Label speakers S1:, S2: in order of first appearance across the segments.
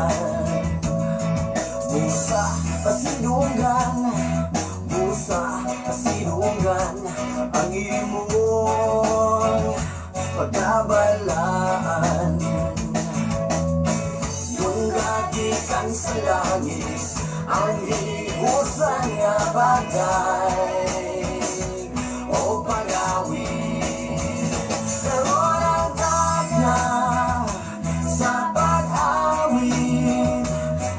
S1: Kaluwasan. Busa pasidunggan, busa pasidunggan ang imong pagkabalaan. Dungga gikan sa langit ang hiusan nga bagay o pag-awit. Karon ang tagna sa pag-awit.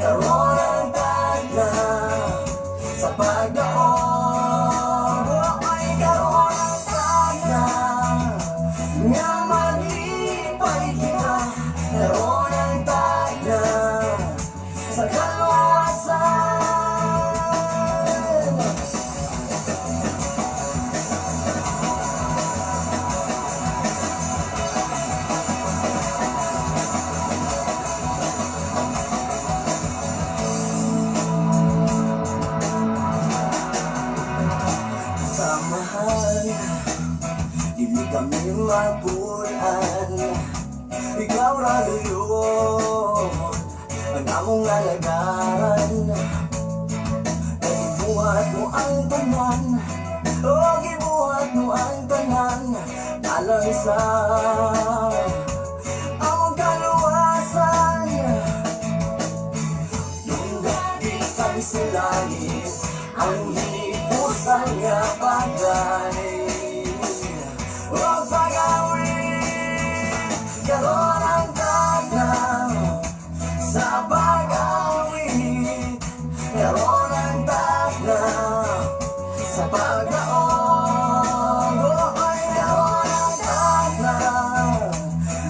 S1: Karon ang tagna sa pagdaog. Ay, karon ang tagna nga maglipay kita. Karon ang tagna sa kaluwasan. Samahan, dili kami mapulan. Ikaw ra gayud ang among alagaran. Gibuhat mo ang tanan, oh, gibuhat mo ang tanan alang sa among kaluwasan. Dungga gikan sa langit ang hiusan nga bagay o pag-awit. Karon ang tagna sa pag-awit. Karon ang tagna sa pagdaog. Ay, karon ang tagna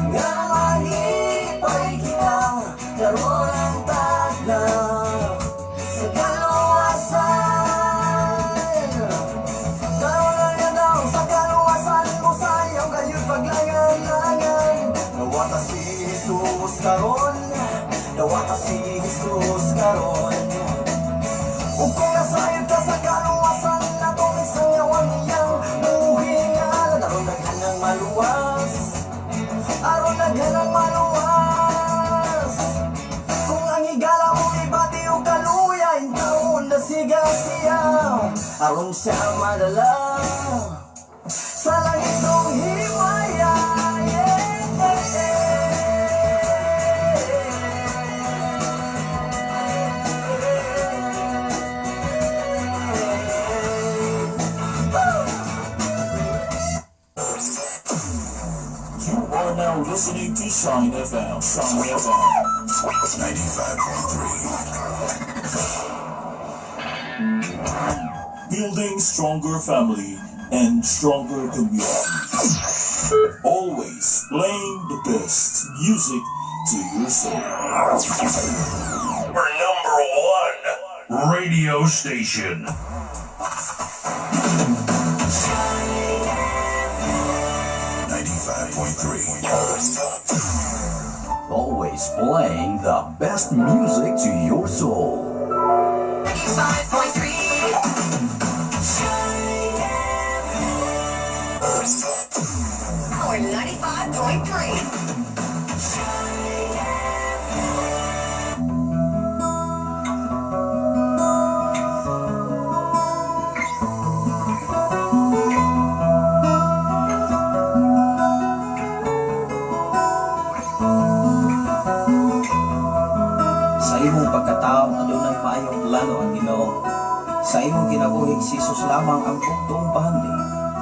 S1: nga malipay kita. Karon ang tagna sa kaluwasan. Karon ang adlaw sa kaluwasan mo, sayaw gayud paglangan-langan. Dawata si Jesus karon. Dawata si Jesus karon. Ug kung nasayod ka sa kaluwasan, atong isangyawan iyang buhingalan. Aron daghanang maluwas, aron daghanang maluwas. Kung ang higala mo ibati o kaluya, intawon na siga siya aron siya madala sa langit ng himaya. Yeah.
S2: You are now listening to Shine FM. Shine FM. 95.3. Building stronger family and stronger community. Always playing the best music to your soul.
S3: Our number one radio station.
S2: 95.3.
S4: Always playing the best music to your soul.
S5: 95.3. Power 95.3.
S6: Sa imong pagkatao, adunay maayong plano ang Ginoo. Sa imong kinabuhi, si Jesus lamang ang bugtong bahandi.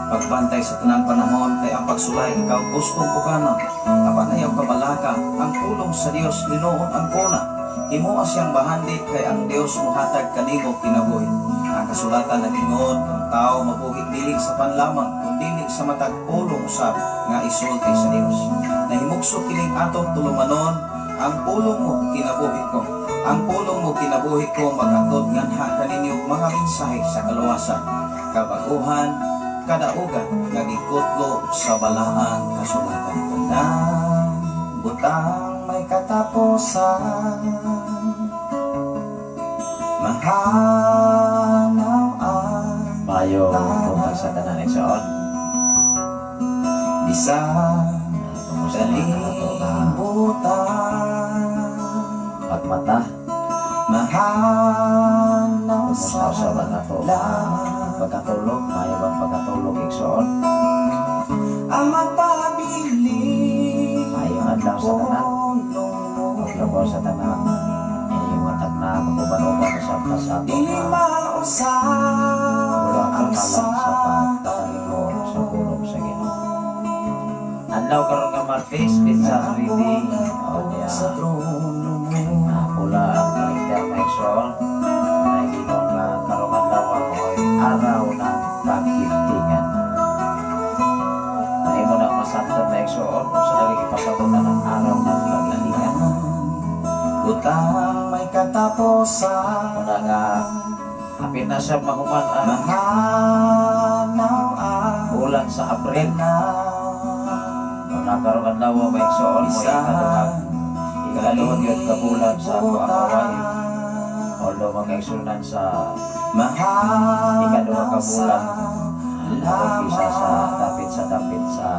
S6: Pagbantay sa tanang panahon kay ang pagsulay ikaw gustong pukanon. Apan ayaw kabalaka, ang pulong sa Dios hinuon ang kuna. Himoa siyang bahandi kay ang Dios mohatag kanimo kinabuhi. Ang kasulatan nag-ingon, ang tao mabuhi dili sa pan lamang, kundi sa matag pulong usab nga isulti sa Dios. Nahimugso kining atong tulumanon, "Ang pulong mo kinabuhi ko." Ang pulong mo kinabuhi ko maghatod nganha kaninyo mga mensahe sa kaluwasan, kabaguhan, kadaugan nga gikutlo sa balaang kasulatan. Tanang butang may katapusan, mahanaw ang
S7: Maayong buntag sa tanan, igsoon.
S6: bisan
S7: Kumusta na ato na
S6: kalibutan.
S7: pag mata.
S1: Mahanaw
S7: Kumusta
S1: sa
S7: usab ang ato
S1: lamang
S7: pagkatulog? Maayo bang pagkatulog, igsoon?
S1: ang magpabili
S7: Maayong adlaw sa tanan.
S1: pulong mo.
S7: Ug sa tanan. Inyong matag na mag-uban-uban usab ta sa ato
S1: Dili
S7: nga
S1: mausap
S7: wala
S1: ang
S7: kang alam sa pagtatalingkod sa pulong sa Ginoo. Adlaw karon nga Martes, pizza ready. O niya,
S1: sa trono mo.
S7: Pula ang karakter na igsoon. Nagingon nga karong adlaw amoy araw ng paghigtingan. Mahimo na masabtan na igsoon kung sa lagi ipasabutan ang araw ng paghigtingan.
S1: Utang may katapusan.
S7: Muna nga hapit na siya mahuman ang
S1: Mahanaw ang
S7: bulan sa Abril.
S1: tanan.
S7: Muna karong adlaw may igsoon mo ikaduha yun ka bulan sa ako ang wife. Although mga igsunan sa ikaduha ka bulan, ako isa sa dapit sa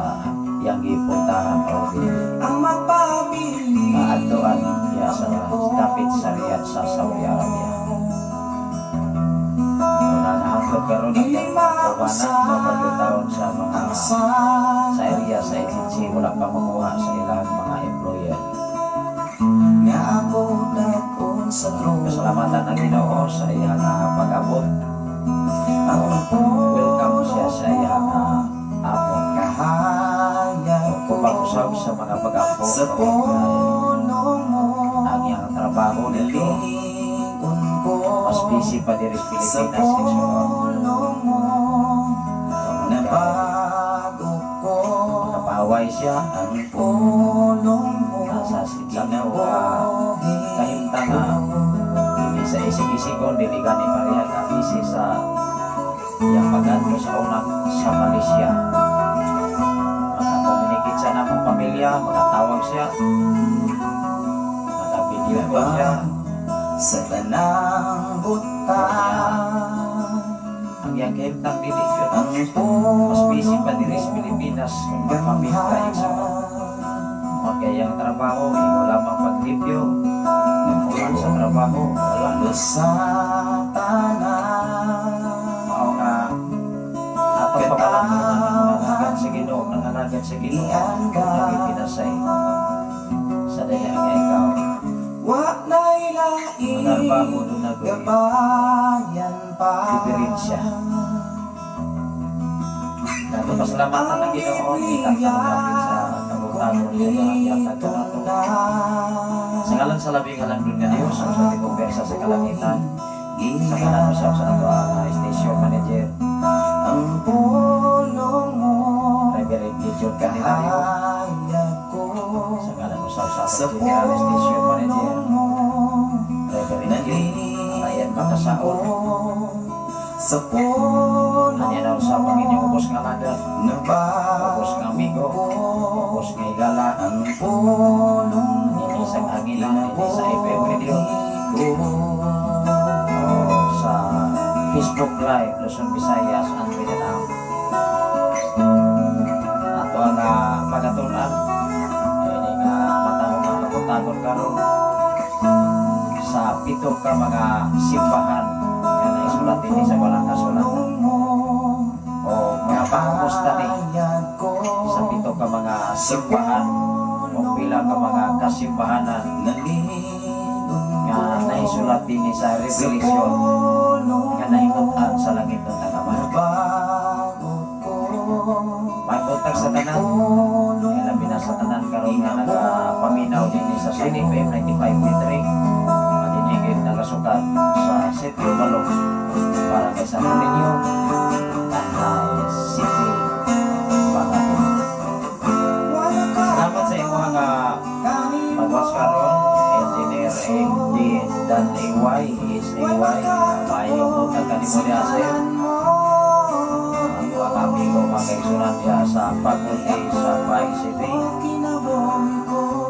S7: iyang gipuntahan o gi
S1: Ang magpabili
S7: maadtuan iya sa dapit sa Riyadh sa Saudi Arabia. Una nahangkot karon ang
S1: Dili
S7: kaubanan
S1: mausap
S7: mapagtaon sa mga
S1: ang sa
S7: sa area sa agency, wala pa makuha sa ilang mga employer.
S1: Nga ako dakon sa trono.
S7: Kasalamatan ang Ginoo sa iyang pag-abot.
S1: Ang
S7: Welcome siya sa iyang amo.
S1: Kahayag ko
S7: Kung usab sa mga pag-ampo
S1: sa pulong mo.
S7: Ang iyang trabaho dito
S1: Nalingon ko
S7: mas busy pa diri sa
S1: sa
S7: Pilipinas, igsoon.
S1: pulong mo. Nabago ko
S7: Makapaway siya
S1: ang pulong mo.
S7: Nasa sakto
S1: Kinabuhi
S7: kahimtang nga dili sa isig-isigon, dili gani pareha ka busy sa iyang pag-adto sa unang sa Malaysia. Makakommunicate siya na akong pamilya, makatawag siya, maka-video call siya.
S1: Sa tanang butang.
S7: Ang iyang kahimtang dili yun
S1: Ang
S7: mas busy pa diri sa Pilipinas kung magpamilya, igsoon. Kung kaya ang trabaho, ikaw lamang paglimpyo, ulan sa trabaho, wala na.
S1: Sa tanan.
S7: Mao nga atong pamalandong nangalagad sa Ginoo, nangalagad sa Ginoo, kung pinasay sa daya nga ikaw
S1: Wa na'y lain
S7: manarbaho doon na
S1: gabayan pa.
S7: Diferensya. Nato pasalamatan ang Ginoo, kita kapit sa kabutagon sa iyang yatag kanato. Sa ngalan sa labing halangdon nga Dios, ang sa tibuok sa kalangitan, sa ngalan usab sa ato ang station manager,
S1: Ang pulong mo
S7: Reverend Gideon Candelario,
S1: kahayag ko
S7: sa ngalan usab sa
S1: sa
S7: atong general station manager,
S1: pulong mo.
S7: Reverend Gil Ryan Makasaon,
S1: Sa pulong
S7: Anya na usab ang inyong ubos nga alagad,
S1: nabago
S7: ubos nga amigo, ubos nga higala,
S1: ang pulong mo.
S7: Dinhi sa Angilan, dinhi sa FM Radio,
S1: ko
S7: o sa Facebook Live, Luzon, Visayas, and Mindanao. Ato ang pagatunan, ini nga matahong nga kabuntagon karon sa pito ka mga simbahan nga naisulat dinhi sa Balang Kasulatan
S1: mo
S7: o mga pangumusta ni
S1: kahayag ko
S7: sa pito ka mga simbahan o pila ka mga kasimbahanan
S1: nalingon
S7: nga naisulat dinhi sa
S1: sa
S7: Revelation
S1: pulong
S7: nga nahimutan sa langit ng tanaman.
S1: nabago ko
S7: Magbutag sa tanan,
S1: pulong
S7: kaya labi na sa tanan karon nga nagapaminaw dinhi sa Shine FM 95.3 madinigit nagasukat sa Sitio Balok, Barangay Santo Niño, Tanay City, Bagato. Salamat sa imong nga pag-watch karon, Engineer D Dan AY is AY. Maayong buntag kanimo diha, sir. Ang mga amigo, mga kaigsunan diha sa faculty sa Pasig City.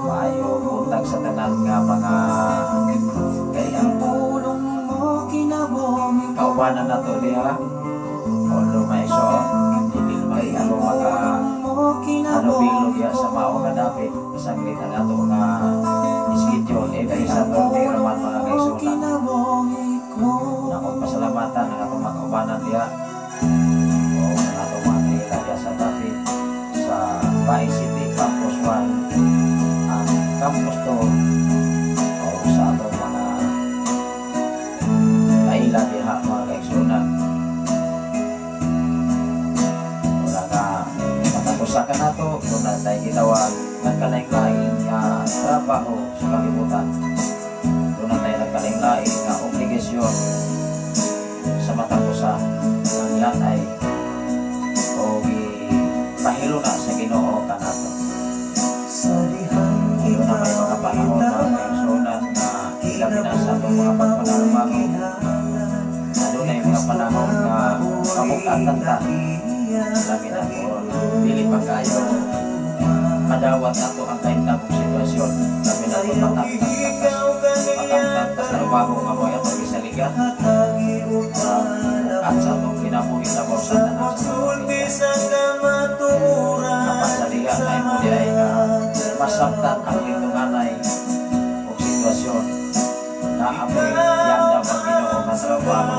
S7: Maayong buntag sa tanan nga mga
S1: Kay ang pulong mo kinabuhi ko.
S7: Kaubanan nato diha. Although may so, hindi naman
S1: Kay ang
S7: ko maka
S1: pulong mo
S7: Ano diya sa mao nga dapit, kasaglit ang ato nga schedule every Saturday raman, mga kaigsuonan. Nakong pasalamatan ang atong mga kaubanan diha o ang atong mga kaila diha sa dapit sa Bais City Campus 1, ang Campus 2, o sa atong mga kaila diha, mga kaigsuonan. Wala nga matapusakan nato kung naa tay gitawag nagkalain-lain nga trabaho sa kalibutan. Doon tayo nagkalain-lain nga obligasyon sa matag usa ang ay o pahiluna sa Ginoo kanato.
S1: Sa dihang
S7: Doon na may mga panahon, mga kaigsuonan, nga ilabi na sa atong mga pagpanarbaho na doon ay mga panahon nga pamukatan ta, labi na kung dili pa kaayo madawat ato ang kahimtang sitwasyon, labi na kung matangtang ta sa trabaho nga mo'y atong gisaligan at sa atong kinabuhi labaw sa tanan sa pamilya. Apan sa diha na imo di ay nga masabtan ang litunganay o sitwasyon na amoy yandam ang Ginoo nga trabaho,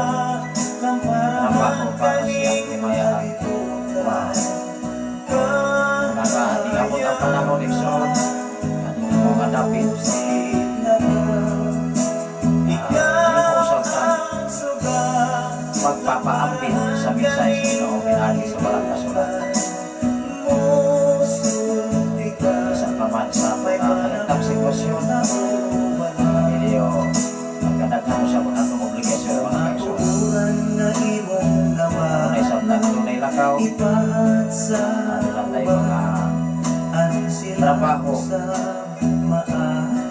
S7: trabaho para siyang himayaan. Wow. Una nga, niabot ang panahon, igsoon, ani mo nga dapit, ah, usab magpapaambit sa mensahe sa Ginoo pinaagi sa Balaang Kasulatan. Bisan pa man sa mga kahimtang sitwasyon, medyo magkadaghan mo sa atong obligasyon, mga kaigsoon. Dunay samtang dunay lakaw, aduna tay mga trabaho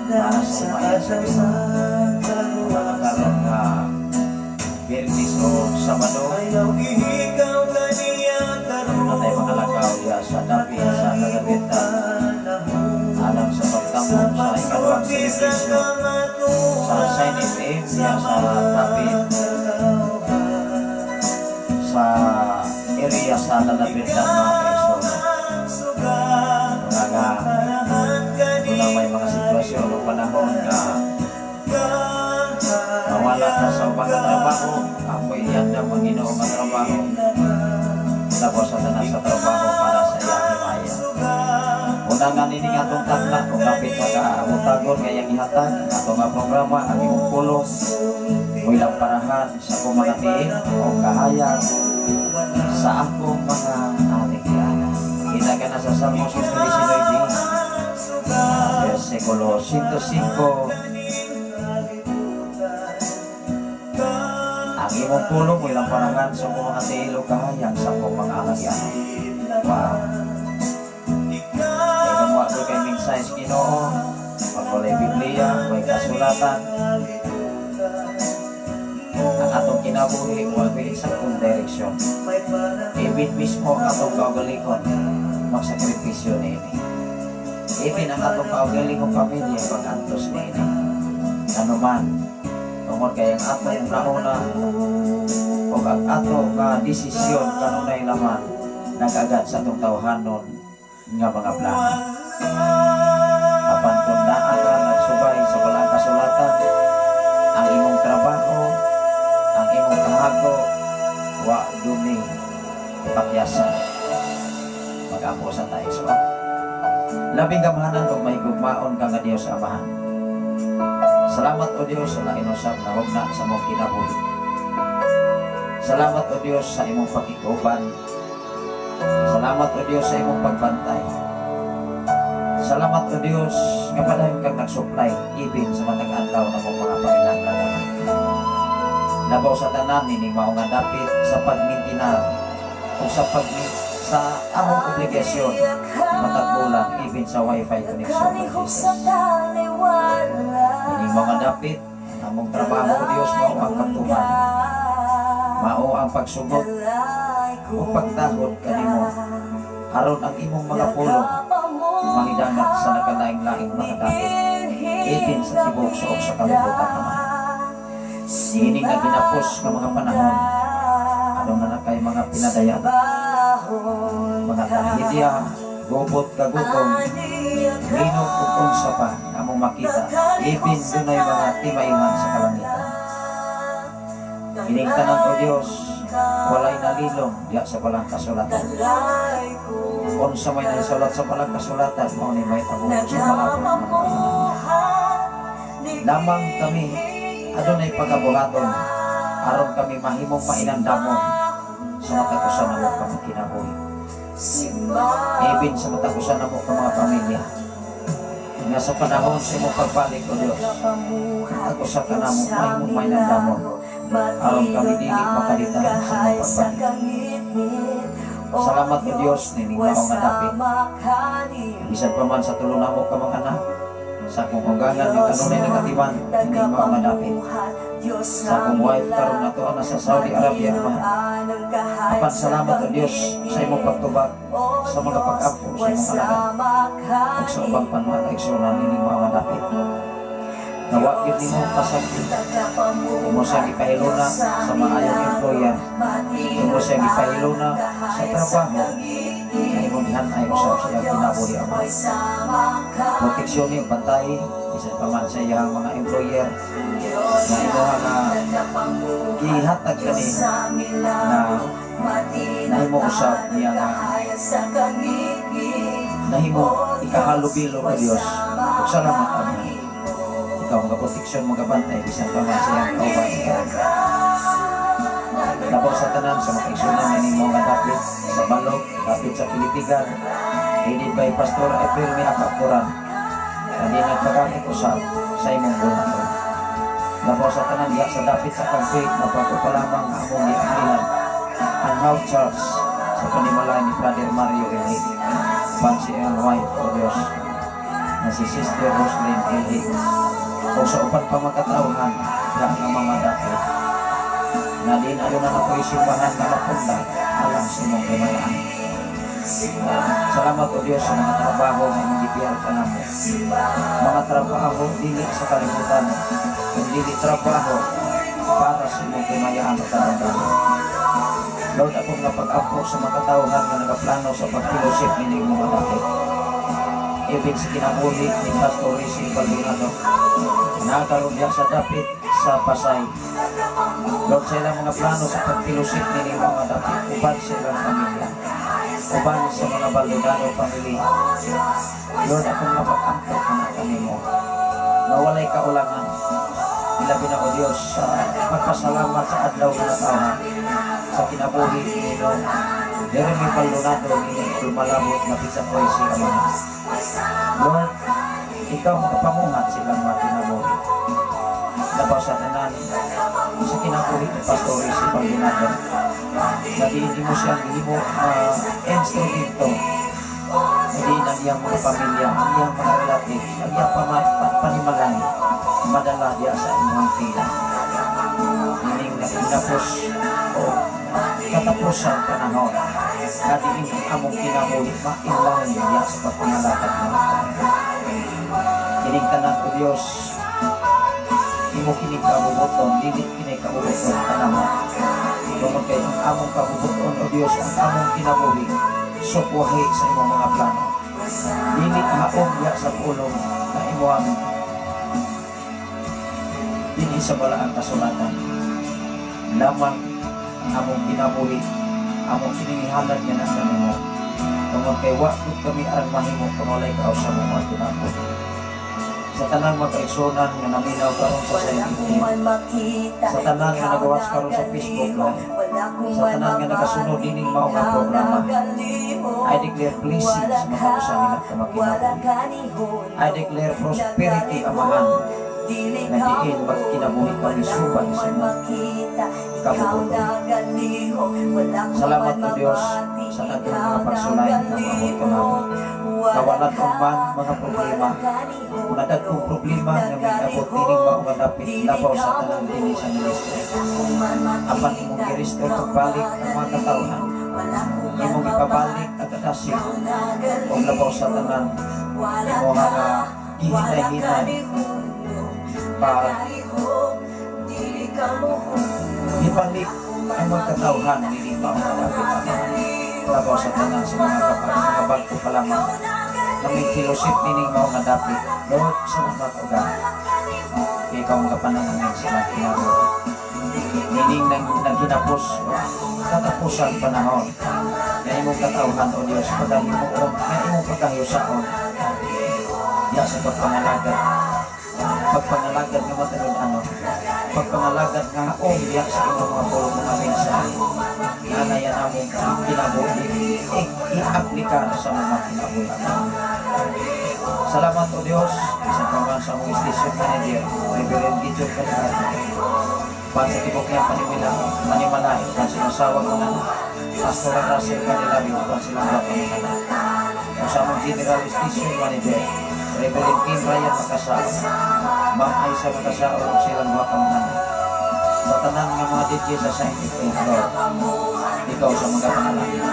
S7: para sa himaya sa Ginoo. Mga karon nga Biyernes o Sabado, aduna tay mga lakaw diha sa dapit sa Lalabitan alang sa pagtambong sa ikaduhang serbisyo sa Shine FM diha sa dapit sa area sa Lalabitan, mga kaigsoon. Mga nga doon may mga sitwasyon o panahon nga mawala ka sa ubang trabaho, amoy iyandam ang Ginoo nga trabaho labaw sa tanan sa trabaho para sa iyang himaya. Una nga nining atong takna kung kapit makaabutagon nga iyang ihatag ato nga programa, "Ang Imong Pulong Mo'y Lamparahan sa akong mga tiil o kahayag sa akong mga alingkianan." Kita ka na sa Salmo 119, versikulo 105: "Ang imong pulong mo'y lamparahan sa akong mga tiil o kahayag sa akong mga alagyanan." Wow. Kaya kung wa kay mensahe sa Ginoo, pag walay Biblia, walay kasulatan, ang atong kinabuhi, wa may eksaktong direksyon. Even mismo ang atong kaugalingon, magsakripisyo niini. Even ang atong kaugalingong pamilya, mag-antos niini. Ano man, tungod kay ang atong nauna o ang ato nga desisyon kanunay laman nag-agad sa atong tawhanon nga mga plano. Apan kung naa ka nagsubay sa Balaang Kasulatan, ang imong trabaho, ang imong kahago, wa duni pakyasan. Mag-ampo sa tayo. So, labing gamhanan ug mahigugmaon ka nga Dios Amahan. Salamat, O Dios, sa lain usab na hugna sa imong kinabuhi. Salamat, O Dios, sa imong pakiguban. Salamat, O Dios, sa imong pagbantay. Salamat, O Dios, nga padayon kang nag-supply even sa matag adlaw na mong mga panginahanglan. Labaw sa tanan nining mao nga dapit sa pagmintinar o sa among obligasyon matag bulan even sa wifi connection, O Jesus. Ining mga dapit among trabaho, O Dios, mao ang pagtuman. Mao ang pagsugot o pagtahod kanimo aron ang imong mga pulong mahidangat sa nakalaing-laing mga dapit even sa tibuok suok sa kalibutan naman. Ining nga ginapos nga mga panahon, ano nga na kay mga pinadayan, mga trahedya,
S6: Gubot, kagutom, linog ug unsa pa nga among makita, even dunay mga timaiman sa kalangitan. Kining tanan, O Dios, walay nalilong diha sa balang kasulatan. Unsa may nasulat sa balang kasulatan, mao ni mahitabo sa malapot nga mga panahon. Lamang kami adunay pagabuhaton aron kami mahimong mainandamon sa matag usa namo ka mga kinabuhi. Even sa matag usa namo ka mga pamilya. Nga sa panahon sa imong pagbalik, O Dios, matag usa ka namo mahimong mainandamon aron kami dili makalitan sa imong pagbalik. Salamat, O Dios, nining mao nga dapit. Bisan pa man sa tulo namo ka mga anak, sa akong ugangan nga kanunay nagatiman nining mao nga dapit. Sa akong wife karon nato na sa Saudi Arabia man. Apan salamat, O Dios, sa imong pagtubag sa mga pag-ampo sa imong alagad ug sa ubang pan mga kaigsuonan nining mao nga dapit. Nawa gyud nimo pasagdi. Imo siyang ipahiluna sa maayong employer. Imo siyang ipahiluna sa trabaho na imong gihan-ay usab sa iyang kinabuhi, Ama. Proteksyon ni bantay bisan pa man sa iyang mga employer na imuha nga gihatag kani na nahimo usab niya nga nahimo ikahalubilo, O Dios. Ug salamat, Ama. Ikaw ang proteksyon, mga bantay bisan pa man sa iyang kauban karon. Labaw sa tanan sa mga kaigsuonan nining mga dapit sa Balog, dapit sa Pilitigan, headed by Pastor April May Akapturan, na di nagpagamit usab sa imong buhaton. Labaw sa tanan diha sa dapit sa Kampi, mapako pa lamang ang among giamlihan ang house church sa panimalay ni Brother Mario Elhig. Uban sa iyang wife, O Diyos, na si Sister Roslyn Elhig. O sa uban pa mga katawhan, diha nga mga dapit na din aduna na po simbahan nga mapunda alang sa imong kamayaan. Salamat, O Diyos, sa mga trabaho nga imong gipiyar kanamo. Mga trabaho dili sa kalibutan, kundi trabaho para sa imong kamayaan o karandahan. Lord, ako nga pag-ampo sa mga katawhan nga nagaplano sa pag-fellowship nining mga dapit. Even sa kinabuhi ni Pastor Rizzi Baldonado, nakaroon diha sa dapit sa Pasay. Lord, sa ilang mga plano sa pag-fellowship nining mga dapit, uban sa ilang pamilya, uban sa mga Baldonado family. Lord, ako nga pag-ampo kana kanimo nga walay kaulangan. Ilabi na, O Diyos, sa pagpasalamat sa adlaw nga natawhan sa kinabuhi ni no Jeremy Baldonado ni malabot nga pizza si Amahan. Lord, ikaw makapamuhat silang mga kinabuhi. Labaw sa tanan sa kinabuhi ni Pastor Rizzi Baldonado na di hindi mo siyang gihimo instrumento hindi ang iyang mga pamilya, ang iyang mga relatives, ang iyang panimalay, madala diya sa imong tila. Nining nakinapos o katapusan panahon nga diin ang among kinabuhi ma-inline diya sa pagpangalakad mo. Kining tanan, O Dios, imo kini kabubuton, dili kini kabubuton kanamo. Tungod kay ang among kabubuton, O Dios, ang among kinabuhi, sukwahi sa imong mga plano. Dili haom diya sa pulong na imong dinhi sa balaang kasulatan. Lamang ang among kinabuhi, among kiningihalad nga nasa nimo. Tungod kay wa pud kami arang mahimo kung walay ka sa mga kinabuhi. Sa tanang mga kaigsuonan nga naminaw karon sa
S5: Wala
S6: Shine
S5: ko
S6: FM,
S5: man makita,
S6: sa tanan nga
S5: ikaw
S6: nagawas karon sa Facebook
S5: nagalihok.
S6: Live,
S5: Wala ko
S6: sa
S5: man
S6: tanan nga nagasunod
S5: mabati,
S6: dining mao nga
S5: ikaw
S6: programa,
S5: nagalihok.
S6: I declare blessings
S5: Wala
S6: mga
S5: ka,
S6: usa nila ka
S5: wala
S6: makinabuhi.
S5: ka ni hundo.
S6: I declare prosperity, Amahan,
S5: Dili
S6: nga
S5: ka
S6: diin magkinabuhi kami
S5: wala
S6: subay
S5: ko
S6: sa
S5: man
S6: imong
S5: makita, ikaw
S6: kabubuton.
S5: nagalihok. Wala ko
S6: Salamat,
S5: man
S6: O Dios,
S5: mabati,
S6: sa daghang
S5: ikaw
S6: mga pagsulay nga maabot kanamo.
S5: Wala
S6: Kawalan
S5: ka,
S6: man mga problema,
S5: wala ka ni hundo.
S6: mga dagkong problema nga miabot dining mao nga dapit labaw sa tanan dinhi sa ministry. Apan imong gi-restore pagbalik ang mga katawhan, imong ipabalik ang kadasig ug labaw sa tanan imo nga gihinay-hinay pa ibalik ang mga katawhan nining mao nga dapit, Amahan. Labaw sa tanan sa mga kapag mga bag-o pa lamang na may fellowship nining mao nga dapit. Lord, salamat o God. Ikaw mga pananangin sa mga kinabuhi. Nining nang naghinapos katapusan panahon nga imong katawhan, O Dios, pagahimuon nga imong pagkahiusaon ya sa pagpangalagad, pagpangalagad nga matuod ano, pagpangalagad nga haong diha sa imong mga pulong, mga mensahe nga anaya namong kinabuhi i-aplikar sa mga kinabuhi. Salamat, O Dios, sa pa sa among station manager, Reverend Gideon Candelario. Pan sa tibok niya panimila, panimalay, pan sa asawag mga anak, Pastor Russell Candelario, pan silang lahat ng mga anak. O sa among general station manager, Reverend Kim Ryan Makasao, Ma'am Aisa Makasao, ug silang mga mga anak. Sa tanan nga mga DJ sa Shine FM, Lord, ikaw sa mga panalangin.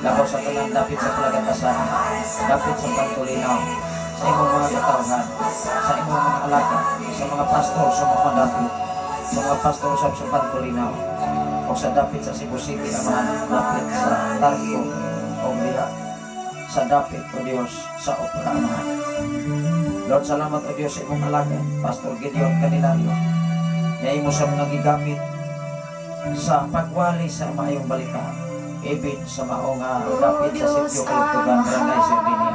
S6: Labaw sa tanan dapit sa palagatasan, dapit sa pagtulinaw, sa imong mga katawhan, sa imong mga alagad, sa mga pastor sa mga dapit, sa mga pastor usab sa Pantulinaw, o sa dapit sa Cebu City, Amahan, dapit sa Tarco, o diha sa dapit, O Dios, sa Opra, Amahan. Lord, salamat, O Dios, sa imong alagad, Pastor Gideon Candelario, na imo sa mga gigamit sa pagwali sa maayong balita, ibin sa mao nga dapit sa sitio Kalugtugan, Barangay Sardinia.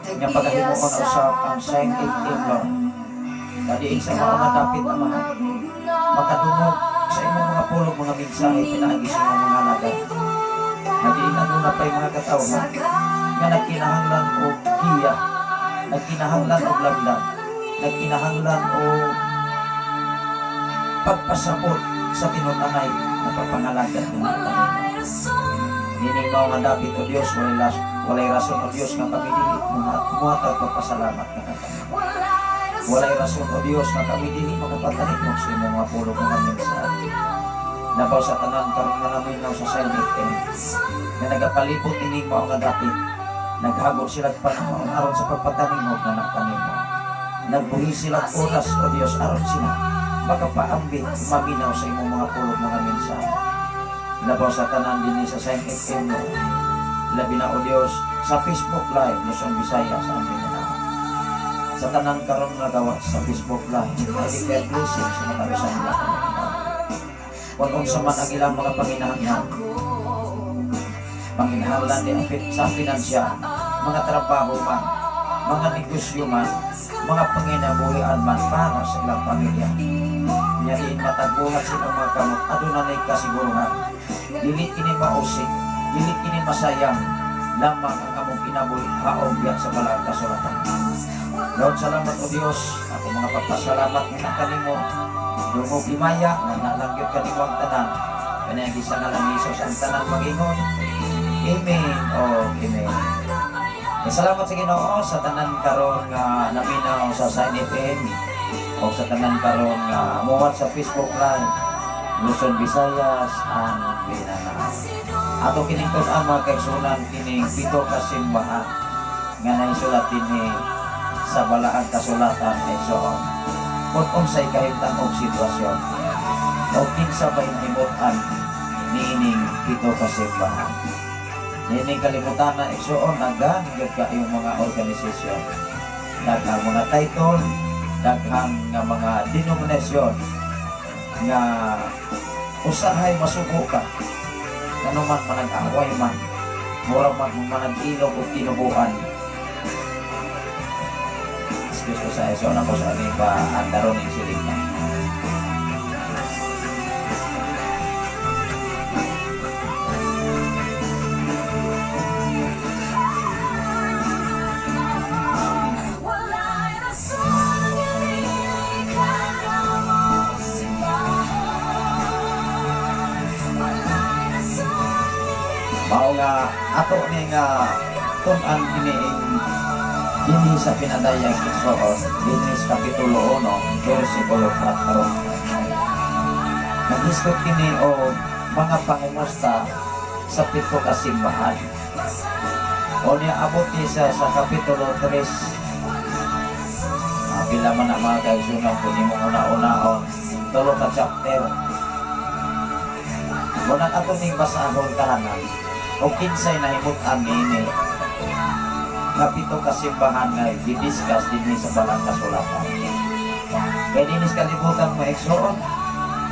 S6: Nga pagahimuon usab ang Shine FM, Lord. Kadiin sa mao nga dapit, Amahan, makadungog sa imong mga pulong, mga mensahe pinaagi sa imong mga alagad. Nadiin aduna pa'y mga katawhan nga nagkinahanglan og giya, nagkinahanglan og lamdam, nagkinahanglan og pagpasabot sa tinud-anay na pagpangalagad ng kanimo. Nining mao nga dapit, O Dios, walay rason, O Dios, nga kami dili muhatag pagpasalamat nga kanimo. Walay rason, O Dios, nga kami dili makapatalimog sa imong mga pulong, mga mensahe. Labaw sa tanan karon nga naminaw sa Shine FM nga nagapalibot ining mao nga dapit, naghago sila panahon aron sa pagpatanimog nga kanimo. Nagbuhi sila oras, O Dios, aron sila makapaambit, maminaw sa imong mga pulong, mga mensahe. Labaw sa tanan dinhi sa Shine FM, no? Labi na, O Dios, sa Facebook Live Luzon, Visayas and Mindanao. Sa tanan karon nga gawa sa Facebook Live, I declare blessing sa mga usa nila. Kung unsa man ang ilang mga panginahanglan, panginahanglan ni sa finansyal, mga trabaho man, mga negosyo man, mga panginabuhian man para sa ilang pamilya. Nya diin matagbuhat silang mga kamot, aduna nay kasiguruhan. Dili kini mausik, dili kini masayang, lamang ang among kinabuhi haong biya sa balaang kasulatan. Lord, salamat, O Dios. Ako mga pagpasalamat nga kanimo. Dungog himaya nga nalangyot kanimo ang tanan. Pinaagi sa ngalan ni Jesus ang tanan magingon. Amen o amen. Eh, salamat sa Ginoo sa tanan karon nga naminaw sa Shine FM o sa tanan karon nga muwat sa Facebook Live Luzon, Visayas and Mindanao. Ato kining tun-an, mga kaigsuonan, kining pito ka simbahan nga naisulat dinhi sa balaang kasulatan, igsoon. Kung unsay kahimtang og sitwasyon o kinsa bay nahimut-an niining pito ka simbahan. Niining kalibutan na, igsoon, daghan gyud kaayong mga organisasyon. Daghang mga title, daghang nga mga denominasyon nga usahay masuko ka ngano man manag-away man, mura man manag-ilog og tinubuan. Excuse ko sa eso na ko sa aming pa andaron ng siling na.
S8: Wala'y rason ka mo simbahan. Wala'y rason.
S6: Mao nga ato ni nga tun-an kini dinhi sa pinadayag, igsoon, dinhi sa Kapitulo 1 versikulo 4. Naghisgot kini og mga pangumusta sa pito ka simbahan. O niya abot ni siya sa Kapitulo 3. Pila man ang mga kaigsuonan kung imong una-unaon, tulo ka chapter. Kung ang ato ning basahon kahanan, O kinsay nahimut-an niini nga pito ka simbahan nga gidiscuss dinhi sa Balang Kasulatan. Kay dinhi sa kalibutan, mga igsoon,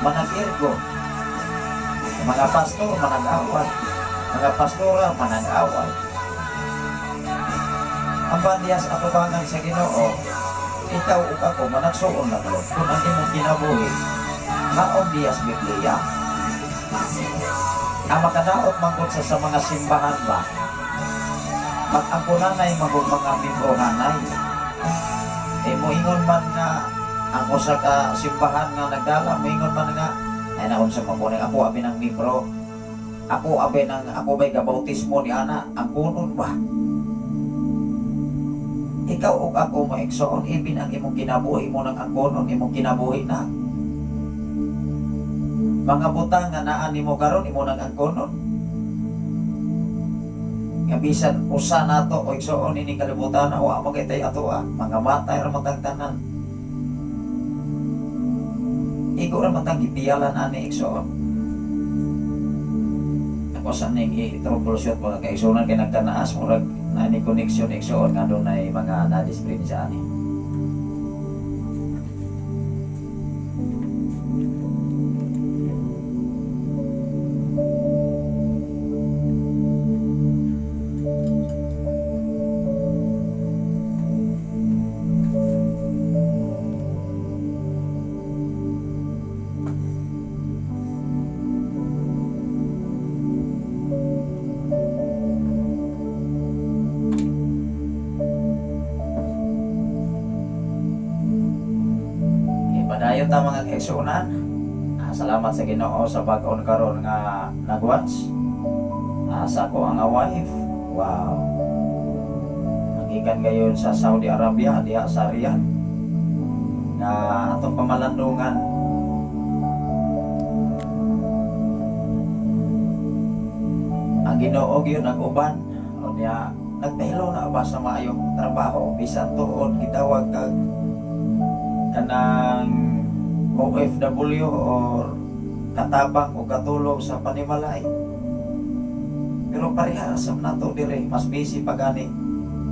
S6: manag-irgo. Mga pastor manag-away. Mga pastora manag-away. Ang diha sa atubangan sa Ginoo, ikaw ug ako managsuon lang ron kung ang imong kinabuhi maong diha sa Biblia. Ang makadaot manggod sa mga simbahan ba, mag-ampunanay magug mga membrohanay. Eh moingon man nga ang usa ka simbahan nga nagdala, moingon man nga ay naon sa makuning ako abi ng membro. Ako abi ng ako bay gabautismo ni ana, ang kunon ba? Ikaw ug ako, mga igsoon, ibin ang imong kinabuhi mo nang angkonon imong kinabuhi na. Mga butang nga naa nimo karon, imo nang angkonon. Nga bisan usa nato o igsoon ini kalibutan na wa mo kay atoa, mga matay ra matang tanan. Igo ra matang gipiyalan ani, igsoon. Ako sa ning i-troubleshoot, mga kaigsunan, kay nagkanaas murag na ni connection, igsoon, nga dunay mga na-display ni sa ani. Okay, padayon ta, mga kaigsuonan. Salamat sa Ginoo sa bag-on karon nga nagwatch. Sa ako ang wife. Wow. Nagikan gayon sa Saudi Arabia, diha sa Riyadh. Nga atong pamalandungan ang Ginoo gyud nag-uban o niya nagpahilo na ba sa maayong trabaho bisan tuod gitawag kag kanang OFW or katabang o katulong sa panimalay, pero pareha sa nato dire, mas busy pa gani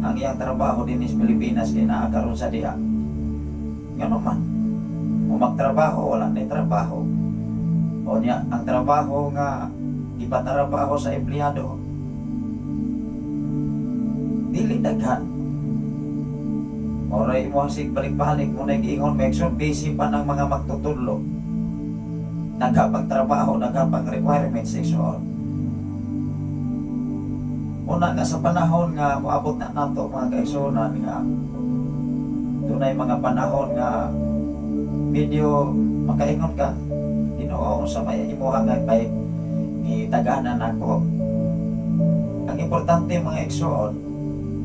S6: ang iyang trabaho dinhi sa Pilipinas kay naa karon sa diha. Ngano man mo magtrabaho, wala na trabaho o niya ang trabaho nga ipatrabaho sa empleyado dili daghan. Oray mo sig balik-balik mo na giingon mekson, busy pa ng mga magtutudlo, nagapang trabaho, nagapang requirements, igsoon. Una nga sa panahon nga moabot na nato, mga kaigsuonan, nga dunay mga panahon nga medyo makaingon ka, "Ginoo, sa may imuha nga pay gitaganan nako." Ang importante, mga igsoon,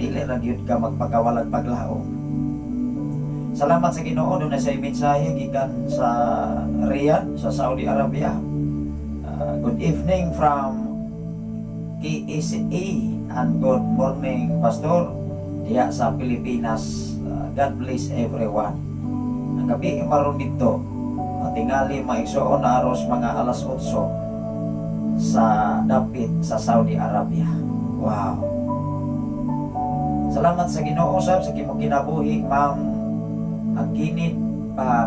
S6: dili ra gyud ka magpakawalag paglaom. Salamat sa Ginoo, dunay sa mensahe gikan sa Riyadh sa Saudi Arabia. Good evening from KSA and good morning, Pastor, diha sa Pilipinas. God bless everyone. Ang gabi maron dito, tingali, mga igsoon, na aros mga alas 8 sa dapit sa Saudi Arabia. Wow. Salamat sa Ginoo sab sa imong kinabuhi, Ma'am Aginit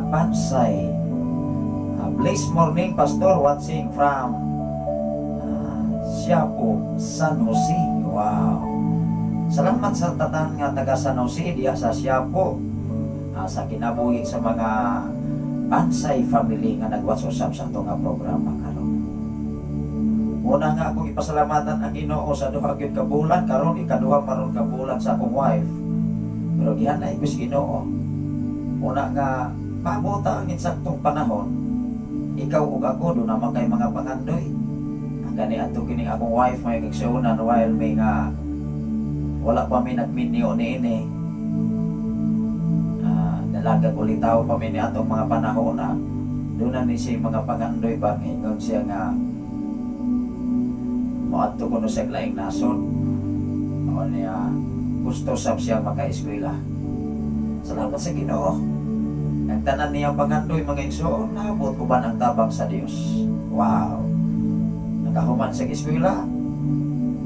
S6: Pansay. Blessed morning, Pastor, watching from Siapo, San Jose. Wow. Salamat sa tanan nga taga San Jose diha sa Siapo. Sa kinabuhi sa mga Pansay family nga nagwatch usab sa ato nga programa karon. Una nga akong ipasalamatan ang Ginoo sa duha gyud ka bulan karon, ikaduha maron ka bulan sa akong wife. Pero gihanay ko sa Ginoo. Una nga paabota ang insaktong panahon, ikaw ug ako duna man kay mga pangandoy. Ang gani adto kining akong wife, may kigsuonan, while may nga wala pa mi nagminyo niini. Dalaga ulitaw pa mi ni atong mga panahon na doon na ni siya mga pangandoy ba, ingon siya nga moadto kuno sa laing nasod o niya gusto sab siya maka-eskwela. Salamat sa Ginoo. Ang tanan niyang pangandoy, mga igsoon, naabot uban ang tabang sa Dios. Wow. Nakahuman sa eskwela.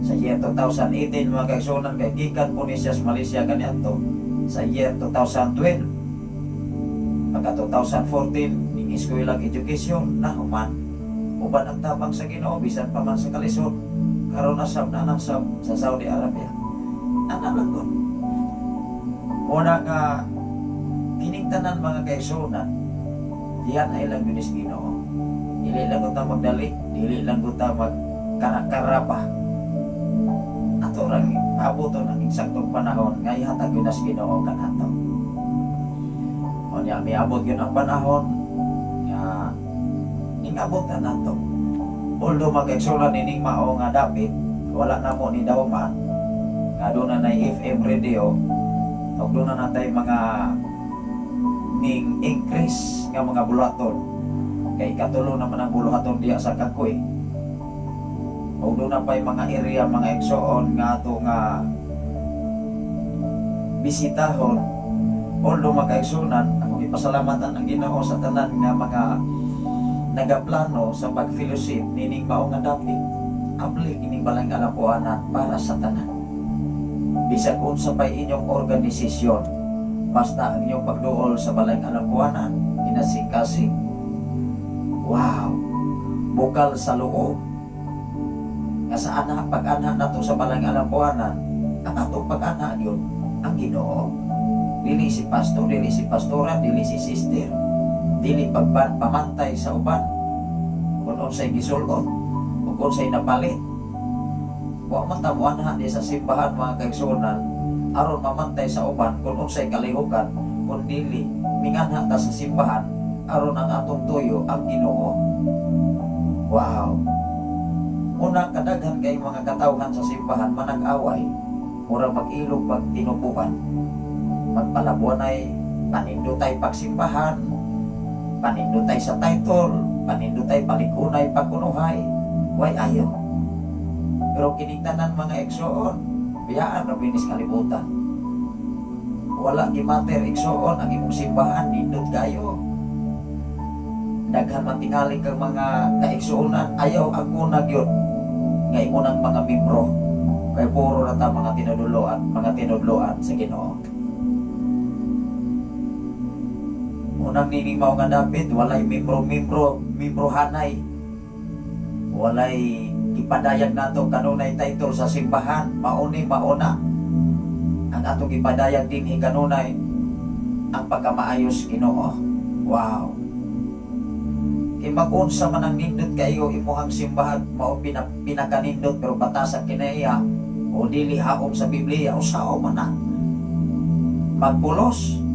S7: Sa year 2018, mga kaigsuonan, kay gikan po ni siya sa Malaysia kaniadto sa year 2012. Pagka 2014 ning eskwela education nahuman, uban ang tabang sa Ginoo bisan pa man sa kalisod. Karon asab na nang sa Saudi Arabia. Ana lang gud. Muna nga kining tanan, mga kaigsuonan, diyan ay lang yun is Ginoo. Dili lang ta magdali, dili lang ta magkarakara pa. Ato rang abuton ang eksaktong panahon nga ihatag yun as Ginoo kanato. Unya miabot yun ang panahon nga ningabot na nato. Although, mga kaigsuonan, nining mao nga dapit, wala na mo ni dawma nga doon na FM radio ug doon na natay mga ning increase nga mga buluhaton, kay katulo naman ang buluhaton diya sa Kakoy ug doon na pa'y mga area, mga igsoon, nga ato nga bisitahon. Although, mga kaigsuonan, ako gipasalamatan ang Ginoo sa tanan nga mga nagaplano sa pag-fellowship nining mao nga dapit. Abli kining balayng Kalampuanan para sa tanan, bisag unsa pa'y inyong organisasyon, basta ang inyong pagduol sa balayng Kalampuanan kinasing-kasing, wow, bukal sa loob nga sa ana pag-ana nato sa balayng Kalampuanan, ang atong pag-ana yun ang Ginoo, dili si pastor, dili si pastora, dili si sister, dili pagban pamantay sa uban kung unsay gisulot o kung unsay napalit. Wa man ta moanha di sa simbahan, mga kaigsuonan, aron mamantay sa uban kung unsay kalihukan, kun dili minganha ta sa simbahan aron ang atong tuyo ang Ginoo. Wow. Unang kadaghan kay mga katawhan sa simbahan manag-away, mura mag-ilog pag tinubuan, magpalabuanay, panindutay pagsimbahan, panindutay sa title, panindutay palikunay pagkunuhay, way ayo. Pero kining tanan, mga igsoon, biyaan ra binis kalibutan. Wala gimater, igsoon, ang imong simbahan nindot kayo. Daghan man tingali kang mga kaigsuonan, ayaw ang kunag yun nga imo ng mga membro. Kay puro na ta mga tinudloan sa Ginoo. Unang nining mao nga dapit, walay membro-membro, membrohanay. Walay ipadayag nato kanunay title sa simbahan, mauni mauna. Ang atong ipadayag dinhi kanunay ang pagkamaayos Ginoo. Wow. Kay mag-unsa man ang nindot kayo imuhang simbahan, mao pinakanindot pero batasan kinaiya o dili haom sa Biblia o sao man na. Magpulos.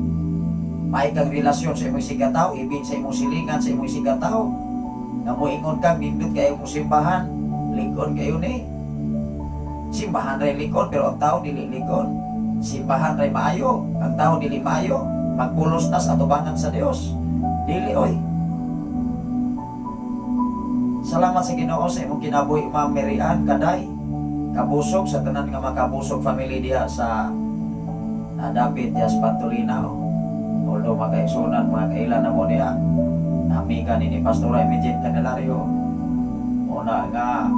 S7: May kang relasyon sa imong sigataw, ibig sa imong silingan, sa imong sigataw. Nga moingon kang nindot kayo imong simbahan, lig-on kayo ni. Simbahan ray lig-on pero ang tao dili lig-on. Simbahan ray maayo, ang tao dili maayo. Magpulos na sa atubangan sa Dios. Dili oy. Salamat sa Ginoo sa imong kinabuhi, Ma'am Mary Ann Kaday. Kabusog sa tanan nga makabusog family diha sa dapit diha sa Pantolinaw. Although, mga kaigsuonan, mga kailan na mo diha. Amiga ni Pastora Imigin Candelario. Una nga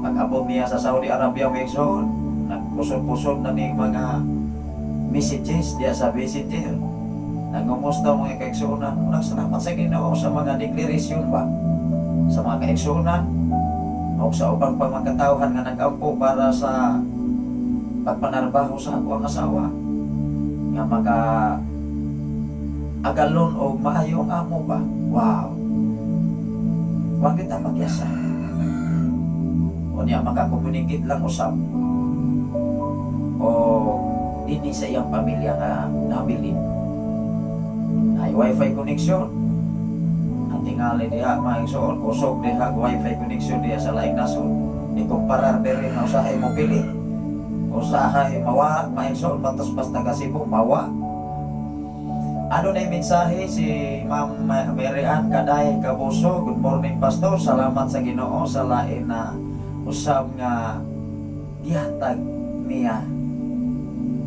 S7: pag-abot niya sa Saudi Arabia, mga igsoon, nagpusod-pusod na ni mga messages diha sa Messenger. Nangumusta, mga kaigsuonan. Unang salamat sa Ginoo sa mga deklarasyon ba sa mga kaigsuonan o sa ubang pamagkatawhan nga nag-ampo para sa pagpanarbaho sa ako ang asawa nga maka agalon o maayo ang amo ba. Wow, wag kita magyasa. Unya makakomunikate lang usab o dinhi sa iyang pamilya nga nabilin ay wifi connection. Ang tingali diha, mga igsoon, kusog diha wifi connection diha sa laing nasod. Ikumparar diri na usahay mo pili, usahay mawa, mga igsoon, batos pas taga Cebu mawa. Ano na yung mensahe si Ma'am Mary Ann Kaday Kabuso? "Good morning, Pastor. Salamat sa Ginoo sa lain na usab nga gihatag niya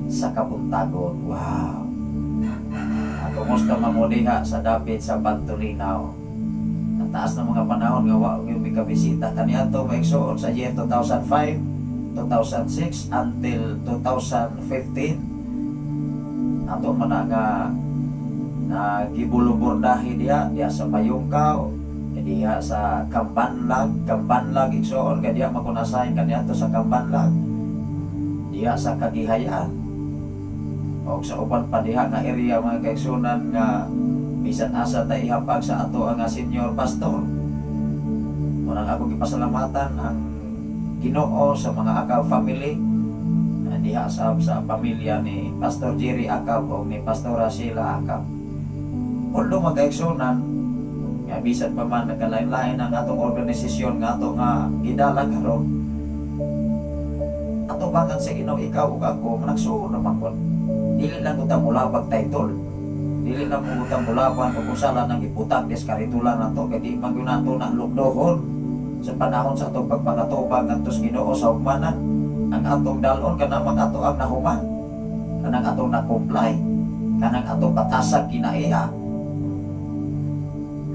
S7: sa kabuntagon." Wow. Kumusta man mo diha sa dapit sa Bantulinaw? Ang taas ng mga panahon nga wa gyud mi kabisita kaniadto, mga igsoon, sa year 2005.
S6: 2006 until 2015, ato man na nga nagibulubordahe diha diha sa Mayungkaw, diha sa Kambanlag, Kambanlag, igsoon, kay diha man ko na-assign kaniadto sa Kambanlag, diha sa Kagihayan o sa uban pa diha nga area, mga kaigsunan, nga bisan asa ta ihapag sa ato ang senior pastor. Munang ako gipasalamatan ang Ginoo sa mga Akab family, diha sa pamilya ni Pastor Jerry Akab o ni Pastora Sheila Akab. Although, mga kaigsunan, nga bisan pa man nagkalain-lain ang atong organisasyon nga ato nga gidala karon, ato bangan sa Ginoo, ikaw ug ako managsuon naman kon. Dili lang uta mulabag title, dili lang uta mulaban ug usa lang ang gibutang diskaritulan nato, kay di man gyud nato na lugdohon sa panahon sa atong pagpangatubang ngadto sa Ginoo sa hugmanan. Ang atong dalon kanang mga ato ang nahuman, kanang atong na-comply, kanang atong batasag kinaiya,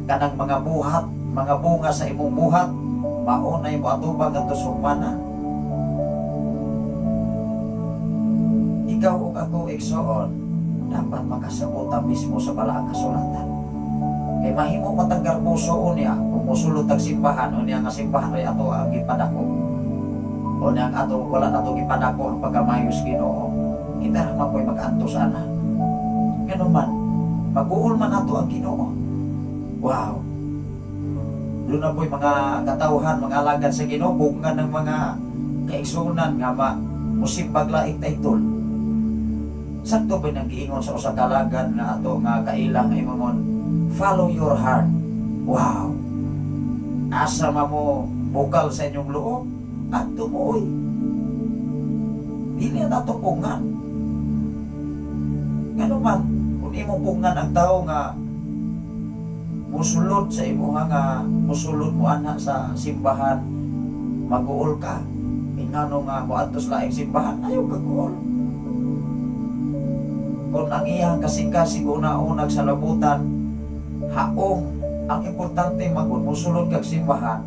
S6: kanang mga buhat, mga bunga sa imong buhat, mao na imo atubang ngadto sa hugmanan. Ikaw ug ako, igsoon, dapat makasabot mismo sa balaang kasulatan. Kay mahimo matang garboso unya kung musulod tag simbahan unya nga simbahan ay ato ang gipadako. Unya ang ato wala nato gipadako ang pagkamayos Ginoo. Kita ra man po'y mag-antos ana. Ngano man, mag-uol man ato ang Ginoo. Wow. Doon na po'y mga katawhan, mga alagad sa Ginoo, bunga ng mga kaigsunan nga ma musimbag laing title. Sakto ba nang giingon sa usa ka alagad nga ato nga kailang nga ingon, "Follow your heart"? Wow. Asa ma mo bukal sa inyong loob at tumuoy. Dili na ato pungan. Ngano man, kung imong pungan ang tao nga musulod sa imuha nga musulod mo ana sa simbahan, mag-uol ka. Ingano nga moadto sa laing simbahan, ayaw kag-uol. Kung ang iyang kasing-kasing una-unag sa labutan, haong ang importante magud musulod kag simbahan,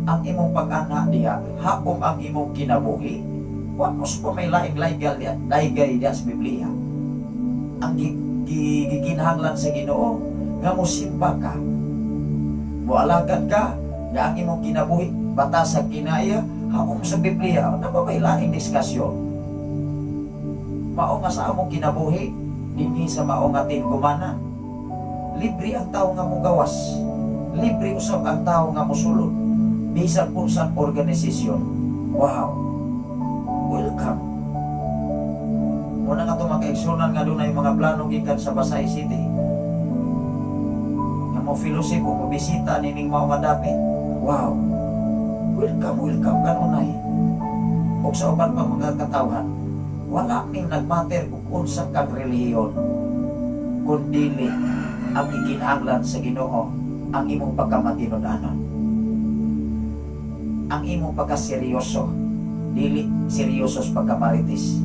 S6: ang imong pag-ana diha, haom ang imong kinabuhi. Wa mo sa may laing legal diha, daygay diha sa Biblia. Ang gikinahanglan sa Ginoo nga mosimba ka, moalagad ka, nga ang imong kinabuhi batas sa kinaya, haom sa Biblia, na ba may laing diskusyon? Mao nga sa among kinabuhi dinhi sa mao nga tingumanan. Libre ang tao nga mugawas. Libre usab ang tao nga musulod. Bisan unsang organisasyon. Wow. Welcome. Muna nga ito mga kaigsunan nga dunay mga plano gikan sa Basay City nga mo fellowship o mo bisita nining mao nga dapit. Wow. Welcome, welcome kanunay. Og sa uban pa mga katawhan, wala ning nagmatter kung unsa kang relihiyon, kun dili ang gikinahanglan sa Ginoo ang imong pagkamatinud-anon. Ang imong pagkaseryoso, dili seryoso sa pagkamarites.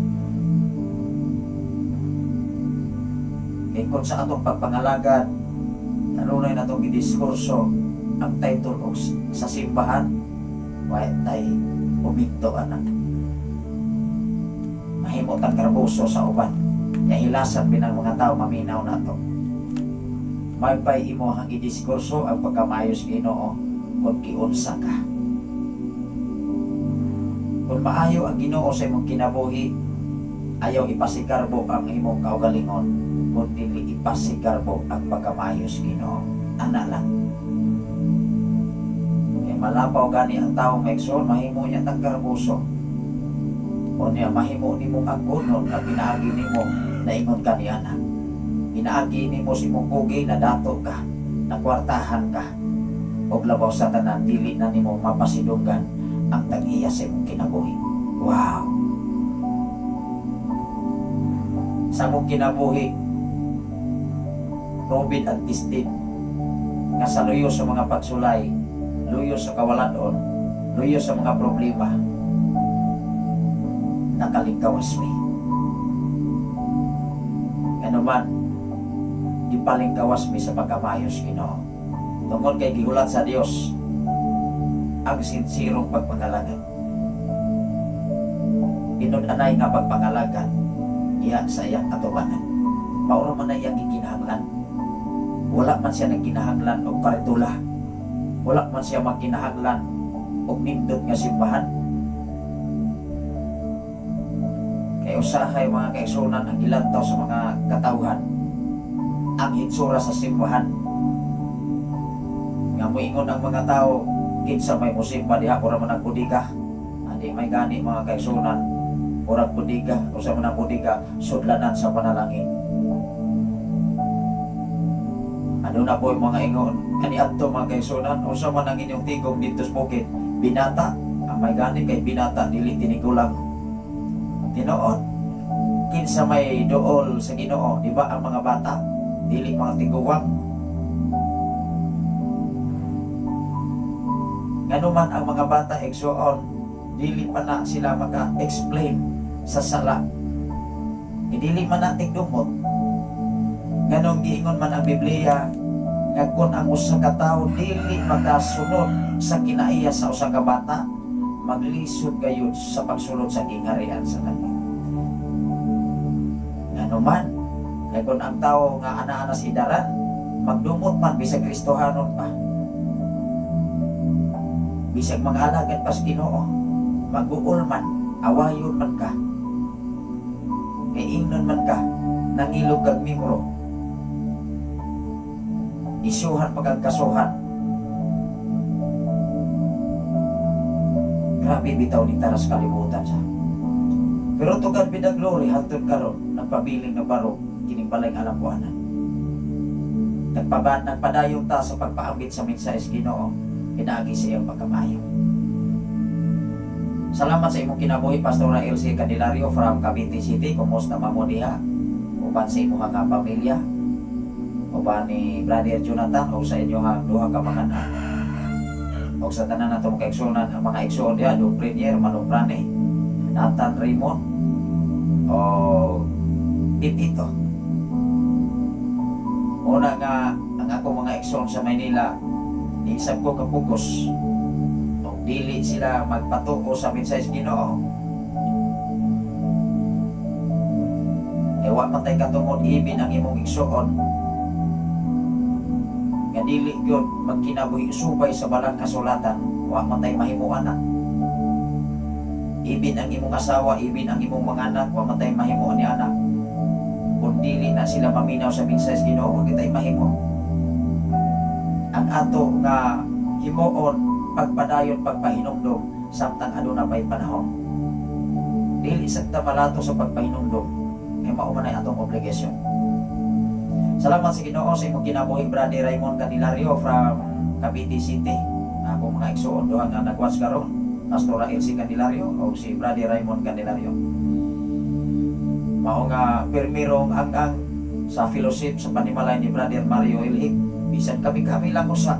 S6: Kay kung sa atong pagpangalagad, kanunay na itong gidiskurso ang title og sa simbahan, wa tay uminto anak. Mahimo tang garboso sa uban. Kahilasan binang mga tao maminaw nato. Maypay imo ang gidiskurso ang pagkamayos Ginoo kung giunsa ka. Kung maayo ang Ginoo sa imong kinabuhi, ayaw ipasigarbo ang imong kaugalingon, kung dili ipasigarbo ang pagkamayos Ginoo. Ana lang. Kay malapaw gani ang tao, maigsoon, mahimo niya tang garboso. O niya, mahimo nimo ang gunon na pinaagi nimo na ingon ka niya na. Pinaagi nimo si imong kugi na dato ka, na kwartahan ka. Og labaw sa tanan, dili na nimo mapasidunggan ang tag-iya sa imong kinabuhi. Wow! Sa imong kinabuhi, proven and tested, nga sa luyo sa mga pagsulay, luyo sa kawaladon, luyo sa mga problema, nakalingkawas mi. Ngano man, gipalingkawas mi sa pagkamayos Ginoo. Tungod kay gihulat sa Dios ang sinsirong pagpangalagad.
S7: Tinud-anay nga pagpangalagad diha sa iyang atubangan. Mao ra man na iyang gikinahanglan. Wala man siya nagkinahanglan og karitula. Wala man siya magkinahanglan og nindot nga simbahan. Kay usahay, mga kaigsuonan, ang gilantaw sa mga katawhan ang hitsura sa simbahan. Nga moingon ang mga tao, "Kinsa may musimba diha, ura man ang budiga." Andi may gani, mga kaigsuonan, murag budiga. Usa man ang budiga? Sudlanan sa panalangin. Ano na po yung mga ingon kaniadto, mga kaigsuonan, "Unsa man ang inyong tigom didto sa bukid? Binata." Ang may gani kay binata dili tinigulang. Tinuod, kinsa may duol sa Ginoo? Di ba ang mga bata, dili mga tiguwang? Nganuman ang mga bata, igsuon, dili pa na sila maka-explain sa sala. Dili man na tigdumot. Nganong giingon man ang Biblia nga kung ang usa ka tawo dili makasunod sa kinaiya sa usa ka bata, maglisod gayud sa pagsulod sa gingharian sa langit? Nganuman kay kung ang tao nga ana-ana sa idaran, magdumot man bisag Kristohanon pa, bisag mga alagad pa sa Ginoo, mag-uol man, awayon man ka, kay ingnon man ka, nangilog kag mimro, isyuhan pagkasuhan. Grabe bitaw ni taras kalibutan sa. Pero to God be the glory, hantod karon nagpabiling na baro kining balay nga Alambuanan. Nagpadayon ta sa pagpaambit sa mensahe sa Ginoo pinaagi sa iyang pagkamayo. Salamat sa imong kinabuhi, Pastora Elsie Candelario from Cavite City. Kumusta mamo diha? Uban sa imong nga pamilya. Uban ni Brother Jonathan o sa inyong duha ka mga anak. O sa tanan natong kaigsuonan, ang mga igsuon diha, Dong Premier, Manong Prane, Nathan Raymond, o Pipito. Una nga, ang ako mga igsoon sa Maynila, isab ko kapugos. O dili sila magpatuo sa mensahe sa Ginoo. E wa man tay katungod ibin ang imong igsuon nga dili gyud magkinabuhi subay sa balang kasulatan, wa man tay mahimo ana. Ibin ang imong asawa, ibin ang imong mga anak, wa man tay mahimo ni anak. Kung dili na sila maminaw sa mensahe sa Ginoo, wa kitay mahimo. Ang ato nga himuon, pagpadayon, pagpahinumdom samtang aduna pay panahon. Dili sa ta malato sa pagpahinumdom kay mao man ay atong obligasyon. Salamat sa Ginoo sa imong kinabuhi, Brother Raymond Candelario from Cavite City. Akong mga igsuon duha nga nag-watch karon, Pastora Elsie Candelario o si Brother Raymond Candelario. Mao nga pirmirong ang sa fellowship sa panimalay ni Brother Mario Ilhig. Bisan kami-kami lang usa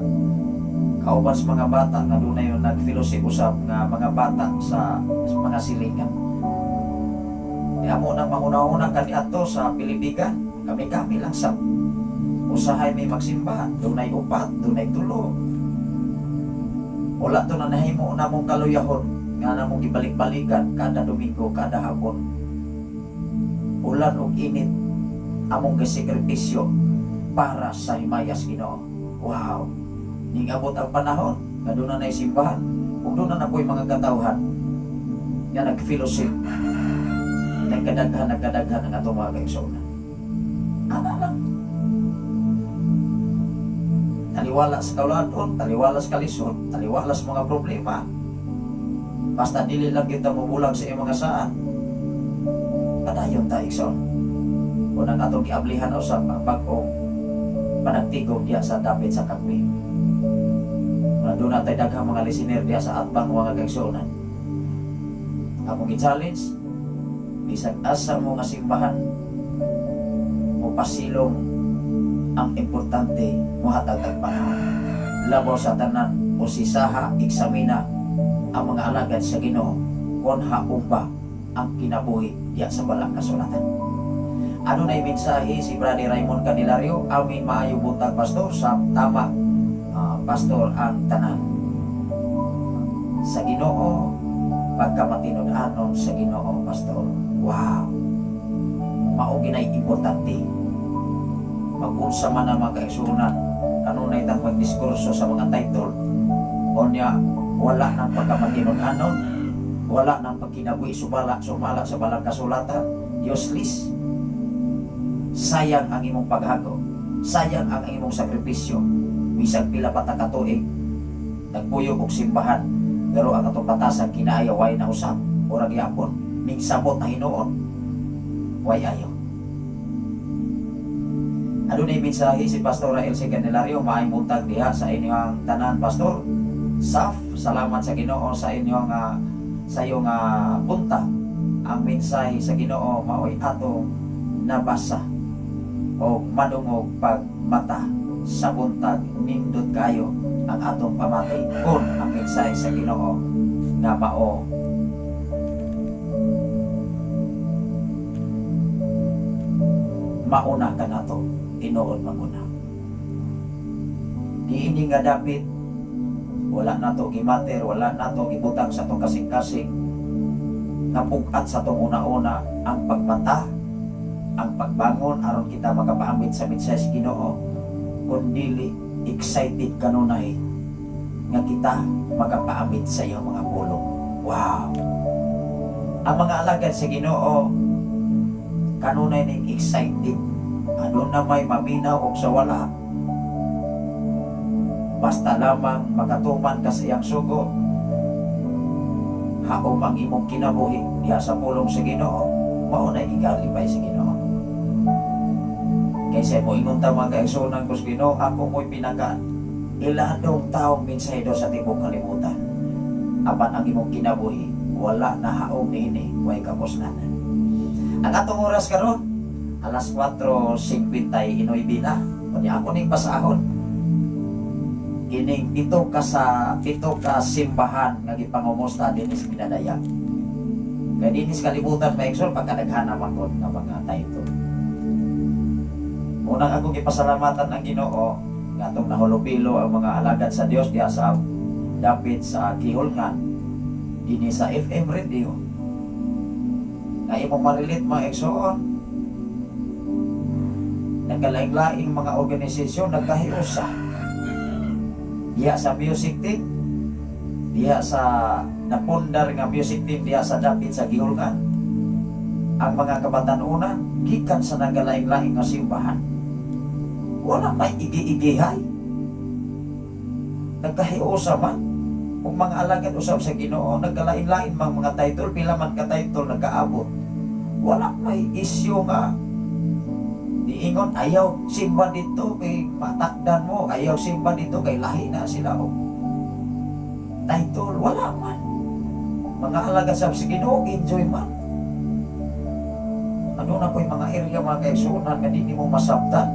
S7: kauban sa mga bata nga dunay yung nag-fellowship usab nga mga bata sa mga silingan. Di amo nang mahuna-huna kaniadto sa Pilipigan, kami-kami lang sab. Usahay may magsimba, dunay upat, dunay tulo. Wala to na nahimo namong kaluyahon nga namong gibalik-balikan kada Domingo, kada hapon. Ulan ug init, among gisakripisyo para sa himayas Ginoo. Wow. Ning abot ang panahon nga doon na simbahan ug doon na napoy mga katawhan nga nag-fellowship. Nagkadaghan, nagkadaghan ang atong mga kaigsuonan. Ana lang. Taliwala sa kaulaton, taliwala sa kalisod, taliwala sa mga problema. Basta dili lang kita mubulag sa iyong mga saan. Padayon ta, igsoon. Kung ang atong giablihan usab ang bag-ong panagtigom diya sa dapit sa Kagwi. Doon natay daghang mga listener diya sa atbang mga kaigsuonan. Akong gi-challenge, bisag asa mo nga simbahan mo pasilong, ang importante mohatag tag panahon. Labaw sa tanan, usisaha, eksamina ang mga alagad sa Ginoo kung haong ba ang kinabuhi diya sa balang kasulatan. Ano na mensahe si Brother Raymond Candelario? "Amin, maayo buntag, pastor." Sa tama, pastor, ang tanan. Sa Ginoo, Pagkamatinud-anon sa Ginoo, Pastor. Wow! Mao ginay importante. Mag-unsa man ang mga kaigsuonan, kanunay tang magdiskurso sa mga title. Unya, wala nang pagkamatinud-anon, wala nang pagkinabuhi sumala sa balang kasulatan, useless. Sayang ang imong paghago. Sayang ang imong sakripisyo. Bisag pila pa ta ka tuig nagpuyo og simbahan, pero ang atong batasan kinaayo way na usab, ora gyapon ning samot na hinuon way ayo. Adunay mensahe si Pastor Elsie Candelario. Maayong buntag diha sa inyong tanan, Pastor. Saf, salamat sa Ginoo sa inyong sa iyong buntag. Ang mensahe sa Ginoo maoy atong nabasa o madungog pag mata sa buntag. Nindot kayo ang atong pamati kung ang mensahe sa Ginoo nga mao mauna ka nato, tinuod maguna. Diini nga dapit wala nato gimater, wala nato gibutang sa atong kasing-kasing nga pug-at sa atong una-una ang pagmata, ang pagbangon aron kita makapaambit sa mensahe sa Ginoo, kun dili excited kanunay nga kita makapaambit sa iyang mga pulong. Wow! Ang mga alagad sa Ginoo kanunay ning excited. Aduna may maminaw og sa wala, basta lamang makatuman ka sa iyang sugo, haom ang imong kinabuhi diha sa pulong sa Ginoo, mao na ikalipay sa Ginoo. Kaysa mo ingon ta, mga kaigsuonan ko sa Ginoo, ako mo'y pinaka iladong taong mensahero sa tibuok kalibutan. Apan ang imong kinabuhi wala na haom niini, way kapuslan. Ang atong oras karon alas 4:59 na. Unya ako ning basahon kining pito ka simbahan nga gipangumusta dinhi sa Minadaya. Kay dinhi sa kalibutan, mga igsoon, pagkadaghan man gud nga mga title. Unang akong gipasalamatan ang Ginoo nga atong nahulupilo ang mga alagad sa Dios diha sa dapit sa Gihulngan dinhi sa FM radio. Nga imong ma-relate, mga igsoon, nagkalaing-laing mga organisasyon nagkahiusa diha sa music team, diha sa napundar nga music team diha sa dapit sa Gihulngan. Ang mga kabatanunan gikan sa nagkalaing-laing nga simbahan, wala may igi-igihay, nagkahiusa man. Kung mga alagad usab sa Ginoo, nagkalain-lain mang mga title, pila man ka title nagkaabot, wala may isyu nga diingon ayaw simba dito kay matakdan mo, ayaw simba dito kay lahi na sila og title. Wala man. Mga alagad sa Ginoo, enjoy man. Ano na po'y mga area, mga kaigsuonan, nga di nimo masabtan.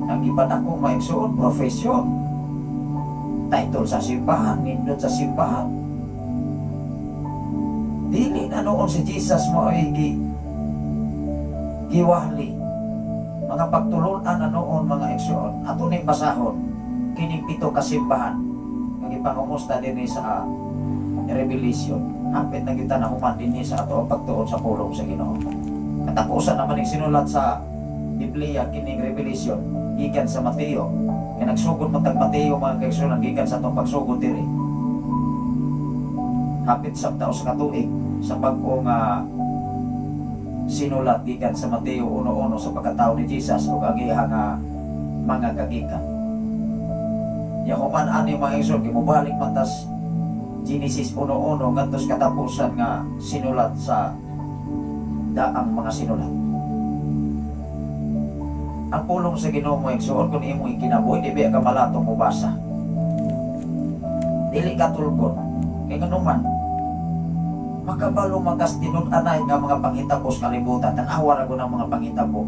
S7: Ang iban ako, mga igsuon, profession, title sa simbahan, nindot sa simbahan. Dili na noon si Jesus mo ay giwali. Mga pagtulunan na noon, mga igsuon. Ato ning basahon kining pito ka simbahan nga gipangumusta dinhi sa Revelation. Hapit na kita na human dinhi sa ato ang pagtuon sa pulong sa Ginoo. Katapusan naman ning sinulat sa Biblia kining Revelation gikan sa Mateo. Kaya nagsugod man tag Mateo, mga kaigsuonan, gikan sa atong pagsugod diri. Hapit sa taos sa katuig sa bag-o nga sinulat gikan sa Mateo 1:1 sa pagkatao ni Jesus ug ang iya nga mga kagikan. Ya human ani, mga igsoon, gimubalik man tas Genesis 1:1 ngadto sa katapusan nga sinulat sa daang mga sinulat. Ang pulong sa Ginoo, mga igsoon, kung imong ikinabuhi, di ba ka malato mo basa? Dili ka tulgon. Kay nganuman, makabalo magas tinud-anay nga mga panghitabo sa kalibutan. Tan-awa ra ng mga panghitabo.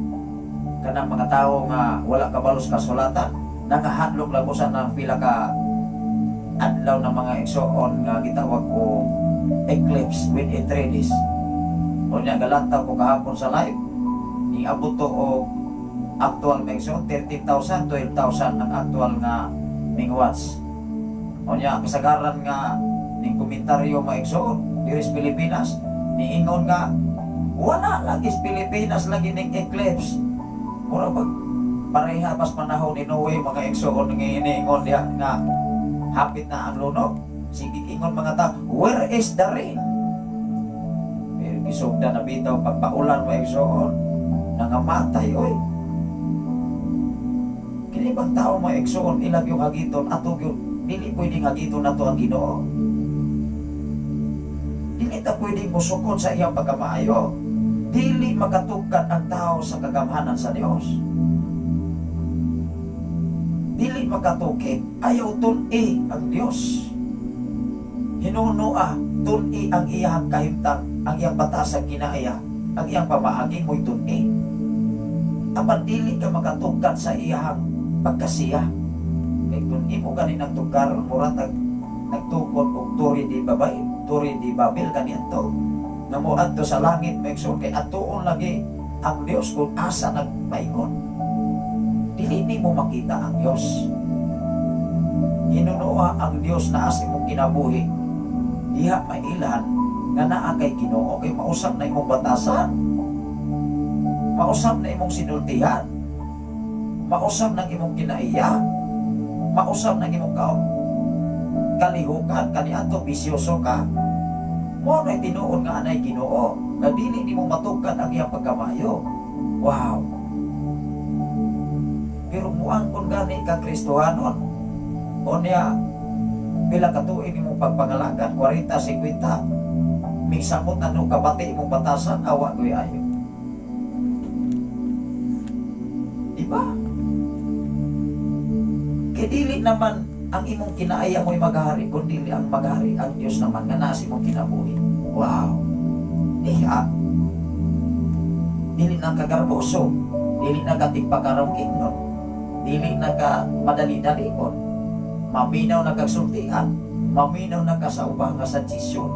S7: Kanang mga tawo nga wala kabalo sa kasulatan, nangahadlok lang usa ng pila ka adlaw ng mga igsoon nga gitawag ko eclipse within 3 days. Unya galantaw ko kahapon sa live, niabot to og actual, mga igsoon, 13,000, 12,000 ang actual nga mingwatch. Unya kasagaran nga ning
S6: komentaryo, mga igsoon, diri sa Pilipinas, niingon nga wala lagi sa Pilipinas lagi ning eclipse. Mura pag pareha pas panahon ni Noe, mga igsoon, nga iniingon diha nga hapit na ang lunok. Sige, ingon mga tao, "Where is the rain?" Pero gisugda na bitaw pagpaulan, mga igsoon, nangamatay oy. Kini bang tao, mga igsoon, ilang yung hagiton ato gyud, dili pwedeng hagiton nato ang Ginoo. Dili ta pwedeng musukod sa iyang pagkamaayo. Dili makatugkad ang tao sa kagamhanan sa Dios. Dili makatukib. Ayaw tun-i ang Dios. Hinunoa, tun-i ang iyang kahimtang, ang iyang batasag kinaiya, ang iyang pamaagi mo'y tun-i. Apan dili ka makatugkad sa iyang pagkasiya. Kay kung imo gani nang tugkaron, mura tag nagtukod og Torre di Babay, Torre di Babel kaniadto. Nga moadto sa langit, mga igsoon, kay atuon lagi ang Dios kung asa nagpaingon. Dili nimo makita ang Dios. Hinunoa ang Dios naa sa imong kinabuhi. Diha mailhan nga naa kay Ginoo kay mausab na imong batasan. Mausab na imong sinultihan. Mausab ng imong kinaiya. Mausab ng imong kalihukan kaniadto bisyoso ka. Mao na tinuod nga anay Ginoo nga dili nimo matugkad ang iyang pagkamayo. Wow. Pero muangkon gani ka Kristohanon. Unya pila ka tuig imong pagpangalagan, 40, 50. Misamot na no kabati imong batasan, awa ko'y ayo. Diba? Kay dili naman ang imong kinaaya mo'y maghari, kundi ang maghari ang Diyos naman nga nasa imong kinabuhi. Wow. Diha. Dili na kagarboso, dili na ka tigpakarong ingnon, dili na ka madali-dalion, maminaw na kag sultian, maminaw na ka sa ubang nga suggestion.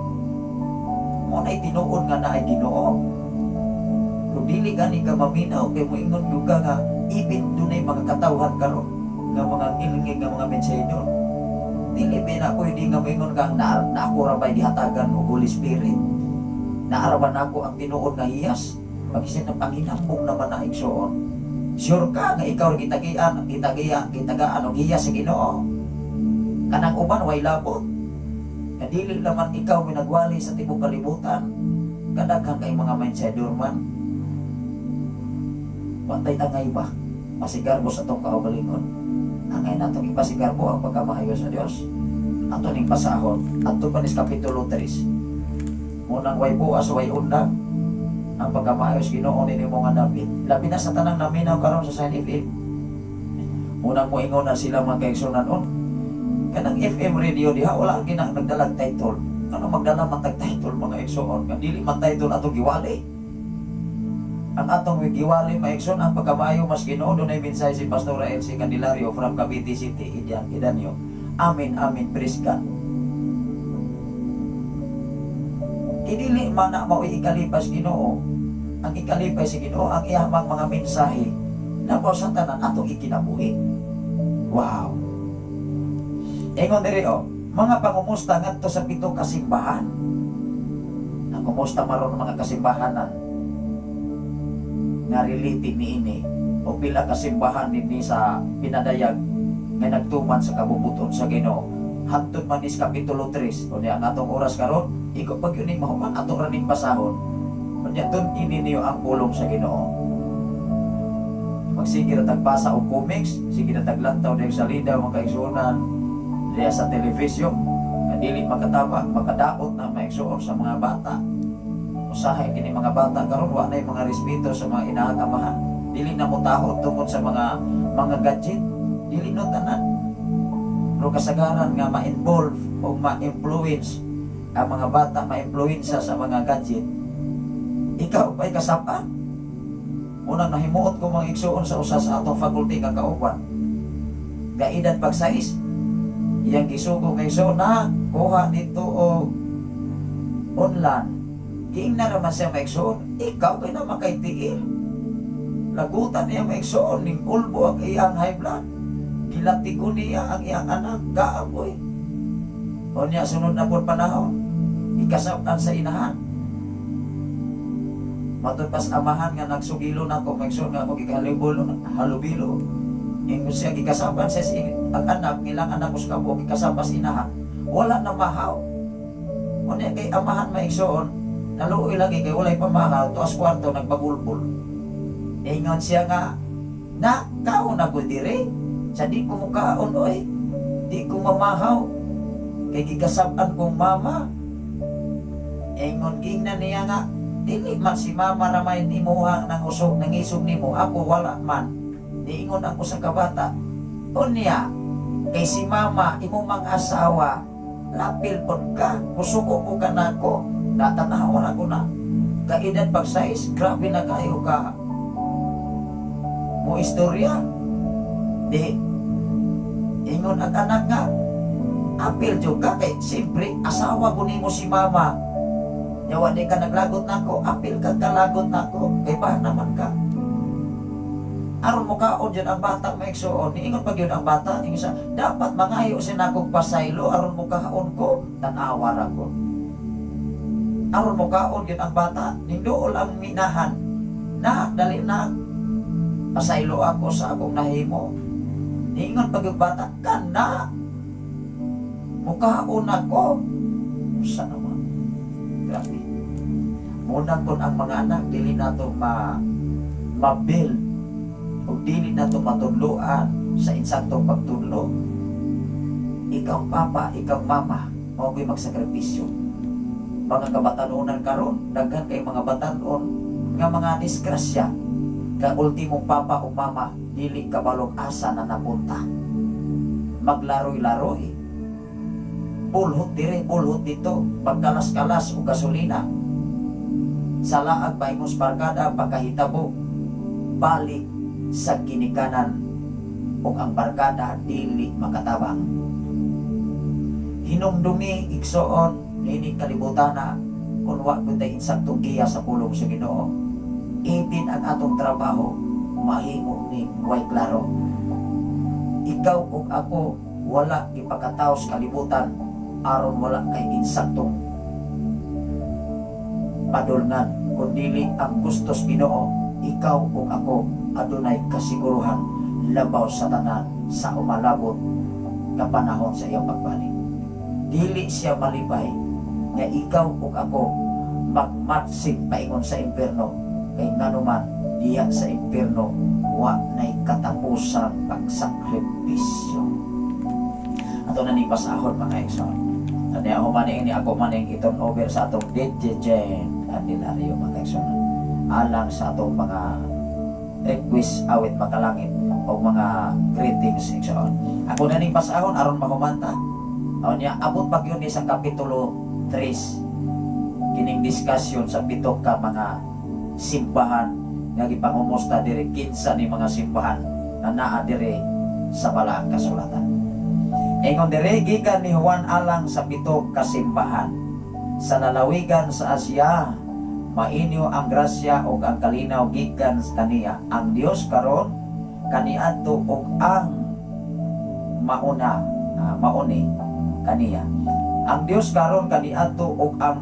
S6: Mo na'y tinuod nga naay Ginoo. Kung dili gani ka maminaw kay moingon gyud ka nga even dunay mga katawhan karon nga mga ngilngig nga mga mensahero. Dili ba na pwede nga moingon kang na ako ra ba'y gihatagan og Holy Spirit? Naara ba nako ang tinuod nga hiyas? Pag-isip ng panghinambong naman na, igsoon. Sure ka nga ikaw ra gitagian, gitagian, gitagaan og hiyas sa Ginoo. Kanang uban way labot. Nga dili naman ikaw may nagwali sa tibok kalibutan. Kadaghan kay mga mensador man. Wantay angay ba? Pasigarbo sa atong kaugalingon. Angay natong ipasigarbo ang pagkamaayo sa Dios. Ato ning basahon. Adto pa ni sa Kapitulo 3. Munang way buas, way undang ang pagkamaayo sa Ginoo nini mo nga dapit. Labi na sa tanang naminaw karon sa Shine FM. Unang moingon na sila, mga kaigsunan, on. Kanang FM radio diha wala gina nagdalag title. Ano magdala man tag title, mga igsoon? Nga dili man title atong giwali. Ang atong giwali, mga igsoon, ang pagkamaayo mas Ginoo. Dunay mensahe si Pastor Elsie Candelario from Cavite City, Idian, Idanyo. Amen, amen, praise God. Kidili man na mao'y ikalipas Ginoo. Ang ikalipay sa Ginoo ang iyang mga mensahe labaw sa tanan atong ikinabuhi. Wow. Ingon diri oh, mga pangumusta ngadto sa pito ka simbahan. Ang kumusta maron mga kasimbahanan nga related niini o pila ka simbahan dinhi sa pinadayag nga nagtuman sa kabubut-on sa Ginoo. Hantod man is Kapitulo 3. Unya ang atong oras karon, iko pag yun mahuman ato ra ning basahon. Unya tun ini niyo ang pulong sa Ginoo. Magsige ra tag basa og comics, sige ra taglantaw dayon sa lida, mga kaigsuonan, diya sa telebisyon nga dili makatama, makadaot na maigsuon sa mga bata. Usahay kini mga bata karon wa nay mga respeto sa mga inahan amahan. Dili na motahod tungod sa mga gadget. Dili no tanan. Pero kasagaran nga ma-involve o ma-influence ang mga bata, ma-influensa sa mga gadget. Ikaw pa'y kasapan. Unang nahimuot ko, mga igsuon, sa usa sa atong faculty nga kauban. Gaedad pag 6. Iyang gisugo kay igsuon na kuha dito o online. Giingna naman siya, mga igsuon, ikaw kay naman kay tiil. Lagutan niya, mga igsuon, ning ulbo ang iyang high blood. Gilatigo niya ang iyang anak, kaaboy. Unya sunod na pud panahon, ikasab-an sa inahan. Matud pas amahan nga nagsugilo nako, maigsoon nga ako gikalibolo, halubilo. Ingon siya gikasaban sa ang anak, nilang anak ko sa kabo, gikasaba sa inahan. Wala na mahaw. Unya kay amahan, maigsoon, naluoy lagi kay walay pamahaw, tuas kwarto nagbagulbol. Ingon siya nga, na kaon na ko dire, sa di ko mukaon oy, di ko mamahaw, kay gikasab-an kong mama. Ingon gingnan niya nga, dili man si mama ramay imuhang nangusog nangisog nimo, ako wala man. Niingon ako sa kabata, unya, kay si mama imo mang asawa, lapil pod ka, kusuko ko ka nako, natanawan ako na. Kaedad pag 6, grabe na kayo ka mo istorya. Di, ingon ang anak nga, apil jud ka kay siyempre asawa ko nimo si mama. Yawa di ka naglagot nako, apil ka kalagot nako, kay ba naman ka. Aron mo kaon dyan ang bata, maigsoon, niingon pag yun ang bata, ingon siya, dapat mangayo siya nakong pasaylo, aron mo kaon ko, tanawa ra ko. Aron mo kaon yun ang bata, ninduol ang minahan, na, dali na, pasaylo ako sa akong nahimo. Niingon pag yung bata, kana, mukaon ako. Usa naman. Grabe. Muna kun ang mga anak, dili nato ma mabuild o dili nato matudloan sa insaktong pagtudlo. Ikaw papa, ikaw mama, mao ko'y magsakripisyo. Mga kabatanunan karon, daghan kay mga batanon nga mga disgrasya ka ultimong papa o mama dili kabalog asa na napunta. Maglaroy-laroy. Bulhot dire, bulhot dito, pagkalas-kalas o gasolina. Sa laag paingos barkada, pagkahitabo, balik sa ginikanan ug ang barkada dili makatabang. Hinumdumi, igsoon, niini kalibutana kung wa gud tay insaktong giya sa pulong sa Ginoo. Ipin ang atong trabaho mahimo ning way klaro. Ikaw ug ako wala gipakatawo sa kalibutan aron wala kay insaktong padulngan kun dili ang gustos Ginoo, ikaw ug ako adunay kasiguruhan labaw sa tanan sa umalabot nga panahon sa iyang pagbalik. Dili siya malipay nga ikaw ug ako magmatsing paingon sa impierno kay nganuman diya sa impierno wa nay katapusang pagsakripisyo. Ato na ning basahon, mga igsoon. Ani ako man ini ako man ning i-turn over sa atong DJ Jen Candelario, mga igsoon. Alang sa atong mga request awit makalangit o mga greetings, igsoon. Ako na ning basahon aron mahumanta. Unya abot pag yun ni sa kapitulo 3 kining discussion sa pito ka mga simbahan nga gipangumusta diri, kinsa ni mga simbahan na naa diri sa Balaang Kasulatan. Ingon diri, gikan ni Juan alang sa pito ka simbahan sa lalawigan sa Asia, mainyo ang grasya ug ang kalinaw gikan kaniya ang Dios karon, kaniadto ug ang mauna, mauni kaniya. Ang Dios karon, kaniadto ug ang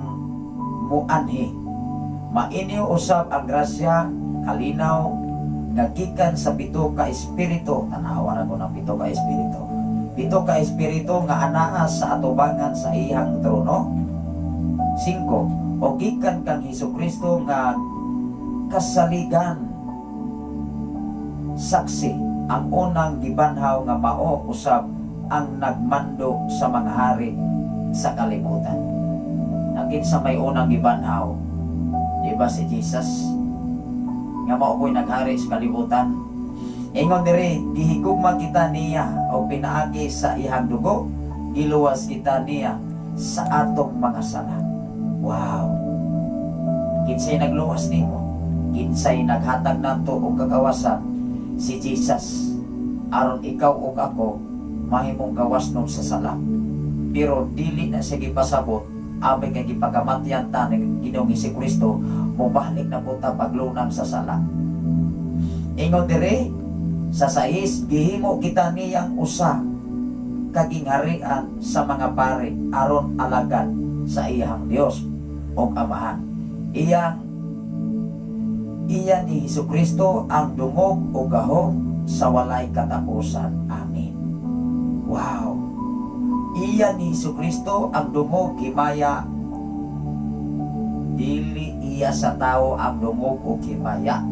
S6: muanhi. Mainyo usab ang grasya, kalinaw nga gikan sa pito ka espiritu. Tanawa ra ko ng pito ka espiritu. Pito ka espiritu nga anaa sa atubangan sa iyang trono. 5. O gikan kang Hesus Kristo nga kasaligan saksi, ang unang gibanhaw nga mao usab ang nagmando sa mga hari sa kalibutan. Ang kinsa may unang gibanhaw? Di ba si Jesus? Nga mao po'y naghari sa kalibutan. Ingon diri, gihigugma kita niya o pinaagi sa iyang dugo, giluwas kita niya sa atong mga sala. Wow! Kinsay nagluwas nimo? Kinsay naghatag nato og kagawasan? Si Jesus. Aron ikaw ug ako mahimong gawas nun sa sala. Pero dili na siya gipasabot, abay kay gipakamatyan ta ni Ginoong Kristo, mobalik na po ta paglunang sa sala. Ingon dire sa 6, gihimo kita niyang usa
S7: kagingharian sa mga pari aron alagad sa iyang Dios ug Amahan. Iyang iya ni Hesukristo ang dungog o gahom sa walay katapusan. Amen. Wow! Iya ni Hesukristo ang dungog, himaya. Dili iya sa tao ang dungog o himaya.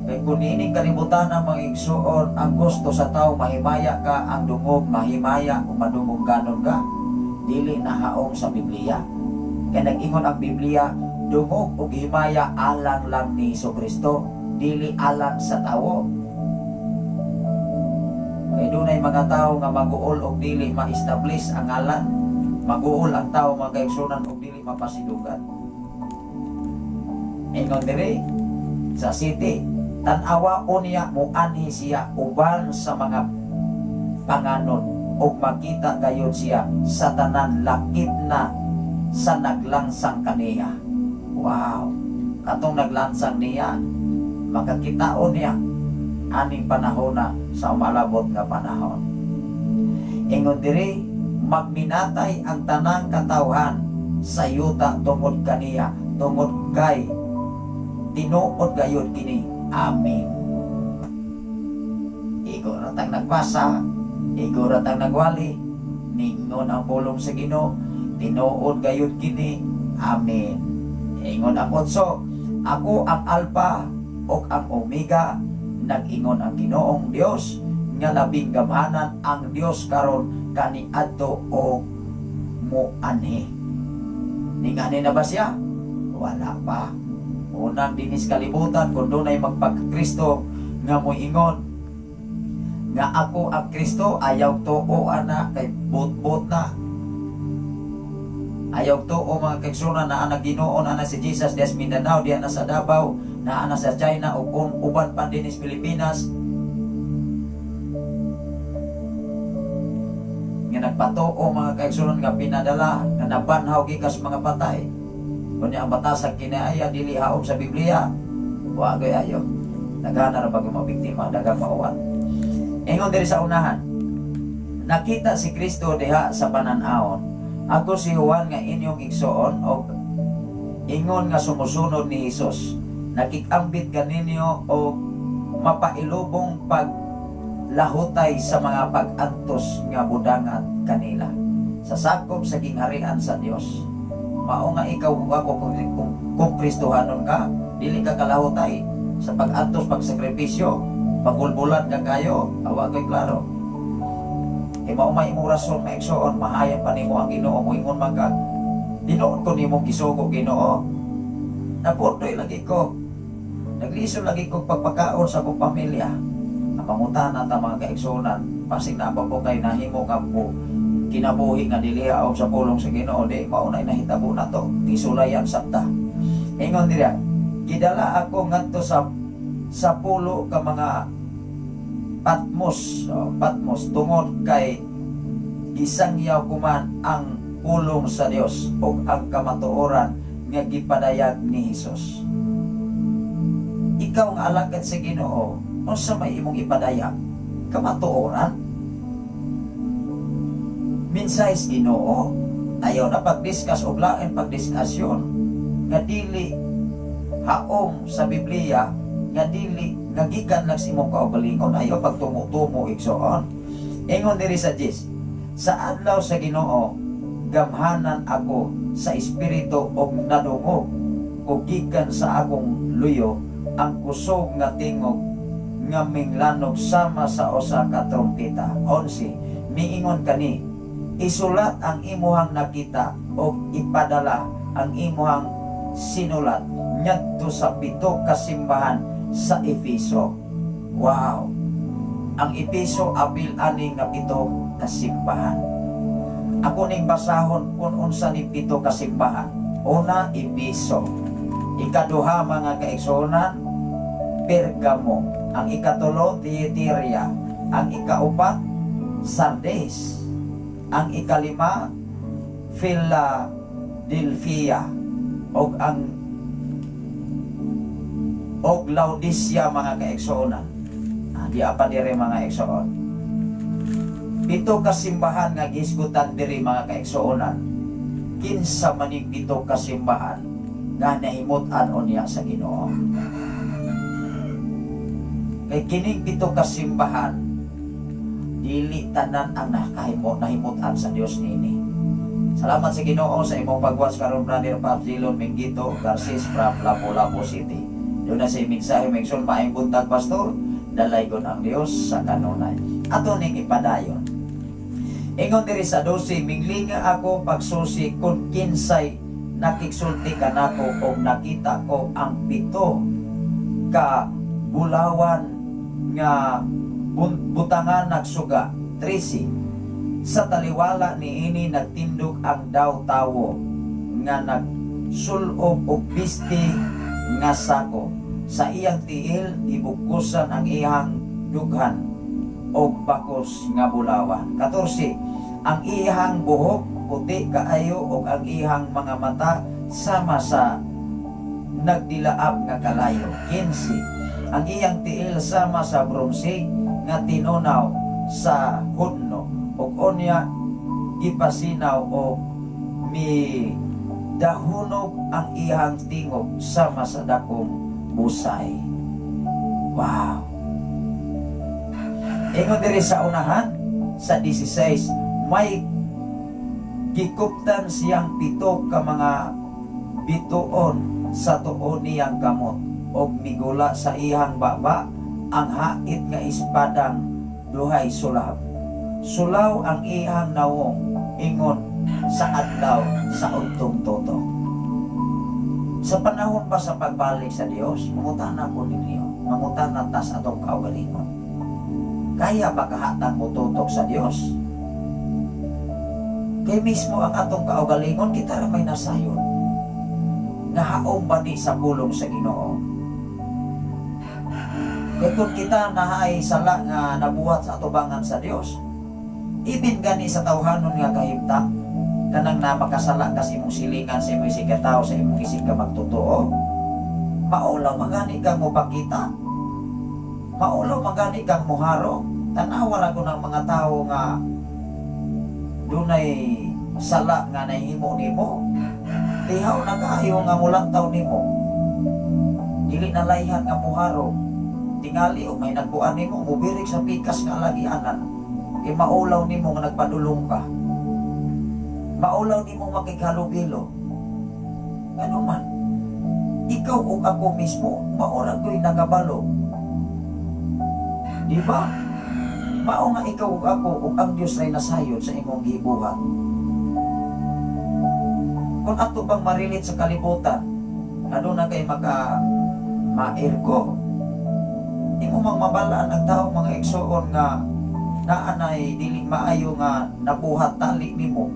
S7: Kay kung niining kalibutan ang mga igsuon, ang gusto sa tao mahimaya ka, ang dungog mahimaya o madungog ganon ka, dili na haom sa Biblia. Kay nag-ingon ang Biblia, dungog o himaya alang lang ni Hesukristo, dili alang sa tao. Kay dunay mga tao nga maguol og dili ma-establish ang ngalan. Maguol ang tao, mga kaigsunan, og dili mapasidugan. Ingon diri sa 7, tan-awa unya, muanhi siya uban sa mga panganod ug makita gayud siya sa tanan lakip na sa naglansang kaniya. Wow! Katong naglansang niya, makakitaon niya aning panahon na sa umalabot nga panahon. Ingon diri, magminatay ang tanang katawhan sa yuta tungod kaniya, tungod kay tinuod gayud kini. Amen. Igo ratang nagbasa, igo ratang nagwali, ningon ang pulong sa Ginoo, tinuod gayud kini. Amen. Ingon ang 8, "Ako ang Alpha ug ang Omega," nag-ingon ang Ginoong Dios nga labing gamhanan, ang Dios karon, kaniadto o muanhi. Ningani na ba siya? Wala pa. Unang dinis kalibutan, kung dunay magpagkristo nga moingon nga ako ang Kristo, ayaw tuo ana kay bot-bot na. Ayaw tuo, mga kaigsunan, na anak Ginoo na si Jesus dias Mindanao, diya na sa Davao, naa na sa China o kung uban pa dinis Pilipinas nga nagpatuo, mga kaigsunan, nga pinadala nga nabanhaw gikas mga patay. Kunya ang batasag kinaaya dili haom sa Biblia, wa gay ayo. Daghana ra bagay mga biktima, daghang mauwat. Ingon diri sa unahan, nakita si Kristo diha sa panan-awon. Ako si Juan nga inyong igsoon og ingon nga sumusunod ni Hesus. Nakikambit kaninyo og mapailubong pag lahutay sa mga pag-antos nga budangan kanila sa sakop sa gingharian sa Dios. Mao nga ikaw ug ako, kung Kristohanon ka, dili ka kalahutay sa pag-antos, pagsakripisyo, pagulbulan ka kayo, awa ko'y klaro. Kay mao may imong rason, maigsoon, mahayan pa nimo ang Ginoo, moingon man ka, "Tinuod ko nimong gisugo, Ginoo. Naputoy lagi ko. Naglisod lagi ko pagpakaon sa akong pamilya." Ang pangutana ta, mga kaigsunan, pasig na po kay nahimo ka po kinabuhi nga dili haom sa pulong sa Ginoo, di mao na nahitabo na to, gisulayan sabta. Ingon dira, gidala ako ngadto sa pulo ka mga Patmos, oh, Patmos, tungod kay gisangyaw ko man ang pulong sa Dios ug ang kamatuoran nga gipadayag ni Hesus. Ikaw nga alagad sa Ginoo, unsa may imong ipadayag? Kamatuoran. Mensahe sa Ginoo. Ayaw na pag-discuss og lain pagdiskusyon nga dili haom sa Biblia, nga dili nga gikan lang sa imong kaugalingon. Ayaw pagtumo-tumo, igsoon. Ingon diri sa 10, sa adlaw sa Ginoo, gamhanan ako sa espiritu og nadungog ko gikan sa akong luyo ang kusog nga tingog nga minglanog sama sa usa ka trompeta. 11, miingon kani, "Isulat ang imuhang nakita og ipadala ang imuhang sinulat ngadto sa pito ka simbahan sa Efeso." Wow! Ang Efeso apil ani nga pito ka simbahan. Ako ning basahon kung unsa ni pito ka simbahan. Una, Efeso. Ikaduha, mga kaigsuonan, Pergamo. Ang ikatulo, Thyatira. Ang ikaupat, Sardes. Ang ikalima, Philadelphia. Og ang og Laodicea, mga kaigsuonan. Di pa dire, mga igsoon. Pito ka simbahan nga gihisgutan diri, mga kaigsuonan. Kinsa maning pito ka simbahan nga nahimut-an unya sa Ginoo? Kay kining pito ka simbahan, dili tanan ang nakahimo nahimut-an sa Dios niini. Salamat sa Ginoo sa imong pag-watch karon, Brother Pops Dillon Mengito Garces from Lapu-Lapu City. Duna say mensahe, mga, "Maayong buntag, Pastor. Dalaygon ang Dios sa kanunay." Ato ning ipadayon. Ingon diri sa 12, "Minglinga ako pagsusi kung kinsay nakigsulti kanako og nakita ko ang pito ka bulawan nga butangan nagsuga." 13. "Sa taliwala niini nagtindog ang daw tawo nga nagsulob og pisti nga sako. Sa iyang tiil gibugkosan ang iyang dughan og bakos nga bulawan." 14. "Ang iyang buhok puti kaayo ug ang iyang mga mata sama sa nagdilaab nga kalayo." 15. "Ang iyang tiil sama sa bronse nga tinunaw sa hudno ug unya gipasinaw o mi dahunog ang iyang tingog sama sa dakong busay." Wow. Ingon diri sa unahan sa 16, "May gikuptan siyang pito ka mga bituon sa tuo niyang kamot og migula sa iyang baba ang hait nga espadang duhay sulab. Sulaw ang iyang nawong ingon sa adlaw sa udtong tutok." Sa panahon ba sa pagbalik sa Dios, mangutana ko ninyo, mangutana ta sa atong kaugalingon. Kaya ba kahatang motutok sa Dios? Kay mismo ang atong kaugalingon, kita ra may nasayon. Nahaom ba ni sa pulong sa Ginoo? Kay kung kita naay sala nga nabuhat sa atubangan sa Dios, ibin gani sa tawhanon nga kahimtang, kanang na makasala ka sa imong silingan, sa imong isig tao, sa imong isig ka magtotoo, maulaw magani kang mopakita, maulaw magani kang muharo. Tanawa ra ko ng mga tao nga dunay sala nga nahimo nimo, lihaw na kaayo nga mulantaw nimo, dili na layhan nga muharo. Tingali og may nagbuan nimo, mubirik sa pikas nga alagianan kay maulaw nimo nga nagpadulong ka, maulaw nimo makighalubilo. Ano man ikaw ug ako mismo, mao ra ko'y nakabalo, di ba? Mao nga ikaw ug ako ug ang Dios ay nasayod sa imong gibuhat. Kung ato bang marilit sa kalibutan aduna kay maka mairko, imo mang mabalaan ang tao, mga igsoon, nga naanay dili maayo nga nabuhat tali nimo,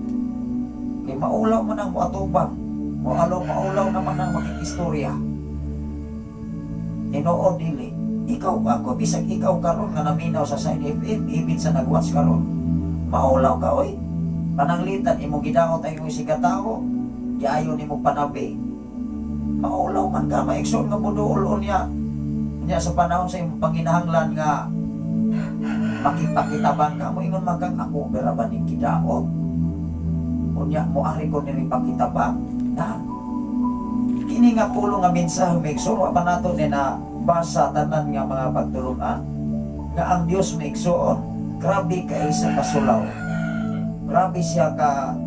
S7: kay maulaw man ang moatubang moalaw, maulaw naman ang makikistorya. Tinuod dili? Ikaw, ako, bisag ikaw karon nga naminaw sa Sign FM, ibig sa nag-watch karon, maulaw ka oy. Pananglitan imong gidaot ang imong sikatao, giayo nimo panabi, maulaw man ka, maigsoon, nga muduol unya nya sa panahon sa imong panginahanglan nga makipakitabang ka mo, ingon man kang, "Ako bera ba ning gidaot? Unya mo ari ko nili pakitabang na." Kini nga pulong nga mensahe, maigsoon, wa pa nato ni na basa tanan nga mga pagtulunan nga ang Dios, maigsoon, grabe kay sa kasulaw, grabe siya ka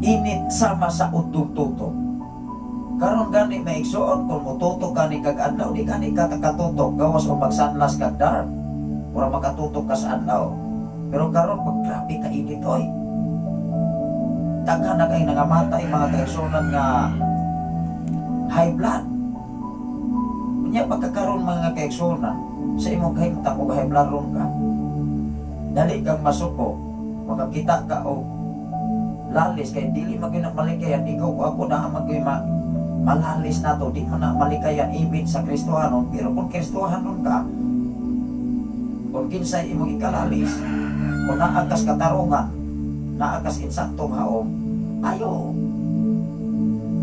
S7: init sama sa udtong tutok. Karon gani, maigsoon, kung motutok ka ni kag adlaw, di gani ka katutok gawas o magsanlas kag dark ora makatutok ka sa adlaw. Pero karon pag grabe ka init oy, daghan na kay nangamatay, mga kaigsuonan, nga high blood. Unya pagkakaroon, mga kaigsuonan, sa imong kahimtang og high blood ron ka, dali kang masuko makakita ka og lalis kay dili man gyud na malikayan. Ikaw o ako na man gyud malalis nato, di man na malikayan ibig sa Kristohanon. Pero kung Kristohanon ka, kung kinsay imong ikalalis, kung naa kas katarungan, naa kas insaktong haom, ayaw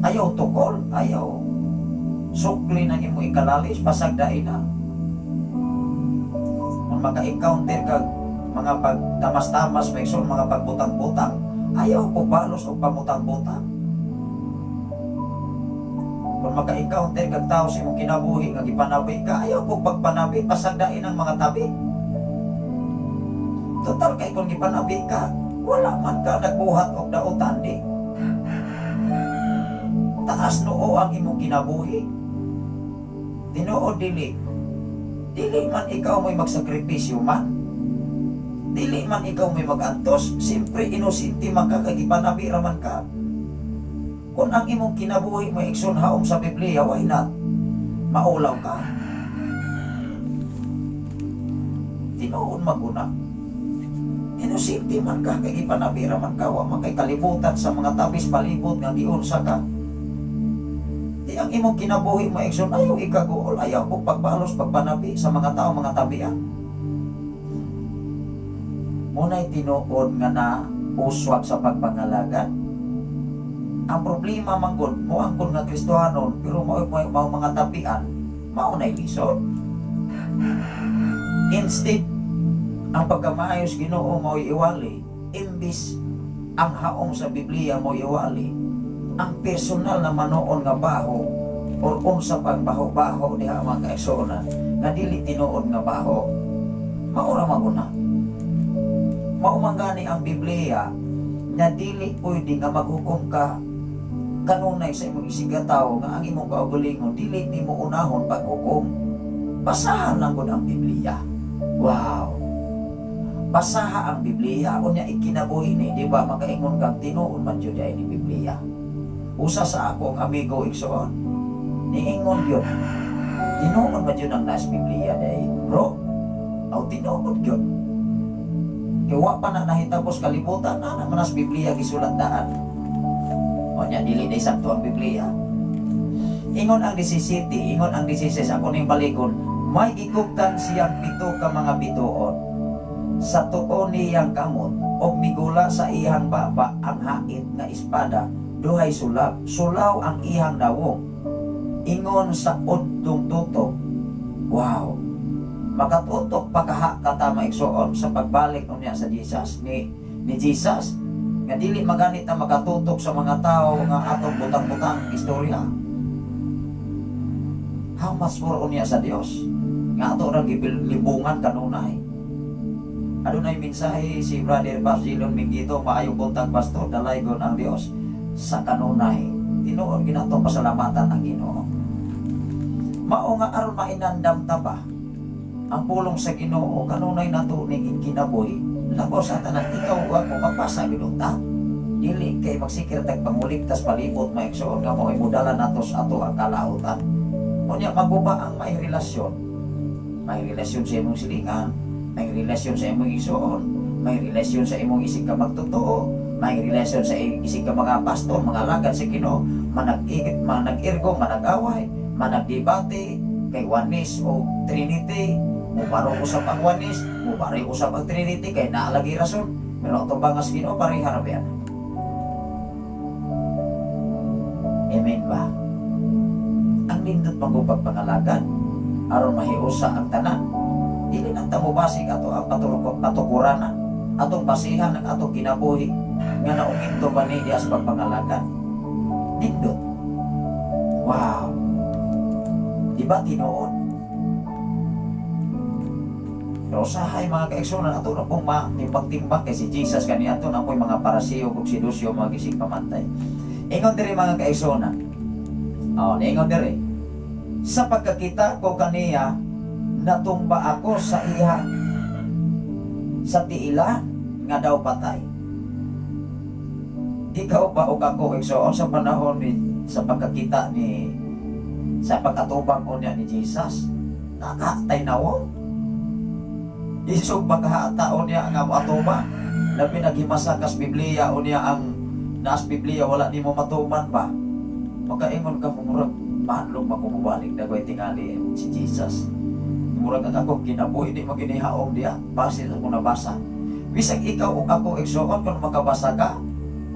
S7: ayaw tukol, ayaw sukli ng imong ikalalis, pasag dai na.
S6: Kung maka-encounter kag mga pagtamas-tamas, mga igsoon, mga pagbutang-butang, ayaw pagbalos o pamutang-butang. Kung maka-encounter kag tao sa imong kinabuhi nga gipanabi ka, ayaw pag pagpanabi, pasagdain ang mga tabi. Total kay kung gipanabi ka, wala man ka nagbuhat og dautan di. Taas noo ang imong kinabuhi. Tinuod dili. Dili man ikaw may magsakripisyo man. Dili man ikaw may magantos, siyempre inosente man ka kay gipanabi ra man ka. Kung ang imong kinabuhi may igsoon haom sa Biblia, why not? Maulaw ka. Tinuod maguna. Inosente man ka kay gipanabi ra man ka, wa man kay kalibutan sa mga tabis palibot nga giunsa ka. Di ang imong kinabuhi mo igsoon, ayaw ikaguol, ayaw po pagbalos, pagpanabi sa mga tao, mga tabian. Muna'y tinuod nga na uswag sa pagpangalagan. Ang problema manggod, moangkon nga Kristohanon, pero mao mao mga tabian, mao na'y lisod. Instead, ang pagkamaayos Ginoo mao'y iwali, imbis ang haong sa Biblia mo'y iwali, ang personal na manoon nga baho or unsa pang baho-baho diha mga kaigsuonan nga dili tinuod nga baho, mao ra maguna. Mao man gani ang Biblia nga dili pwede nga maghukom ka kanunay sa imong isigatawo nga ang imong kaugalingon dili nimo unahon paghukom. Basahan lang gud ang Biblia. Wow. Basaha ang Biblia unya ikinabuhi ni, di ba makaingon kang tinuod man jud ay ni Biblia. Usa sa akong amigo igsoon, niingon gyud, tinuod man jud ang nas Biblia day, bro. Aw tinuod gyud. Kay wa pa na nahitabo kalibutan na naman nas Biblia gisulat daan. O nya dili day sakto ang Biblia. Ingon ang 17, ingon ang 16, ako ning baligon, may gikugtan siyang 7 ka mga bituon sa tuo niyang kamot og migula sa iyang baba ang hait nga espada, duhay sulab, sulaw ang iyang nawong, ingon sa udtong tutok. Wow, makatutok pagkaha katama igsoon sa pagbalik unya sa Jesus ni Jesus nga dili maganit na makatutok sa mga tao nga atong butang-butang istorya. How much more unya sa Dios nga ato ra gilibungan kanunay. Adunay mensahe si Brother Basilon Mingito, maayong buntag pastor, dalaygon ang Dios sa kanunay. Tinuod ginato pasalamatan ang Ginoo. Mao nga aron mainandam ta ba ang pulong sa Ginoo kanunay nato ning kinabuhi. Labaw sa tanan, ikaw ug ako magbasa gyud ta. Dili kay magsikir tag panguligtas palibot maigsoon nga mao'y modala nato sa ato ang kalautan. Unya maguba ang may relasyon. May relasyon sa imong silingan, may relasyon sa imong igsoon, may relasyon sa imong isig ka magtotoo, may relasyon sa isig ka mga pastor, mga alagad sa Ginoo, manag-igit, manag-irgo, manag-away, managdebate kay Oneness o Trinity, mubaro usab ang Oneness, mubaro usab ang Trinity kay naalagi rason, pero ato bangas Ginoo pareha ra ba yan? Amen ba? Ang nindot magupagpangalagan aron mahiusa ang tanan. Dili na ta mobasig ato ang patukuranan, atong basihan ang atong kinabuhi nga nauminto ba ni diha sa pagpangalagan. Nindot. Wow. Di ba tinuod? Pero usahay mga kaigsunan, ato na pong matimbang-timbang kay si Jesus kani ato na po'y mga Paraseo kung Seduseo mga gising pamantay. Ingon diri mga kaigsunan. Oh, ingon diri. Sa pagkakita ko kaniya, natumba ako sa iya sa tiila nga daw patay. Ikaw ba o ako igsoon sa panahon ni sa pagkakita ni sa pagkatubang unya ni Jesus, nakaatay na wo? Isog pagkahata unya nga moatubang, labi naghimasa kas Biblia unya ang naas Biblia wala nimo matuman ba? Makaingon ka murag mahadlok makumubalik dagway tingali si Jesus. Murag ang akong kinabuhi di maginihaom diya base sa akong nabasa. Bisag ikaw ug ako igsoon kung makabasa ka,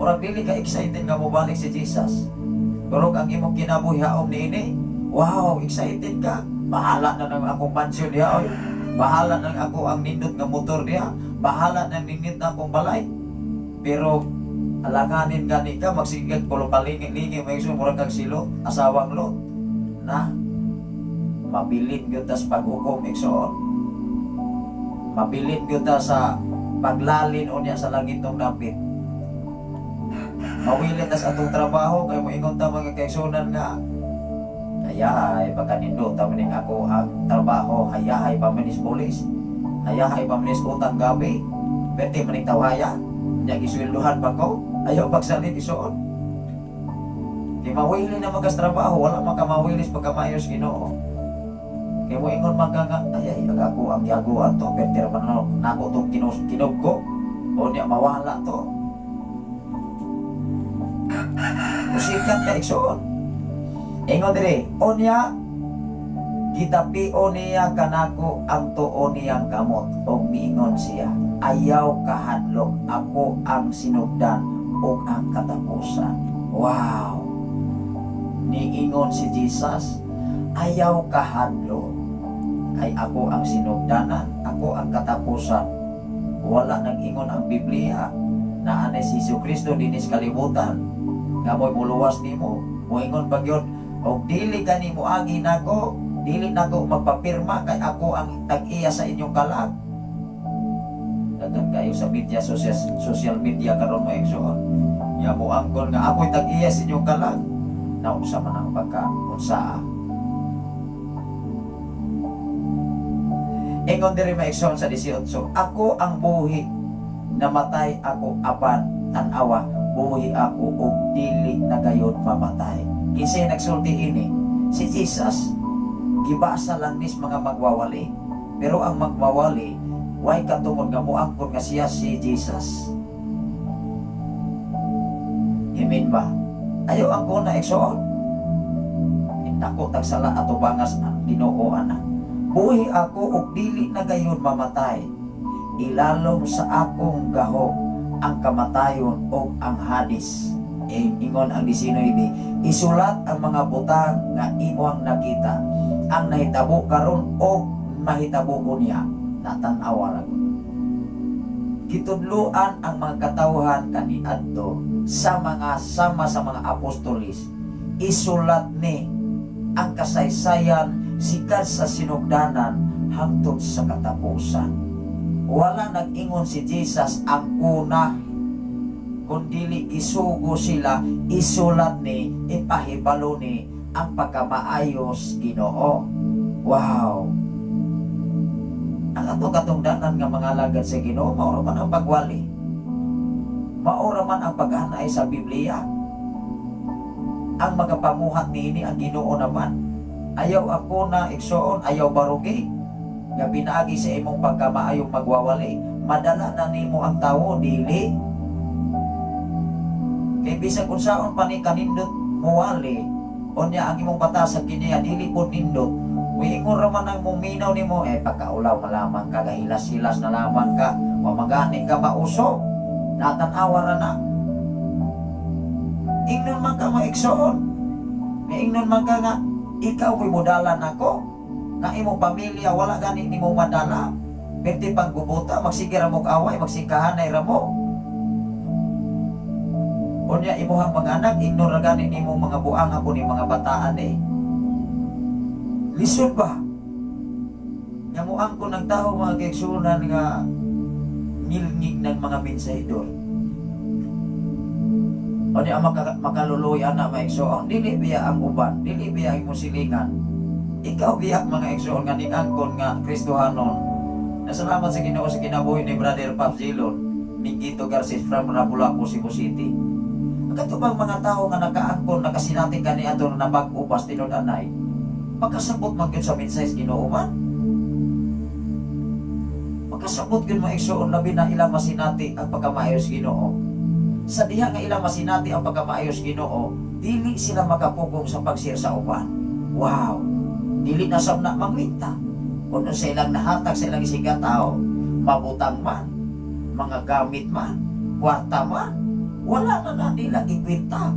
S6: murag dili ka excited nga mobalik si Jesus. Pero ang imong kinabuhi haom niini, wow, excited ka. Bahala na nang akong mansion diha oy. Bahala nang ako ang nindot nga motor diha, bahala nang nindot na akong balay. Pero alanganin gani ka magsigig pulo palingi-lingi may igsoon, murag kag silo, asawang Lot na mabilin gyud ta sa paghukom, igsoon. Mabilin gyud ta sa paglalin unya sa langit ng dapit. Mawilin ta sa atong trabaho kay moingon ta, mga kaigsunan, nga hayahay pagkanindot ta maning ako ang trabaho, hayahay pa manis pulis, hayahay pa manis utang gabi, pwede maning tawhaya nya, gisweldohan pa ko. Ayaw pagsalit, igsoon. Kay mawili na magas trabaho, wala man ka mawilis pagkamayos Ginoo. Kay mo ingon man ka nga, ay ay, ako ang giaguan to, pwede ra man nako tong kinugko, o niya mawala to. Musikat ka, igsoon. Ingon dire, onya gitapio niya kanako ang tuo niyang kamot og miingon siya, "Ayaw kahadlok, ako ang sinugdan ug ang katapusan." Wow! Niingon si Jesus, "Ayaw kahadlok kay ako ang sinugdanan, ako ang katapusan." Wala nag-ingon ang Biblia na anay si Jesu Kristo dinis kalibutan nga mo'y muluwas nimo. Moingon pa gyud, og dili gani mo agi nako, dili nako magpapirma kay ako ang tag-iya sa inyong kalag. Daghan kayo sa media, social, social media karon, mga igsoon. Ya mo angkon nga ako'y tag-iya sa inyong kalag. Naunsa man ang pagka unsa. Ingon diri, mga igsoon, sa 18, "Ako ang buhi, namatay ako apan tan-awa, buhi ako ug dili na gayod mamatay." Kinsay nagsulti ini? Si Jesus. Gibasa lang nis mga magwawali. Pero ang magwawali, way katungod nga moangkon nga siya si Jesus. Amen ba? Ayaw ang kuna, igsoon. Dako tag sala ato bangas ang Ginoo ana. "Buhi ako ug dili na gayud mamatay. Ilalom sa akong gahom ang kamatayon ug ang Hadis." Ingon ang 19, "Isulat ang mga butang nga imong nakita, ang nahitabo karon o mahitabo unya." Natan-awa ra gud. Gitudloan ang mga katawhan kaniadto sa mga sama sa mga apostolis. Isulat ni ang kasaysayan sikat sa sinugdanan hangtod sa katapusan. Wala nag-ingon si Jesus ang una, kundili gisugo sila, isulat ni, ipahibalo ni ang pagkamaayos Ginoo. Wow! Ang ato katungdanan nga mga alagad sa Ginoo, maura man ang pagwali. Maura man ang paghanay sa Biblia. Ang magapamuhat niini ang Ginoo naman. Ayaw ako na, igsoon, ayaw barugi. Nga pinaagi sa imong pagkamaayong magwawali, madala na nimo ang tawo, dili. Kay bisag unsaon pa ni kanindot muwali, unya ang imong batasag kiniya dili po nindot. Muingon ra man ang muminaw nimo, eh pagkaulaw malamang ka, gahilas-hilas na lamang ka, wa magani ka mauso, natan-awa ra na. Ingnon man ka, mga igsoon. Miingnon man ka nga, ikaw mo'y modala nako, nga imong pamilya wala gani nimo madala. Pwede pang gubuta, magsige ra mo'g away, magsikahanay ra mo. Unya imuhang mga anak, ignore ra gani nimo mga buanga po ni mga bataan eh. Lisod ba? Nga moangkon ng tao, mga kaigsunan, nga ngilngig ng mga mensahidor. Unya ang makaluluoy ana, mga igsoon, dili biya ang uban, dili biya ang imong silingan. Ikaw biya, mga igsoon, nga ningangkon nga Kristohanon. Nasalamat sa Ginoo sa kinabuhi ni Brother Pap Zilon, Miguito Garces from Rabulaco, Cebu City. Ang katubang mga tao nga nakaangkon, nakasinati kani ato na nabag-ubas tinud-anay, makasabot man gyud sa mensahe sa Ginoo man. Makasabot gyud, mga igsoon, labi na ilang masinati ang pagkamaayos Ginoo. Sa diha nga ilang masinati ang pagkamaayos Ginoo, dili sila makapugong sa pag-share sa uban. Wow! Dili na sab na mangwinta. Kung sa ilang nahatag sa ilang isigkatao, mabutang man, mga gamit man, kwarta man, wala na na nila gikwinta.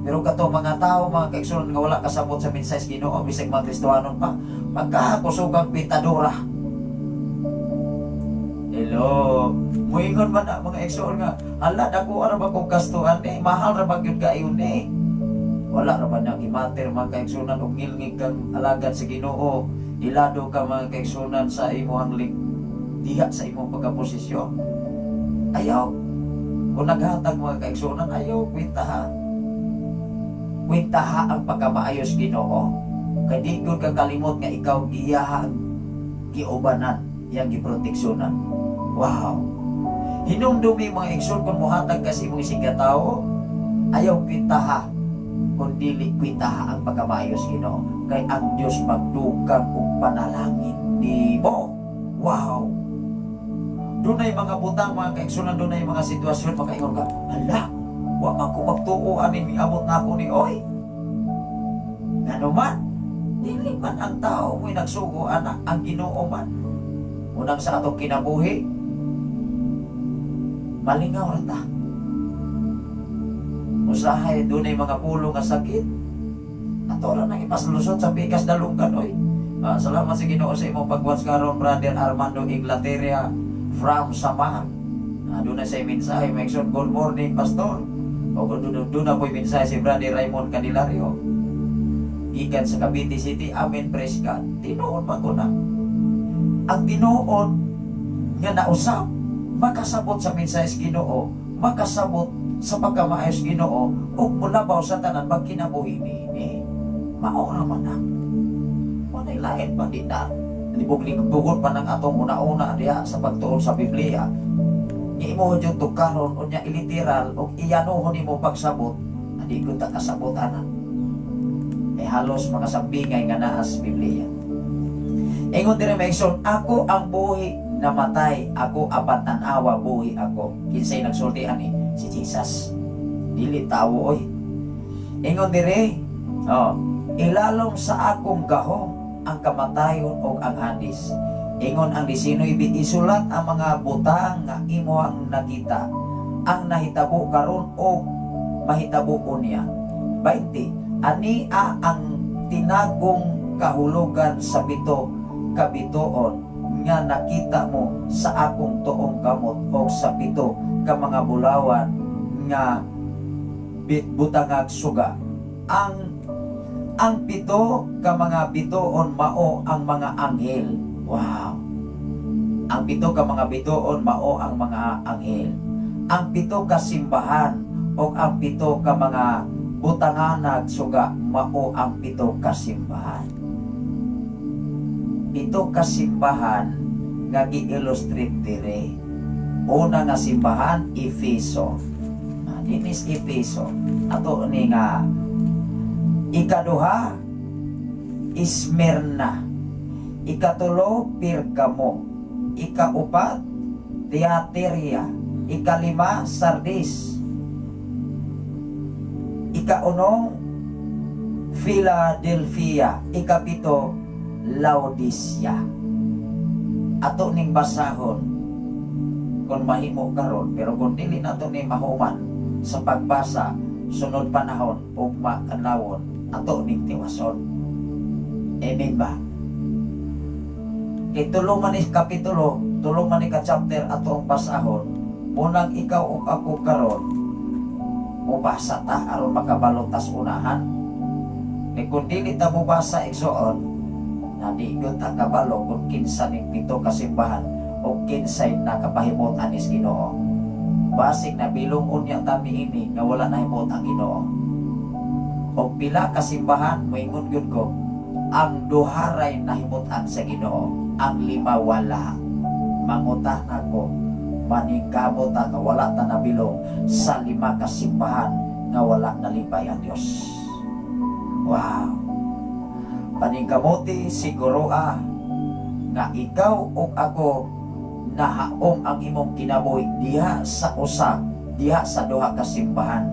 S6: Pero kato mga tao, mga kaigsoon, nga wala kasabot sa mensahe sa Ginoo, bisag mga Kristohanon pa, pagkakusugang pitadora. Hello. Muingon man na mga igsoon nga, hala, dako ra ba kong gastuhan eh, mahal ra ba gyud kaayo ni? Wala ra ba nang imater, mga kaigsunan, og ngilngig kang alagad sa Ginoo, ilado ka, mga kaigsunan, sa imuhang diha sa imong pagkaposisyon. Ayaw. Kung naghatag, mga kaigsunan, ayaw, kwentaha. Kwentaha ang pagkamaayos Ginoo. Kay di gud ka kalimot nga ikaw giyaha giubanan, iyang giproteksyonan. Wow. Hinumdumi, mga igsoon, kung muhatag ka sa imong isigkatawo, ayaw kwentaha kung dili kwentaha ang pagkamaayos Ginoo. Kay ang Dios magdugang og panalangin nimo. Wow. Dunay mga butang, mga kaigsunan, dunay mga sitwasyon makaingon ka, "Hala, wa man ko magtuo ani miabot na ako ni oy." Ngano man, dili man ang tao mo'y nagsugo ana, ang Ginoo man. Unang sa atong kinabuhi, malingaw ra ta. Usahay dunay mga pulo nga sakit. Ato ra nang ipaslusot sa pikas dalunggan oy. Ah, salamat sa Ginoo sa imong pag-watch karon, Brother Armando Inglaterra from Samar. Ah, doon na sa mensahe, may "Good morning, Pastor." O doon na po'y mensahe si Brother Raymond Candelario. Gikan sa Cavite City, "Amen, praise God." Tinuod man ko na. Ang tinuod nga nausap, makasabot sa mensahe sa Ginoo, makasabot sa pagkamaayos Ginoo, ug mulabaw sa tanan magkinabuhi niini. Mao ra man na. Walay lain pa, di na. Libog-libugon pa ng atong una-una diha sa pagtuon sa Biblia. Nga imo jud tukaron unya iliteral ug iyanuhon nimo pagsabot, adi gud ta kasabot ana. Eh halos mga sambingay nga naa sa Biblia. Ingon diri, mga igsoon, "Ako ang buhi, namatay ako apan tan-awa, buhi ako." Kinsay nagsulti ani? Si Jesus. Dili tawo oy. Ingon diri, oh, "Ilalom sa akong gahom ang kamatayon o ang Hades." Ingon ang 19, "Isulat ang mga butang nga imo ang nakita, ang nahitabo karon o mahitabo unya." 20, "Ania ang tinagong kahulugan sa pito kabituon nga nakita mo sa akong tuong kamot o sa pito ka mga bulawan nga butangag suga. Ang pito ka mga bituon mao ang mga anghel." Wow. "Ang pito ka mga bituon mao ang mga anghel. Ang pito ka simbahan o ang pito ka mga butanganag suga mao ang pito ka simbahan." Pito ka simbahan nga gi-illustrate dire. Una nga simbahan, Efeso. Ah, dinis Efeso. Ato ni nga ikaduha, Smyrna. Ikatulo, Pergamo. Ikaupat, Thyatira. Ikalima, Sardis. Ikaunom, Philadelphia. Ikapito, Laodicea. Ato ning basahon kung mahimo karon, pero kung dili nato ni mahuman sa pagbasa sunod panahon, ugma kanlawon, ato ning tiwason. Amen ba? Kay tulo man ni kapitulo, tulo man ni ka chapter ato ang basahon. Unang ikaw ug ako karon mubasa ta aron makabalo tas unahan. Kay kung dili ta mubasa, igsoon, na di gyud ta kabalo kung kinsa ning pito ka simbahan o kinsay nakapahimot anis Ginoo. Basig nabilong unya ta niini nga wala nahimot ang Ginoo. O pila ka simbahan, moingon gyud ko, ang duharay nahimutan sa Ginoo, ang lima wala. Mangutana ko, maningkamot ta nga wala ta nabilong sa lima ka simbahan nga wala nalipay ang Dios. Wow. Paningkamuti siguro nga ikaw ug ako nahaom ang imong kinabuhi diha sa usa, diha sa duha ka simbahan.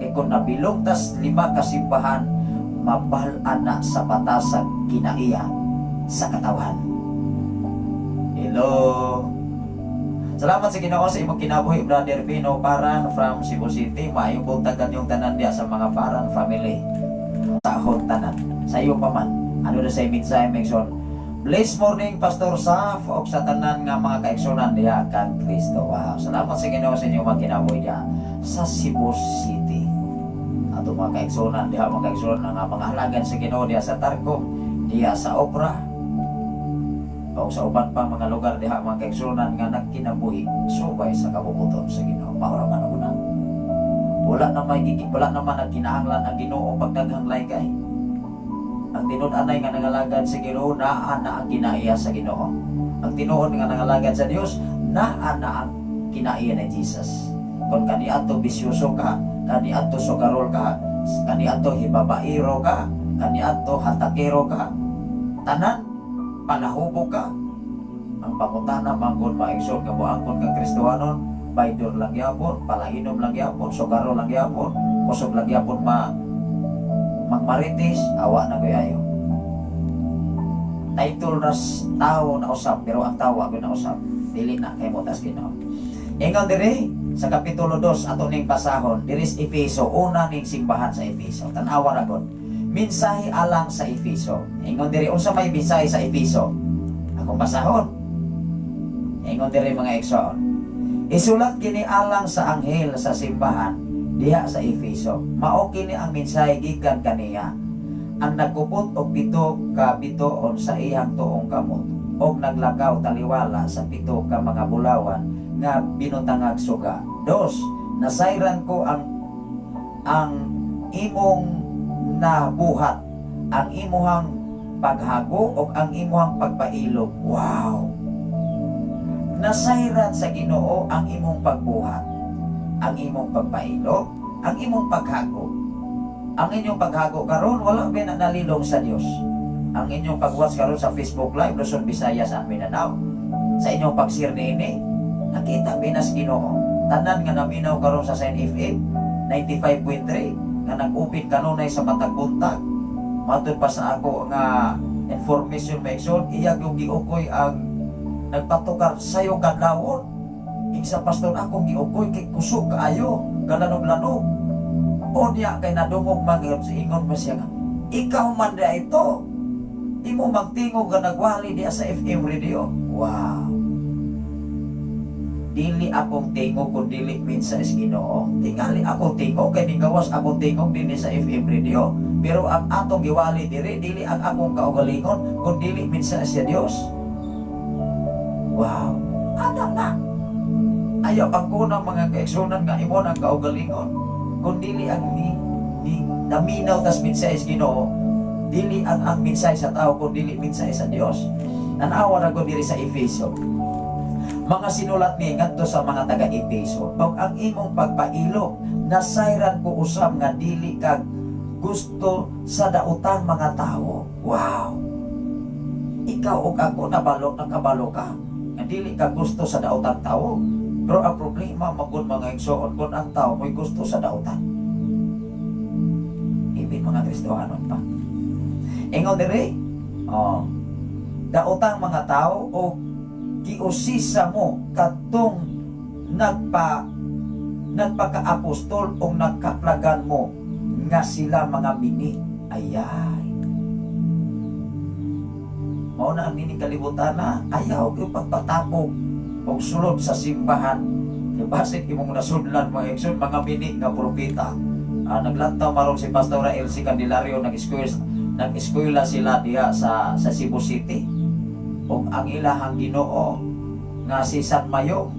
S6: Kay kung nabilong tas lima ka simbahan, mabal-an na sa batasag kinaiya sa katawan. Hello. Salamat sa Ginoo sa imong kinabuhi, Brother Pino Paran from Cebu City. Maayong buntag kanyong tanan diha sa mga Paran family. Sahod tanan. Sa iyo pa man. Ano na sa mensahe, Megson?
S7: Blessed morning, Pastor Saf, og sa tanan nga mga kaigsunan diha kang Kristo. Wow, salamat sa Ginoo sa inyong mga kinabuhi diha sa Cebu City. Ato mga kaigsunan diha, mga kaigsunan nga mga halagan sa Ginoo diha sa Tarcom, diha sa Opera, o sa uban pa mga lugar diha, mga kaigsunan nga nagkinabuhi subay sa kabubut-on sa Ginoo. Mao ra man una. Wala naman nagkinahanglan ang Ginoo pagdaghang like ay. Ang tinud-anay nga nangalagad sa Ginoo, naa na ang kinaiya sa Ginoo. Ang tinuod nga nangalagad sa Dios, naa na ang kinaiya ni Jesus. Kung kaniadto bisyoso ka, kaniadto sugarol ka, kaniadto hibabairo ka, kaniadto hatakero ka, tanan palahubo ka. Ang pangutana manggod, maigsoon nga moangkon kang Kristohanon, baydor lang gyapon, palainom lang gyapon, sugarol lang gyapon, kusog lang gyapon ma magmarites, awa na ko'y ayo. Title ras tao na usab, pero ang tao ako na usab. Dili na kay motas Ginoo. Ingon diri sa kapitulo 2, ato ning basahon diri sa Efeso, una ning simbahan sa Efeso. Tan-awa ra gud. Mensahe alang sa Efeso. Ingon diri, unsa may mensahe sa Efeso? Akong basahon. Ingon diri, mga igsoon. Isulat kini alang sa anghel sa simbahan diha sa Efeso. Mao kini ang mensahe gikan kaniya, ang nagkupot og pito ka bituon sa iyang tuong kamot og naglakaw taliwala sa pito ka mga bulawan nga binutangag suga. Dos, nasayran ko ang imong nabuhat, ang imuhang paghago o ang imuhang pagpailog. Wow! Nasayran sa Ginoo ang imong pagbuhat, ang imong pagpailog, ang imong paghago. Ang inyong paghago karon, wala ba na nalilong sa Dios? Ang inyong pag-watch karon sa Facebook Live, Luzon, Visayas and Mindanao, sa inyong pag-share niini, nakita binas Ginoo. Tanan nga naminaw karon sa Shine FM 95.3 nga nag-open kanunay sa matag buntag. Matud pa sa ako nga information, maigsoon, iya yung giukoy ang nagpatukar sayo kadlawon. Ing sa pastor, akong giukoy kay kusog kaayo, galanog-lanog. Unya kay nadungog man sa ingon pa siya nga, "Ikaw man da ito. Imo magtingog nga nagwali diya sa FM radio." Wow. Dili akong tingog kung dili minsan is Ginoo. Tingali akong tingog kay ningawas akong tingog dinhi sa FM radio. Pero ang atong giwali diri, dili ang akong kaugalingon kung dili minsan sa Dios. Wow. Adam na. Ayaw ang kunang mga kaigsunan nga imo ang kaugalingon. Kung dili ang ni naminaw tas mensahe sa Ginoo, dili ang mensahe sa tao kung dili mensahe sa Dios. Nanawa ra ko diri sa Efeso. Mga sinulat ni ngadto sa mga taga Efeso, ug ang imong pagpailo, nasayran ko usab nga dili kag gusto sa daotang mga tao. Wow. Ikaw ug ako nabalo, nakabalo ka nga dili ka gusto sa daotang tao. Pero ang problema magud, mga igsoon, kung ang tao mo'y gusto sa daotan. Ibig mga Kristohanon pa. Ingon diri, oh, daotang mga tao o giusisa mo katong nagpaka-apostol o nagkaplagan mo nga sila mga mini. Ayay. Mao na ang nining kalibutan na ayaw gyud pagpatapog og sulod sa simbahan. Kay basin imong nasudlan, mga igsoon, mga mini nga propeta. Naglantaw maron si Pastora Elsie Candelario, nag-eskwela sila diha sa Cebu City. Ug ang ilahang Ginoo nga si San Mayo,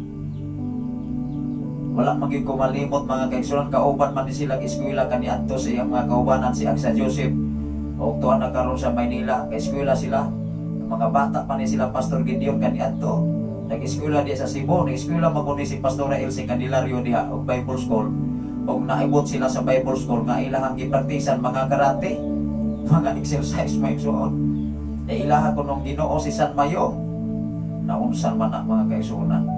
S7: wala magyud ko malimot, mga kaigsunan, kauban man ni sila eskwela kaniadto sa iyang mga kaubanan si Agsa Joseph og tuwa na karon sa Maynila. Kay eskwela sila, mga bata pa ni sila Pastor Gideon kaniadto nag-eskwela diha sa Cebu. Nag-eskwela man ni si Pastora Elsie Candelario diha og Bible School og naibot sila sa Bible School nga ilahang gipraktisan mga karate, mga exercise, mga igsuon. Na ilaha ko nung Ginoo si San Mayong, naunsan man na, mga kaigsuonan.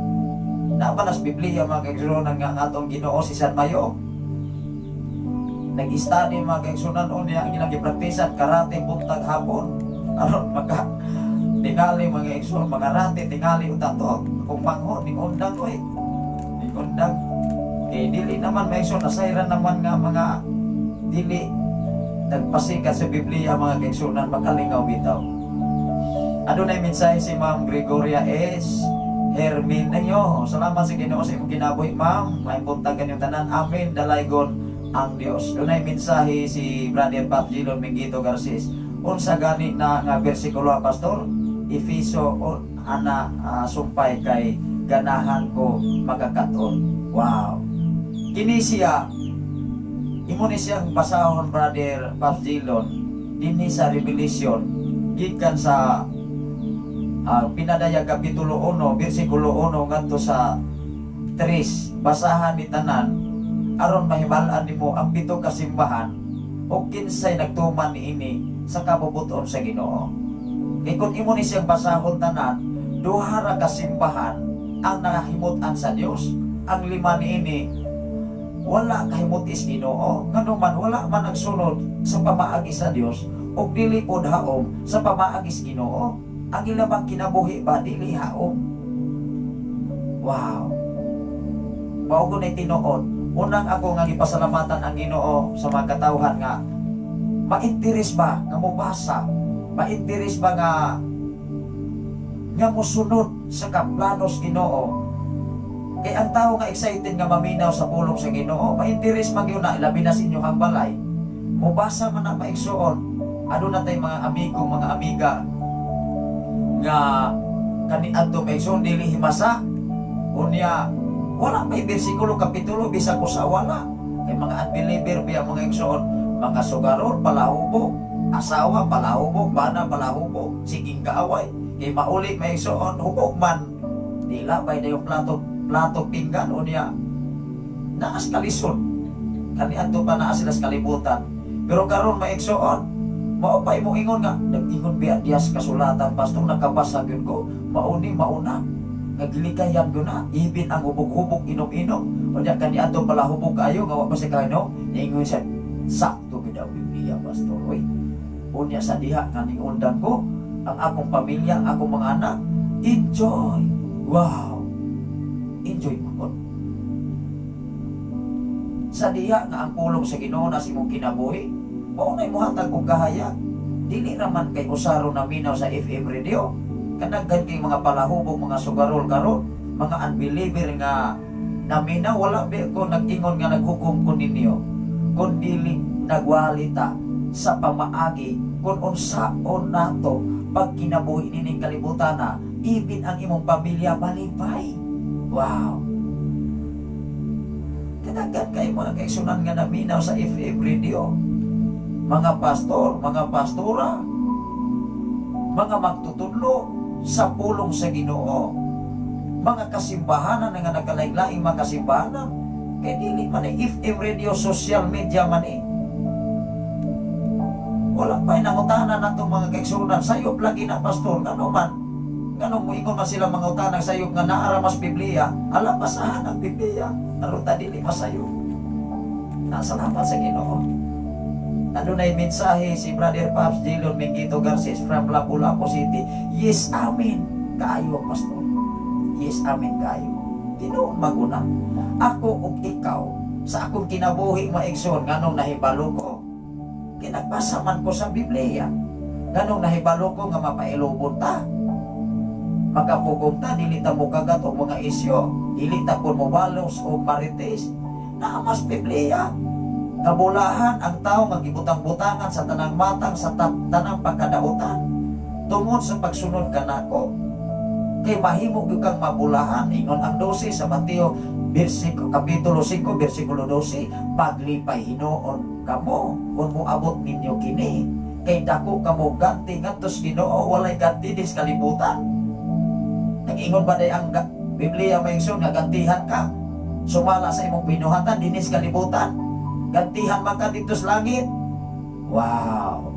S7: Napanas Biblia, mga kaigsuonan, nga ang atong Ginoo si San Mayo. Nag-study, mga kaigsuonan, unya ang ilang gipraktisan karate buntag hapon aron maka tingali, mga igsoon, mga rate tingali unta to kung mangho ning undang oy, ning undang kay dili naman, mga igsoon, nasayran naman nga mga dili nagpasikat sa Biblia, mga kaigsuonan, makalingaw bitaw. Adunay mensahe si Ma'am Gregoria S. Herminio. Salamat sa Ginoo sa imong kinabuhi, ma'am. May buntag kanyong tanan. Amen. Dalaygon ang Dios. Dunay mensahe si Brother Pat Gilon Mingito Garces. Unsa gani na nga bersikulo, pastor? Efeso o ana sumpay kay ganahan ko magakaton. Wow. Kini siya imo ni siyang basahon, Brother Pat Gilon, dinhi sa Revelation gikan sa pinadayag kapitulo 1 bersikulo 1 ngadto sa 3. Basahan ni tanan aron mahibal-an nimo ang pito ka simbahan o kinsay nagtuman niini sa kabubuton sa Ginoo. Kay kung imo ni siyang basahon tanan, duha ra ka simbahan ang nahimut-an sa Dios. Ang lima niini wala kahimut is Ginoo, ngano man wala man nagsunod sa pamaagi sa Dios ug dili pod haom sa pamaagi sa Ginoo. Ang ilabang kinabuhi ba dili haom. Wow. Mao ko na tinuod. Unang ako nga gipasalamatan ang Ginoo sa mga katawhan nga ma-interest ba nga mobasa, ma-interest ba nga nga mosunod sa kaplanos Ginoo. Kay ang tao nga excited nga maminaw sa pulong sa Ginoo, ma-interest man gyud na, labi na sa inyong balay. Mobasa man na, maigsuon. Aduna tay mga amigo, mga amiga nga kaniadto, maigsuon, dili himasa. Unya wala may bersikulo, kapitulo, bisag usa wala. Kay mga unbeliever biya, mga igsoon, mga sugarol, palahubog, asawa palahubog, bana palahubog, siging kaaway. Kay mauli, may igsoon, hubog man. Di labay na yung plato, plato pinggan. Unya naas kalisod. Kaniadto pa naa sila sa kalibutan. Pero karon, maigsoon, mao pa imong ingon nga nag-ingon biya diya sa kasulatan, pastor, nakabasa gyud ko, mauni mauna nga gilikayan gyud na ibin ang hubog-hubog, inom-inom. Unya kaniadto pala hubog kaayo nga wa pa siya kahinom, niingon siya, "Sakto gyud ang Biblia, pastor, oy." Unya sa diha nga undang ko ang akong pamilya, ang akong mga anak, enjoy. Wow, enjoy mo sa diha nga ang pulong sa Ginoo na sa imong kinabuhi, mao na muhatag og kahayag. Dili raman kay usaro na minaw sa FM radio. Kadaghan kay mga palahubog, mga sugarol karon, mga unbeliever nga naminaw. Wala ba ko nag-ingon nga naghukom ko ninyo, kun dili nagwalita sa pamaagi kung unsaon nato pag kinabuhi nining kalibutan na ibin ang imong pamilya malipay. Wow. Kadaghan kay mga kaigsunan nga naminaw sa FM radio. Mga pastor, mga pastora, mga magtutudlo sa pulong sa Ginoo. Mga kasimbahanan nga nagkalaing-laing mga kasimbahanan. Kay dili man eh, FM radio, social media man eh. Wala pa nangutana natong mga kaigsunan, "Sayop lagi na, pastor, ngano man?" Ngano moingon man sila mga utana sayop nga naara mas Biblia, alam basahan ang Biblia, aron ta dili masayop. Nasalamat sa Ginoo. Adunay mensahe si Brother Pops Dillon Mingito Garces from Lapu-Lapu City. "Yes, amen. Kaayo, pastor. Yes, amen kaayo." Tinuod maguna. Ako ug ikaw sa akong kinabuhi, maigsoon, nganong nahibalo ko? Kinagbasa man ko sa Biblia. Nganong nahibalo ko nga mapailubon ta? Makapugong ta, dili ta mokagat og mga isyo, dili ta pud mobalos og marites. Naa mas Biblia. Kabulahan ang tao nga gibutang-butangan sa tanang matang sa tanang pagkadautan tungod sa pagsunod kanako. Kay mahimo gyud kang mabulahan. Ingon ang 12 sa Mateo versikulo kapitulo 5 versikulo 12, "Paglipay hinuon kamo kung moabot ninyo kini kay dako kamo ganti ngadto sa Ginoo." Walay ganti dis kalibutan. Nag-ingon ba day ang Biblia, may nga gantihan ka sumala sa imong binuhatan dinis kalibutan? Gantihan man ka dito sa langit. Wow.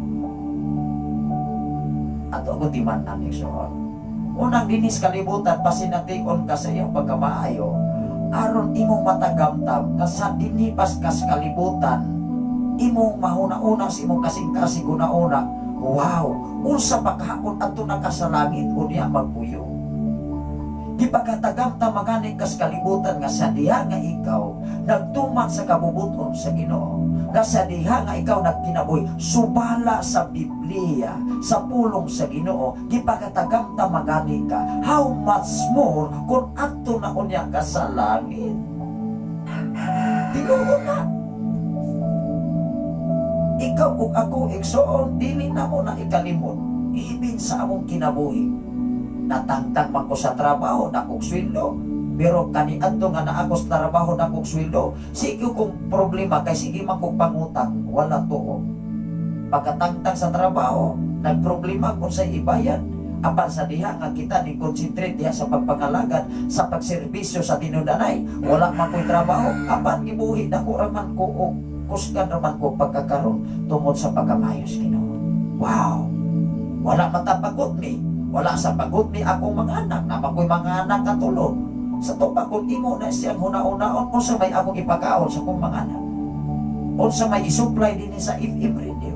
S7: Ato ako timan-an, igsoon. Unang dinis kalibutan, pasination ka sa iyong pagkamaayo, aron imong matagamtam nga sa dinipas ka sa kalibutan, imong mahuna-una sa imong kasing-kasing una-una, wow, unsa pa kahakon adto na ka sa langit unya magpuyo. Gipagkatagamtam magani kas kalibutan nga sa diha nga ikaw nagtuman.
S9: Pagtuman sa kabubuton sa Ginoo nga sa diha nga ikaw nagkinabuhi subala sa Biblia, sa pulong sa Ginoo, gipakatagamta magani ka, how much more kung adto na unya ka sa langit? Tinuod na ikaw ug ako, igsoon, dili na mo na ikalimot. Ibin sa among kinabuhi, natangtang man ko sa trabaho, dakong sweldo, pero kaniadto nga naa ko sa trabaho, dakong sweldo, sige kong problema kay sige man kong pangutang, wala tuo. Pagkatangtang sa trabaho, nagproblema kung sa ibayad. Apan sa diha nga kita ni concentrate diha sa pagpangalagad, sa pagserbisyo sa tinudanay, wala man ko'y trabaho, apan gibuhi dako ra man ko og kusgan ra man ko pagkakaron tungod sa pagkamayos Ginoo. Wow, wala matapagot ni, wala sa pagot ni akong mga anak na makoy mga anak katulog sa tupa. Kung imo na siyang huna-unaon, unsa may akong ipakaon sa akong mga anak, unsa may isupply dinhi sa FM radio?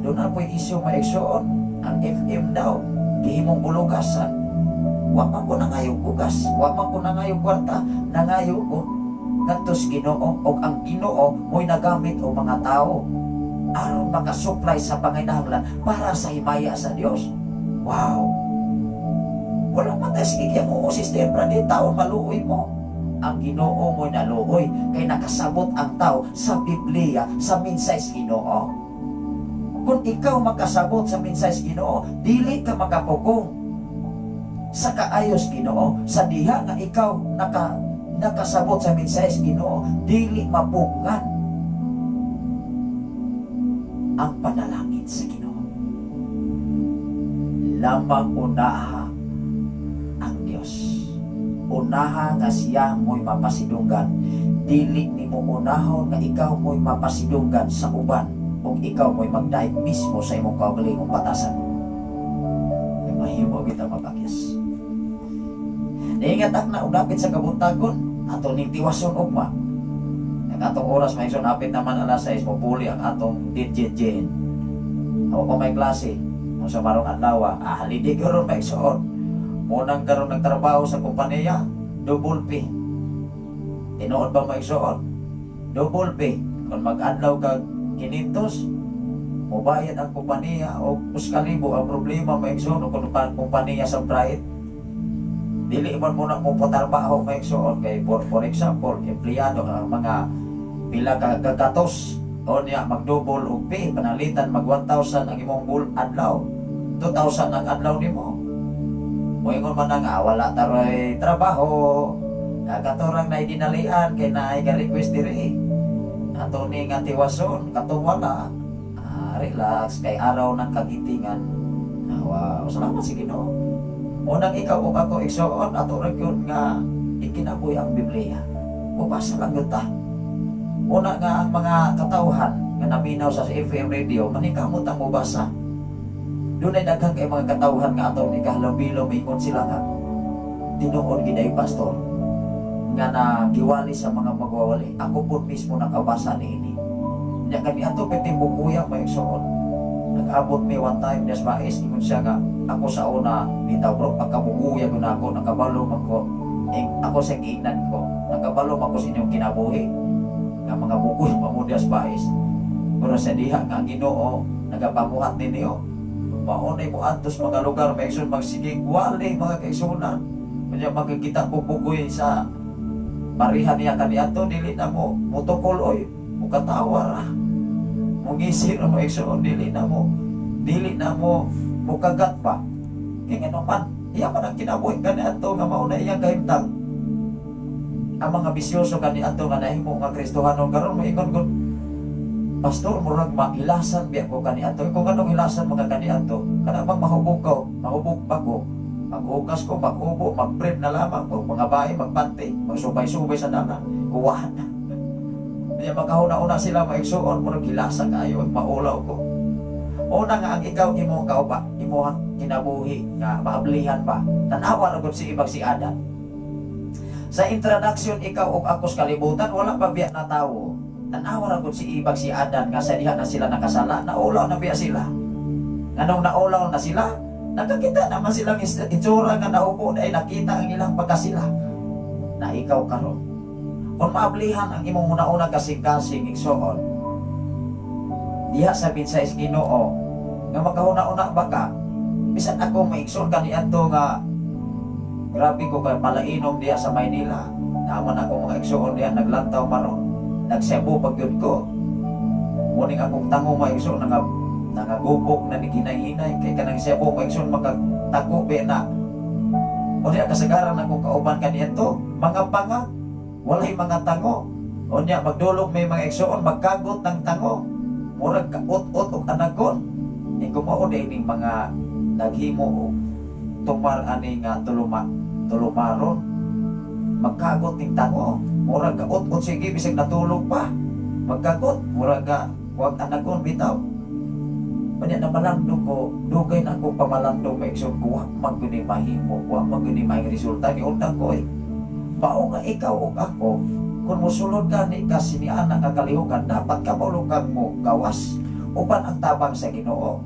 S9: Doon na po'y issue, maigsoon. Ang FM daw gihimong bulugasan. Wa man ko nangayo bugas, wa man ko nangayo kwarta, nangayo ko ngadto sa Ginoo, og ang Ginoo mo'y nagamit og mga tao aron makasupply sa panginahanglan para sa himaya sa Dios. Wow. Wala man tayo sige mo, Sister Brady, tao maluoy mo. Ang Ginoo mo'y naluoy kay nakasabot ang tao sa Biblia, sa minsay sa Ginoo. Kung ikaw makasabot sa minsay sa Ginoo, dili ka makapugong sa kaayos Ginoo. Sa diha nga ikaw nakasabot sa minsay sa Ginoo, dili mapugngan ang panalangin sa Ginoo. Lamang unaha ang Dios. Unaha nga siya mo'y mapasidunggan. Dili nimo unahon nga ikaw mo'y mapasidunggan sa uban ug ikaw mo'y magdahig mismo sa imong kaugalingong batasan. Kay mahimo kita mapakyas. Niingat na og dapit sa kabuntagon, ato ning tiwason ugma. Ang atong oras, may hapit naman alas 6, mupuli ang atong DJ Jane. Ako pa may klase, kung sa marong adlaw, holiday karon, maigsoon. Munang karon nagtrabaho sa kompanya, double pay. Tinuod ba, maigsoon? Double pay. Kung mag-adlaw kag 500, mubayad ang kompanya o 1,000. Ang problema, maigsoon, kung kompanya sa Bright, dili man mo na mo patrabaho, maigsoon, kay for example, empleyado ang mga pila ka kagatos o niya magdouble og pay, panalitan mag 1,000 ang imong bull adlaw, 2,000 ang adlaw nimo. Moingon man na nga wala taroy trabaho, katurang na dinalian kay naay ga-request diri. Ato ni nga tiwason katong wala, relax kay araw ng kagitingan. Wow, salamat sa Ginoo. Unang ikaw ug ako, igsoon, ato ra gyud nga ikinabuhi ang Biblia. Mubasa lang gyud ta. Una nga ang mga katawhan nga naminaw sa FM radio, manikamot ang mubasa. Dunay daghan kay mga katawhan nga atong ikahalobilo, miingon sila nga tinuod gid ay pastor nga nagiwali sa mga magwawali. Ako po mismo nakabasa niini. Nya kani ato piti bukuya, may igsoon. Nag-abot mi one time des mais, ingon siya nga ako sa una bitaw bro, pagkabukuya ko na ako nakabalo man ko. Eh, ako sa giingnan ko, nakabalo man ko sa inyong kinabuhi nga mga bukoy pamudyas bais. Pero sa diha nga ang Ginoo nagapamuhat ninyo, maunay mo antos mga lugar, may igsoon, magsigig wali mga kaigsunan. Kanya magkikita ko bukoy sa parihan niya kaniadto, dili na mo mutukol oy, mukatawa ra, mungisi ra mo, igsoon, dili na mo mukagat pa. Kay ngano man iya man ang kinabuhi kaniadto nga mao na iyang kahimtang. Ang mga bisyoso kaniadto nga nahimo nga Kristohanon karon, moingon ko, "Pastor, murag mahilasan biya ko kaniadto." Kung anong hilasan mga kaniadto, kana bang mahubog ko, mahubog pa ko, maghugas ko, maghubo, magbrief na lamang ko, mga bae, magpanty, magsubay-subay sa dalan, kuwahan na. Kaya magkahuna-una sila, maigsuon, murag hilasa kayo, maulaw ko. Una nga ang ikaw imong kaupa, imong kinabuhi nga maablihan pa. Tanawa ra gud si ibang si Adan. Sa introduction ikaw ug ako sa kalibutan, wala pa biya na tawo. Tanawa ra gud si ibang si Adan nga sa diha na sila nakasala, naulaw na biya sila. Nganong naulaw na sila, nakakita naman silang itsura nga naupo ay nakita ang ilang pagkasila. Na ikaw karon. Kung maablihan ang imong una-una kasing-kasing, igsoon, diha sa mensahe sa Ginoo nga makahuna-una ba ka? Bisan ako, maigsoon, kaniadto nga grabe ko kay palainom diha sa Maynila. Naman ako mga igsoon diha, naglantaw maron. Nagsebu pag yun ko. Muning akong tango, mga igsoon, nangagubok na ni hinay-hinay kay kanang sebo, mga igsoon, makatago be na. O diha kasagaran akong kauban kaniadto, mga panga, walay mga tango. O niya magdulog may mga igsoon, magkagot ng tango. Murag kaut-ut og anagon. Ni kumao din ning mga naghimo og tumar ani nga tuluma tulumaron, magkagot ning tango, murag kaut-ut, sige, bisag natulog pa magkagot, murag ka wag anagon bitaw. Kanya namalandong ko, dugay na ako pamalandong, may igsoon ko, wa man gyud ni mahimo, wa man gyud ni mahing resulta ni undang ko eh. Mao nga ikaw ug ako, kung mosulod ka ni kasi ni anak nga kalihukan, dapat kabalo kang mo gawas uban ang tabang sa Ginoo.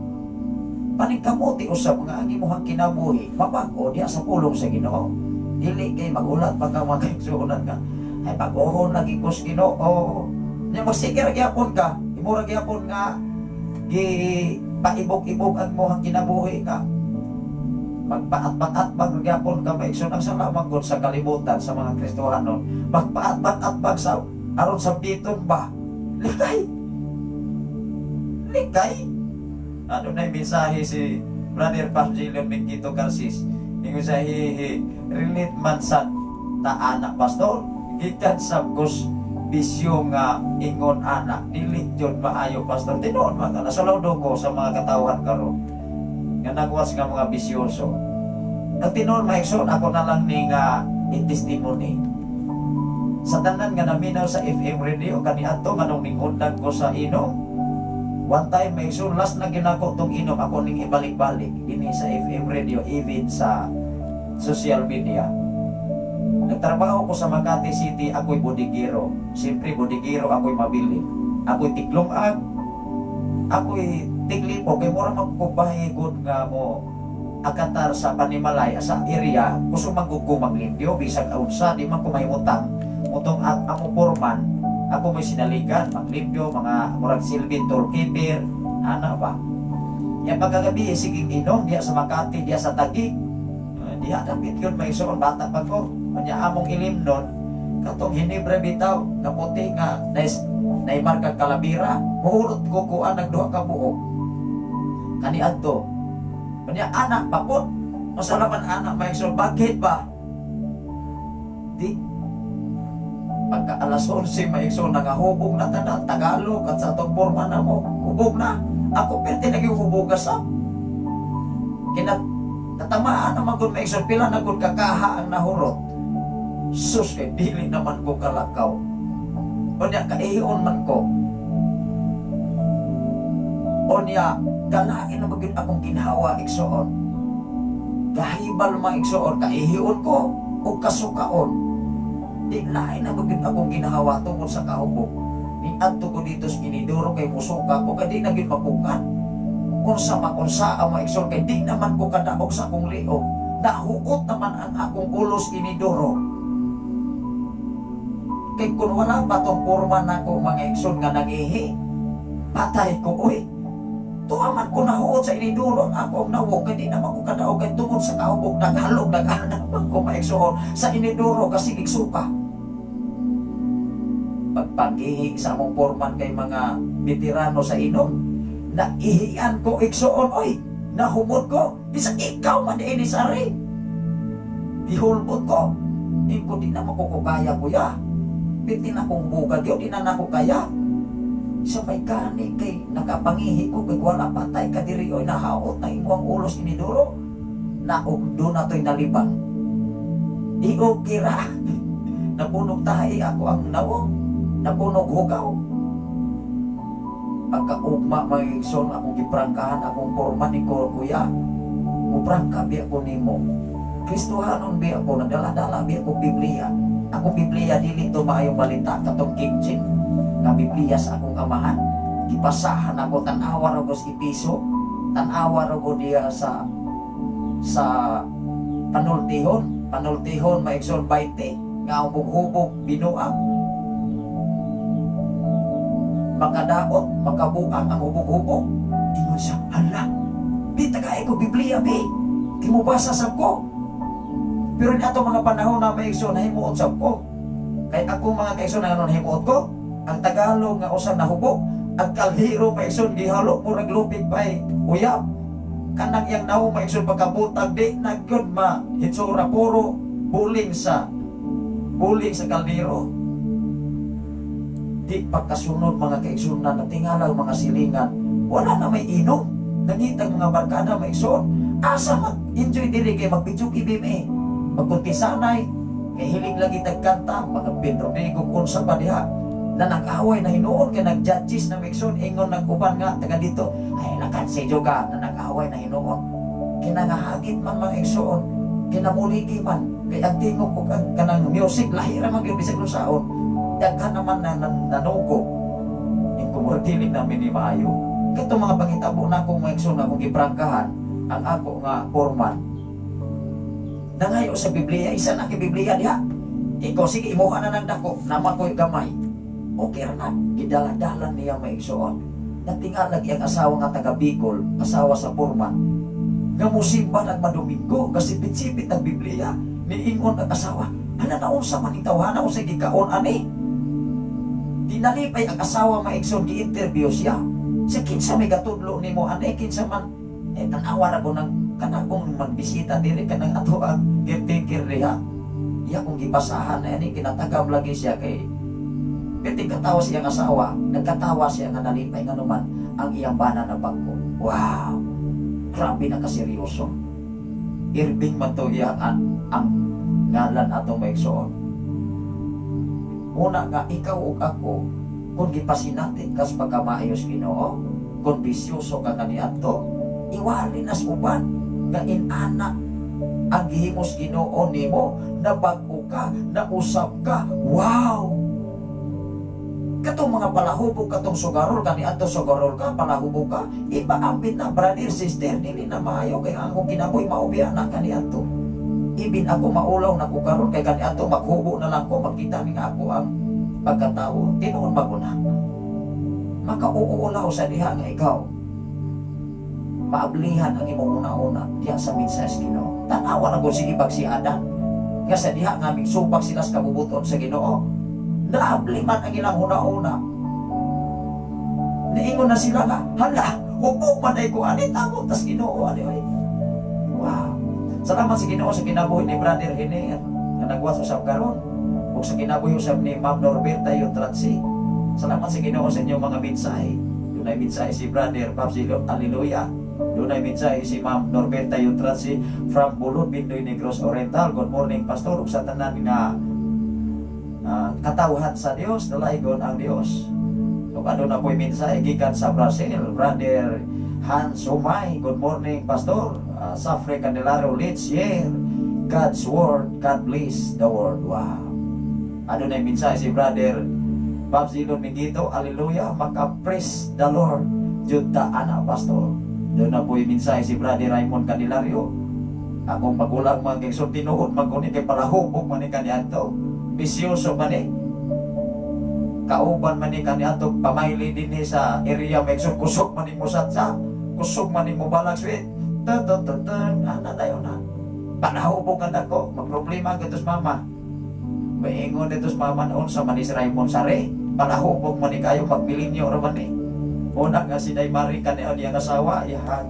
S9: Paningkamuti usab nga ang imong kinabuhi mabag-o diha sa pulong sa Ginoo. Dili kay magulat pa ka, mga kaigsuonan, nga ay pag-uhon lagi ko sa Ginoo. Nya magsige ra gyapon ka, imo ra gyapon nga gi paibog-ibog ang imong kinabuhi nga magpaatbang-atbang gyapon ka, maigsoon. Ang sama man gud sa kalibutan sa mga Kristohanon, magpaatbang-atbang sa aron sa piton ba, likay likay. Ano na yung mensahe si Brother Pangilion Mingkito Garcis, ingon sa hihi relate man sa taana, pastor, gikan sa kus bisyo nga ingon ana, dili jud maayo, pastor. Tinuod man ka, nasalawdo ko sa mga katawhan karon nga nagwas nga mga bisyoso. Ang tinuod, maigsoon, ako na lang ni nga i-testimony sa tanan nga naminaw sa FM radio kaniadto nganong ningundang ko sa inom. One time, maigsoon, last na ginako tong inom, ako ning ibalik-balik dinhi sa FM radio, even sa social media. Nagtrabaho ko sa Makati City, ako'y bodigero. Siyempre, bodigero, ako'y mabili. Ako'y tiglungag, ako'y tiglipo, kay mura man ko good nga mo akatar sa panimalay sa area, kusog man gud ko maglimpyo, bisag unsa, di man ko mahimutang. Mutong ako foreman, ako may sinaligan, maglimpyo, mga murag silbi, toolkeeper, ana ba. Yan pagkagabi, sige inom, diya sa Makati, diya sa Taguig. Diya dapit yun, may isuon, bata pa ko. Kanya among ilim nun, katong Hinebra bitaw, nga puti nga, nais, naimarka kalabira, muhurot ko kuan nagduha ka buok. Kani adto. Kanya anak pa po. Masalaman anak, may isuon, bakit ba? Di pagka alas 11, may isuon, nangahubog na tanan, Tagalog at sa atong forma na mo, hubog na. Ako perti naging hubugas sa. Kina tatamaan naman kung may isuon, pila na kung kakaha ang nahurot. Sus, eh, dili naman ko kalakaw. Unya, kaihion man ko. Unya, galain na magyud akong ginhawa, igsoon. Gahibal mga igsoon, kaihion ko o kasukaon. Di lain na magyud akong ginhawa tungod sa kahubog. Ni adto ko dito sa inidoro kay musuka ko kay di na gyud mapukan. Unsa maunsa ang mga igsoon kay di naman ko kadaog sa akong liog. Nahuot naman ang akong ulos inidoro. Kay kung wala pa tong porma nako, mga igsoon, nga nangihi, patay ko, uy. Tuwa man ko nahuot sa inidoro ang akong nawong kay di naman ko kadaog kay tungod sa kahubog, naghalog, nag-anak man ko, mga igsoon, sa inidoro kasi igsuka. Pagpagihi sa among porman kay mga veterano sa inom, naihian ko, igsoon, oy, nahumod ko, isa ikaw man ini sari. Gihulbot ko. Iko di na ko kaya, kuya. Biti na kong bugag yun, di na nako kaya. Sa may gani kay nakapangihi ko kay wala patay ka diri oy, nahaot na imo ang ulos inidoro. Naugdo na to'y nalibang. Iog kira. Napunog tahi ako ang nawong. Napunog hugaw. Pagkaugma, mga igsoon, akong giprangkahan akong porma ni ko, kuya. Muprangka biya ko nimo. Kristohanon biya ko, nagdala-dala biya ko Biblia. Akong Biblia dili to maayong balita, katong King James nga Biblia sa akong amahan. Gipasahan ako, tan-awa ra ko sa Episo, tan-awa ra ko diya sa panultihon, panultihon, maigsoon, 20 nga hubog-hubog binuang. Makadaot, makabuang ang hubog-hubog. Ingon siya, "Hala, bi, tagay ko Biblia, bi. Kimubasa sab ko." Pero ni ato mga panahon na may igsoon, nahimuot sab ko. Kay ako, mga kaigsoon, nga nahimuot ko, ang Tagalog nga usang nahubog, ang kaldero, mga igsoon, gihalo murag lupig pay uyab. Kanang iyang nawong, mga igsoon, pagkabutag, di na gyud ma hitsura, puro buling sa kaldero. Di pagkasunod, mga kaigsoon, na natingala ang mga silingan, wala na may inom. Nangitag mga barkada, mga igsoon, asa mag-enjoy diri kay magbidyoke bime. Magkuntisanay, kay hilig lagi tagkanta, mga Ben Rodrigo, unsa pa diha na nag-away na hinuon kay nag-judges na, mga igsoon, ingon nag-uban nga taga dito, "Ay lakan si ka," na nag-away na hinuon. Kinangahagit man, mga igsoon, kinamuligi man, kay ang tingog ug ang kanang music lahi ra man gyud bisag saon. Daghan naman na nanugo. Yung kumurtilig namin ni maayo. Katong mga pangitabo na akong mga igsoon, akong giprangkahan ang ako nga foreman. Nangayo sa Biblia, isa na kay Biblia diha. Ikaw, sige, imuha na ng dako, naman ko'y gamay. Okay ra na, gidala-dala niya, mga igsoon. Natingalag iyang asawa nga taga Bicol, asawa sa foreman. Nga musimba nagmadomingo, kasipit-sipit ang Biblia. Niingon ang asawa, "Hala, naunsa man ning tawhana, unsa gikaon ani?" Dinalipay ang asawa, mga igsoon, gi-interview siya. Sa kinsa may gatudlo nimo ani, kinsa man eh tanawa ra ko ng kanagong magbisita diri, kanang ato ang caretaker diha. Iya kong gibasahan na ani, kinatagam lagi siya kay Pwede katawa siyang asawa, nagkatawa siya nga nalipay nga naman ang iyang bana na bag-o. Wow! Grabe na kaseryoso. Irving man to iya ang ngalan atong maigsoon. Una nga ikaw ug ako, kung gipasinati kas pagkamaayos Ginoo, kung bisyoso ka kaniadto, iwali nas uban nga inana ang gihimos Ginoo nimo, nabag-o ka, nausab ka. Wow! Katong mga palahubog, katong sugarol kaniadto, sugarol ka, palahubog ka, ipaambit na, brother, sister, dili na maayo kay ang akong kinabuhi maubiya na kaniadto. Ibin ako maulaw na ko karon kay kaniadto maghubo na lang ko, magkita ni nga ako ang pagkatao, tinuod maguna. Makauulaw sa diha nga ikaw maablihan ang imong una-una diha sa mensahe sa Ginoo. Tanawa na ko si ibag si Adan. Nga sa diha nga subak sila sa kabubuton sa Ginoo. Naabli man ang ilang una-una. Niingon na sila nga, "Hala, hubo man ay ko ani, tago tas Ginoo ani oy." Wow. Salamat sa Ginoo sa kinabuhi ni Brother Hiner nga nagwas usab karon. Ug sa kinabuhi usab ni Ma'am Norberta Yutratsi. Salamat sa Ginoo sa inyong mga mensahe. Dunay mensahe si Brother Babsilo, Hallelujah. Dunay mensahe si Ma'am Norberta Yutratsi from Bulod, Bindoy, Negros Oriental. "Good morning, Pastor." Ug sa tanan nga katawhan sa Dios, dalaygon ang Dios. Ug aduna po'y mensahe gikan sa Brazil, Brother Hans Humay. "Good morning, Pastor. Safre Candelario, let's share God's word. God bless the world." Wow. Adunay mensahe si Brother Bob Zilon Mingito. "Hallelujah, maka-praise the Lord. Jud ta ana, Pastor." Duna po'y mensahe si Brother Raymond Candelario. "Akong magulang, mga kaigsoon, tinuod man kuni kay palahubog man ni kaniadto. Bisyoso man ni. Kauban man ni kaniadto pamayli dinhi sa area, mga igsoon, kusog man ni musatsa. Kusog man ni mobalag sweet. Tun tun tun tun, ana tayo na. Palahubog ka nako, magproblema gatos mama. Maingon dito sa mama noon sa manis Raymond Sare. Palahubog man ni kayo, magmilinyo ra man ni." Una nga si Day Marie kanion iyang asawa, iyang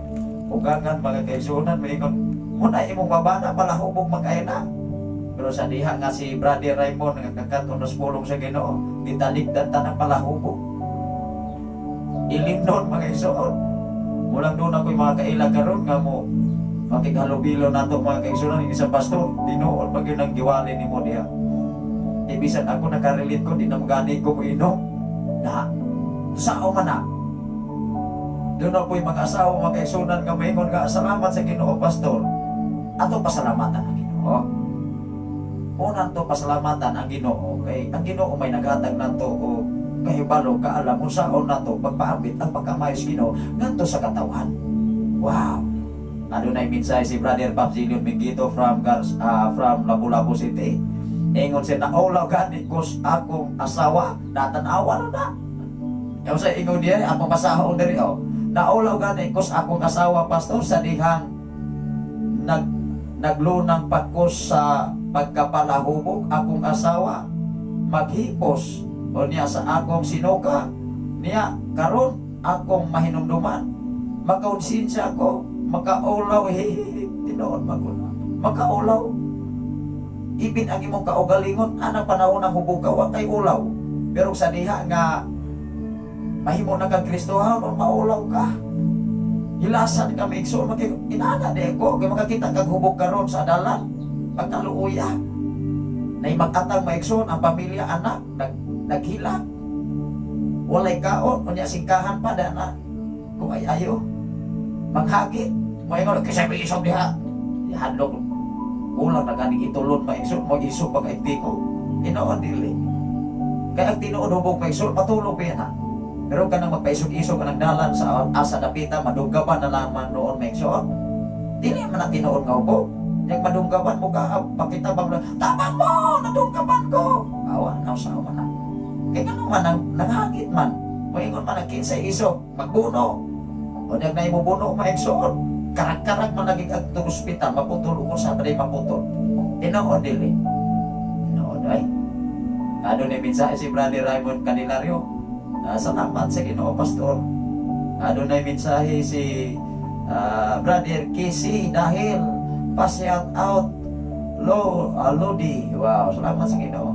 S9: ugangan, mga kaigsuonan, maingon, "Muna imong babana, palahubog man kayo na." Pero sa diha nga si Brother Raymond nga kakaton sa pulong sa Ginoo, gitalikdan ta ng palahubog. Ilimnon, mga igsoon. Mulang doon ako'y mga kaila karon nga mo makighalubilo nato, mga kaigsuonan, isang pastor, tinuod pag yun ang giwali nimo diha. Eh, bisan ako nakarelate ko, di na magani ko mo inom. Na, sao man na. Doon na po'y mga asawa, mga kaigsuonan, nga maingon nga, "Salamat sa Ginoo, Pastor." Ato pasalamatan ang Ginoo. Unang to pasalamatan ang Ginoo kay ang Ginoo may naghatag nato o kahibalo, kaalam unsaon nato pagpaambit ang pagkamaayos Ginoo ngadto sa katawhan. Wow. Adunay mensahe si Brother Bob Zilion Mingito from Lapu-Lapu City. Ingon siya, "Naulaw gani ko sa akong asawa, natanawa na na." Yaw sa ingon diya, akong basahon diri oh. Naulaw gani ko sa akong asawa, pastor, sa dihang naglunang pa ko sa pagkapalahubog akong asawa maghipos o niya sa akong sinuka niya. Karon akong mahinumduman, makaunsensya ako, makaulaw, hehehe. Tinuod man, makaulaw ipin ang imong kaugalingon anang panahon ng hubog ka, wa kay ulaw. Pero sa diha nga mahimo na kang Kristohanon, maulaw ka, hilasan ka maigsoon. Maki inana di ko kay makakita kag hubog karon sa dalan, pagkaluoya nay mag-atang, maigsoon, ang pamilya, anak naghilak, walay kaon. Unya singkahan pa dana kung ay ayo manghagi mo, ingon kay sabi isog diha, hadlok kulang na gani itulon, maigsoon, mo isog pag ko tinuod dili kay ang tinuod hubog, maigsoon, matulog pa na. Pero kanang magpaisog-isog ka ng dalan sa asa dapita, madunggaban na lamang noon, maigsoon. Dili man na tinuod nga hubog. Yang madunggaban mo ka, pakita ba mo, "Tabang mo, nadunggaban ko." Awa, nausaw man na. Kaya nga man, nanghagit man. Moingon man ang kinsay isog, magbuno. O nag na imo buno, maigsoon. Karag-karag man naging adtong ospital, maputol ko sa balay maputol. Tinuod dili. Tinuod ay. Ano ni mensahe si Brother Raymond Candelario? Salamat sa Ginoo, Pastor. Ano na mensahe si Brother Casey dahil pa-shout out Lodi. Wow, salamat sa Ginoo.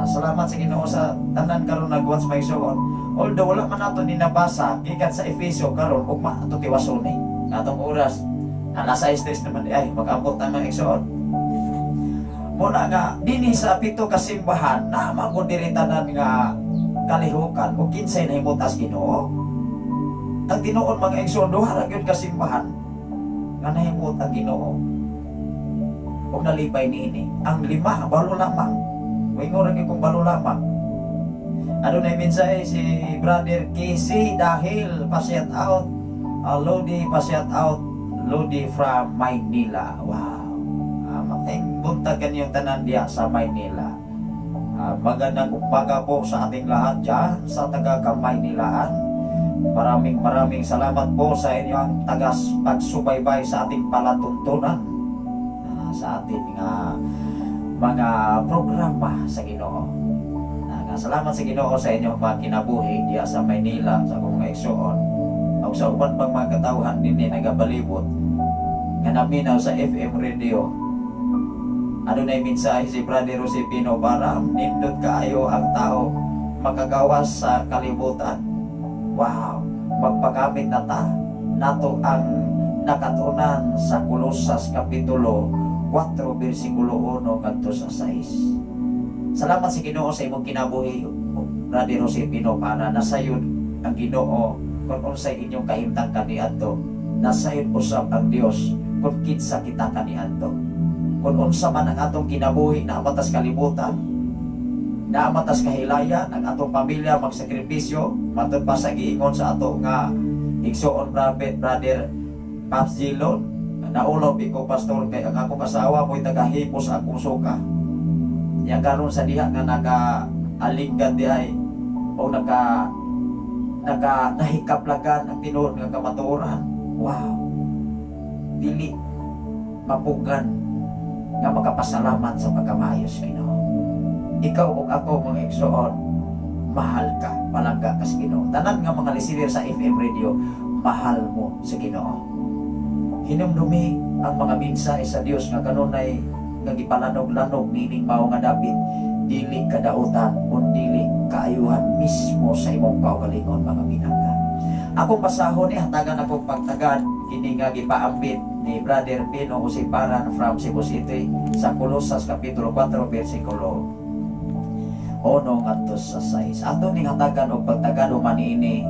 S9: Salamat sa Ginoo sa tanan karon nag-watch, maigsoon. Although wala man nato ni nabasa gikan sa Efeso karon, ugma ato tiwason ni. Atong oras alas 6 naman di ay mag-ambot na, mga igsoon. Muna nga dinhi sa pito ka simbahan na man ko diri tanan nga kalihukan o kinsay nahimutas Ginoo. Ang tinuod, mga igsoon, duha ra gyud ka simbahan nga nahimot ang Ginoo ug nalipay niini. Ang lima balo lamang. Moingon ra gyud kung balo lamang. Ano na mensahe si Brother Casey dahil pa-shout out Lodi, pa-shout out Lodi from Maynila. Wow. Maayong buntag kaniyong tanan diya sa Maynila. Magandang umaga po sa ating lahat dyan sa taga Maynilaan. Maraming maraming salamat po sa inyong tagas pagsubaybay sa ating palatuntunan, sa ating mga programa sa Ginoo. Nga salamat sa Ginoo sa inyong mga kinabuhi diya sa Maynila sa akong mga igsoon. O sa uban pang mga katawhan dinhi nagabalibot nga naminaw sa FM radio. Ano na mensahe si Brother Josepino para nindot kaayo ang tao makagawas sa kalibutan. Wow, magpagamit na ta nato ang nakatunan sa Kolosas Kapitulo 4 versikulo 1 ngadto sa 6. Salamat sa Ginoo sa imong kinabuhi, Brother Josepino, para nasayod ang Ginoo kung unsay inyong kahimtang kaniadto. Nasayod usab ang Dios kung kinsa kita kaniadto. Kung unsa man ang atong kinabuhi na matas kalibutan, na matas kahilayan, ang atong pamilya magsakripisyo, matud pa sa giingon sa ato nga igsuon brother Pops Gilon, "Naulaw ko, pastor, kay ang akong asawa mo'y tagahipo sa akong suka." Ya karon sa diha nga naka alinggan di ay o naka naka nahikaplagan ang tinuod nga kamatuoran. Wow. Dili mapugan nga makapasalamat sa pagkamaayos Ginoo. Ikaw ug ako, mga igsoon, mahal ka, palangga ka sa Ginoo. Tanan nga mga listener sa FM radio, mahal mo sa Ginoo. Hinumdumi ang mga mensahe sa Dios nga kanunay nga gipalanog-lanog nining mao nga dapit, dili kadautan kun dili kaayuhan mismo sa imong kaugalingon, mga pinangga. Akong basahon ni hatagan akong pagtagad kini nga gipaambit ni Brother Pino Usiparan from Cebu City sa Colosas Kapitulo 4 versikulo 1 ngadto sa 6. Ato ning hatagan og pagtagad human niini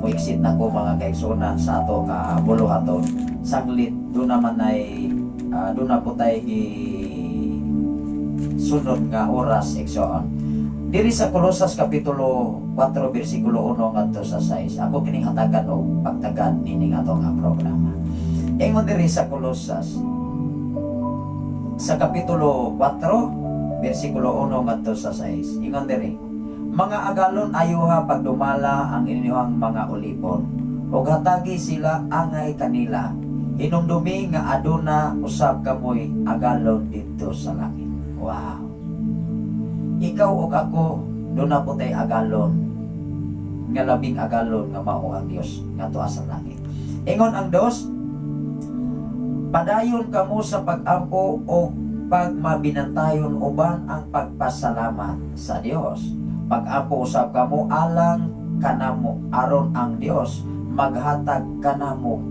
S9: mo-exit na ko, mga kaigsunan, sa ato ka buluhaton. Sanglit do naman ay do na po tayo gi sunod nga oras, igsoon. Diri sa Colosas Kapitulo 4 versikulo 1 ngadto sa 6. Ako kining hatagan og pagtagad nining ato nga programa. Ingon diri sa Colosas sa Kapitulo 4 versikulo 1 ngadto sa 6. Ingon diri, Mga agalon, ayuha pagdumala ang inyong mga ulipon ug hatagi sila angay kanila. Hinumdumi nga aduna usab kamoy agalon didto sa langit. Wow. Ikaw ug ako, duna po tay agalon nga labing agalon nga mao ang Dios nga tuwa sa langit. Ingon ang 2, padayon kamo sa pag-ampo o pagmabinantayon uban ang pagpasalamat sa Dios. Pag-ampo usab kamo alang kanamo aron ang Dios maghatag kanamo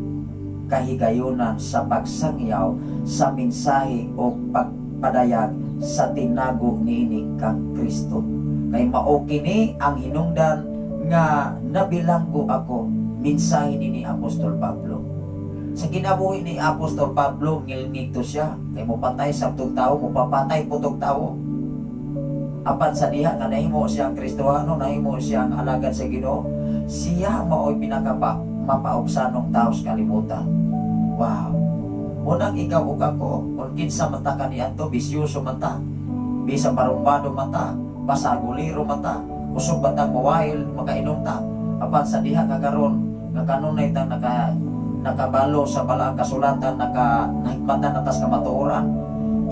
S9: kahigayunan sa pagsangyaw sa mensahe o pagpadayag sa tinago niini kang Kristo. Kay mao kini ang hinungdan nga nabilanggo ako, mensahe ni Apostol Pablo. Sa kinabuhi ni Apostol Pablo, ngilngig to siya. Kay mopatay sa tug tao, mopapatay putog tao. Apan sa diha nga nahimo siyang Kristohano, nahimo siyang alagad sa Ginoo, siya mao'y pinakapa mapaubsanong tao sa kalibutan. Wow. Unang ikaw ug ako, kung kinsa man ta kaniadto, bisyoso man ta, bisa parumbado man ta, basagulero man ta, kusog ba tang mawahil, makainom ta. Apan sa diha nga karon nga kanunay tang nakabalo sa balaang kasulatan, nahigmatan na tas kamatuoran,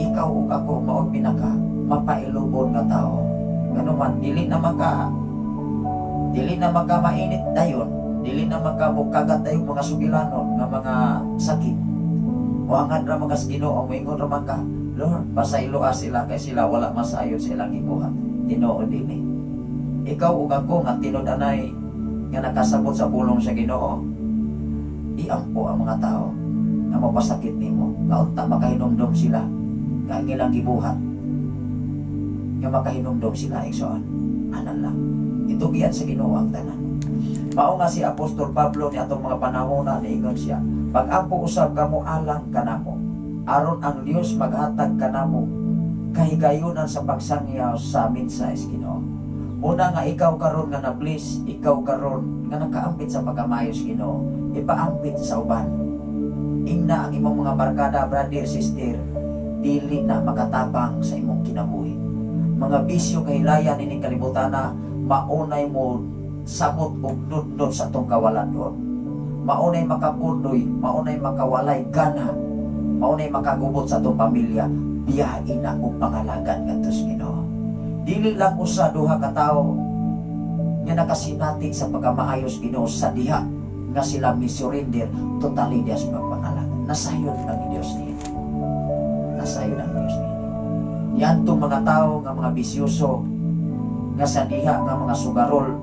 S9: ikaw ug ako mao'y pinaka mapailubon nga tao. Nganuman dili na man ka mainit dayon, dili na man ka mukagat dayon mga sugilanon nga mga sakit. Muhangad ra man ka sa Ginoo, moingon ra man ka, "Lord, pasayloa sila kay sila wala masayon sa ilang gibuhat." Tinuod dini. Ikaw ug ako nga tinud-anay nga nakasabot sa pulong sa Ginoo, iampo ang mga tao nga mapasakit nimo, nga unta makahinumdom sila nga ang ilang gibuhat, nga makahinumdom sila, igsoon. Anan lang, itugian sa Ginoo ang tanan. Mao nga si Apostol Pablo ni atong mga panahon na niingon siya, "Pag-ampo usab kamo alang kanamo aron ang Dios maghatag kanamo kahigayunan sa pagsangyaw sa mensahe sa Ginoo." Muna nga ikaw karon nga na-bless, ikaw karon nga nakaambit sa pagkamayo sa Ginoo, ipaambit sa uban. Ingna ang imong mga barkada, brother, sister, dili na makatabang sa imong kinabuhi. Mga bisyo, kahilayan ining kalibutana, maunay mo samot og nudnod sa atong kawalan. Maunay makapunoy, maunay makawalay gana, maunay makagubot sa atong pamilya, biyain na og pangalagan ngadto sa Ginoo. Dili lang usa duha ka tawo nga nakasinati sa pagkamaayos Ginoo sa diha nga sila mi-surrender totally diya sa pagpangalaga. Nasayon ang Dios niya. Nasayon ang Dios niya. Yan mga tao nga mga bisyoso, nga sa diha nga mga sugarol,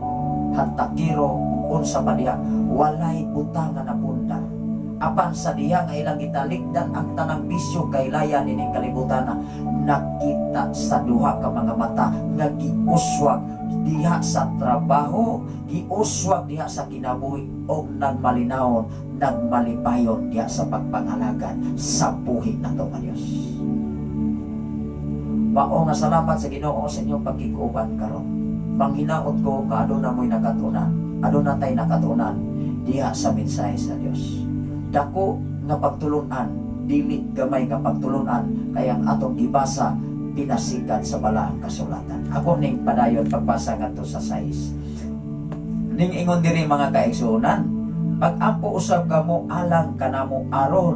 S9: hantakiro, unsa pa diha, walay butang nga napundar. Apan sa diha nga ilang gitalikdan ang tanang bisyo kay ining kalibutan, nakita sa duha ka mga mata nga giuswag diha sa trabaho, giuswag diha sa kinabuhi og nagmalinawon, nagmalipayon diha sa pagpangalagan sa buhi nato nga Dios. Mao nga salamat sa Ginoo sa inyong pagkikuban karon. Manghinaot ko nga aduna mo'y nakatunan. Aduna tay nakatunan diha sa mensahe sa Dios. Dako nga pagtulunan, dili gamay nga pagtulunan kay ang atong gibasa pinasikan sa balaang kasulatan. Ako ning padayon pagbasa ngadto sa 6. Ning ingon diri, mga kaigsuonan, "Pag-ampo usab kamo alang kanamo aron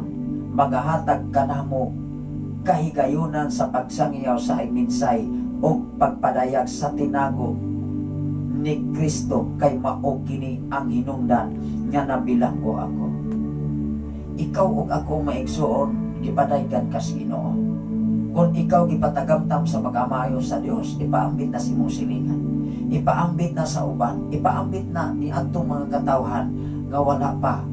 S9: magahatag kanamo kahigayunan sa pagsangyaw sa minsay o pagpadayag sa tinago ni Kristo kay mao kini ang hinungdan nga nabilanggo ako." Ikaw ug ako, maigsuon, gipadaygan kas Ginoo. Kung ikaw gipatagamtam sa pagkamayo sa Dios, ipaambit na sa imong silingan. Ipaambit na sa uban, ipaambit na ni adtong mga katawhan nga wala pa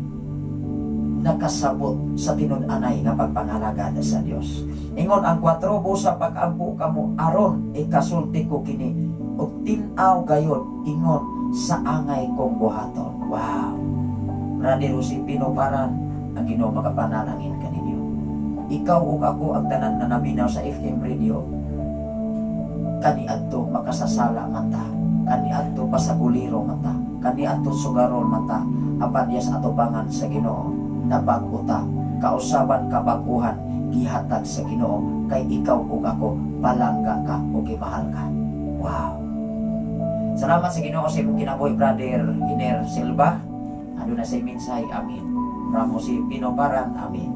S9: nakasabot sa tinud-anay nga pagpangalaga sa Dios. Ingon ang 4, "Busa pag-ampo kamo aron ikasulti ko kini og tin-aw gayod ingon sa angay kong buhaton." Wow. Brother Josepino Paran, ang Ginoo makapanalangin kaninyo. Ikaw ug ako, ang tanan na naminaw sa FM radio, kaniadto makasasala man ta, kaniadto pasaguliro man ta, kaniadto sugarol man ta, apan diya sa atubangan sa Ginoo nabag-o ta, kausaban kabaguhan gihatag sa Ginoo kay ikaw ug ako palangga ka ug gimahal ka. Wow. Salamat sa Ginoo sa imong kinabuhi, Brother Hiner Silva. Aduna say mensahe, amen. Ramos si Pinobaran, amen.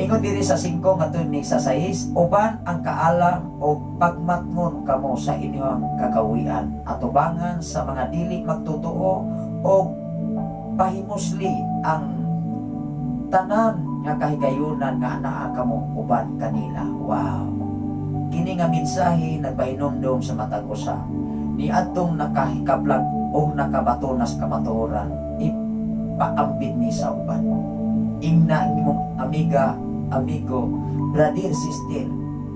S9: Ingon diri sa 5 ngadto ni sa 6, uban ang kaalam o pagmatngon kamo sa inyong kagawian atubangan sa mga dili magtotoo o pahimusli ang tanan nga kahigayunan nga anaa kamo uban kanila. Wow. Kini nga mensahe nagpahinumdom sa matag usa ni adtong nakahikablag o nakabato nas kamatuoran, ipaambit ni sa uban. Ingna imong amiga, amigo, brother, sister,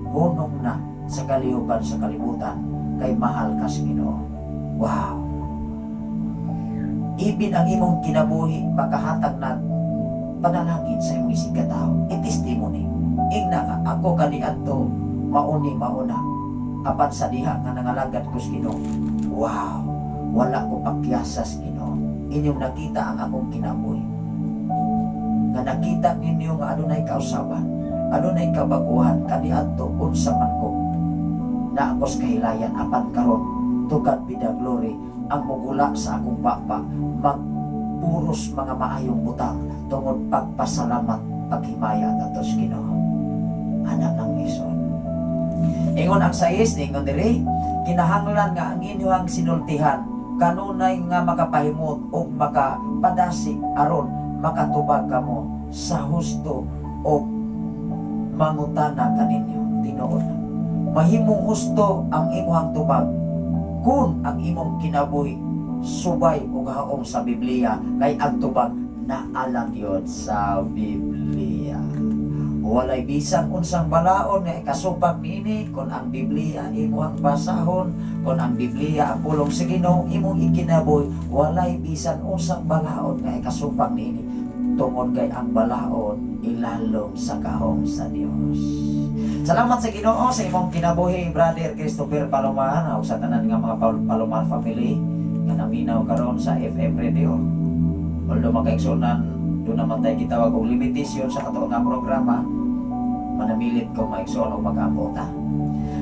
S9: hunong na sa kalihukan sa kalibutan kay mahal ka sa Ginoo. Wow. Ibin ang imong kinabuhi makahatag na panalangin sa imong isig katao. I-testimony. Ingna ka, ako kaniadto mauni mauna. Apan sa diha nga nangalagad ko sa Ginoo. Wow. Wala ko pakyasa sa Ginoo. Inyong nakita ang akong kinabuhi. Nga nakita ninyo nga adunay kausaban, adunay kabaguhan kaniadto unsa man ko. Na ako sa kahilayan, apan karon, to God be the glory, ang mugula sa akong baba magpuros mga maayong butang tungod pagpasalamat, paghimaya ngadto sa Ginoo. Anak ng ison. Ingon ang 6, ingon diri, kinahanglan nga ang inyong sinultihan kanunay nga makapahimot o makapadasig aron makatubag kamo sa husto o mangutana kaninyo. Tinuod na. Mahimong husto ang imong tubag kung ang imong kinabuhi subay o haong sa Biblia, kay ang tubag naalang yun sa Biblia. Walay bisan unsang balaon nga ikasupak niini kung ang Biblia imong basahon, kung ang Biblia ang pulong sa Ginoo imong ikinabuhi, walay bisan unsang balaon nga ikasupak niini tungod kay ang balaon ilalom sa gahom sa Dios. Salamat sa Ginoo sa imong kinabuhi, Brother Christopher Palomar, ug sa tanan nga mga Palomar family nga naminaw karon sa FM radio. Although, mga kaigsuonan, duna man tay gitawag og limitation sa kato nga programa, manamilit ko, maigsoon, og mag-ampo ta.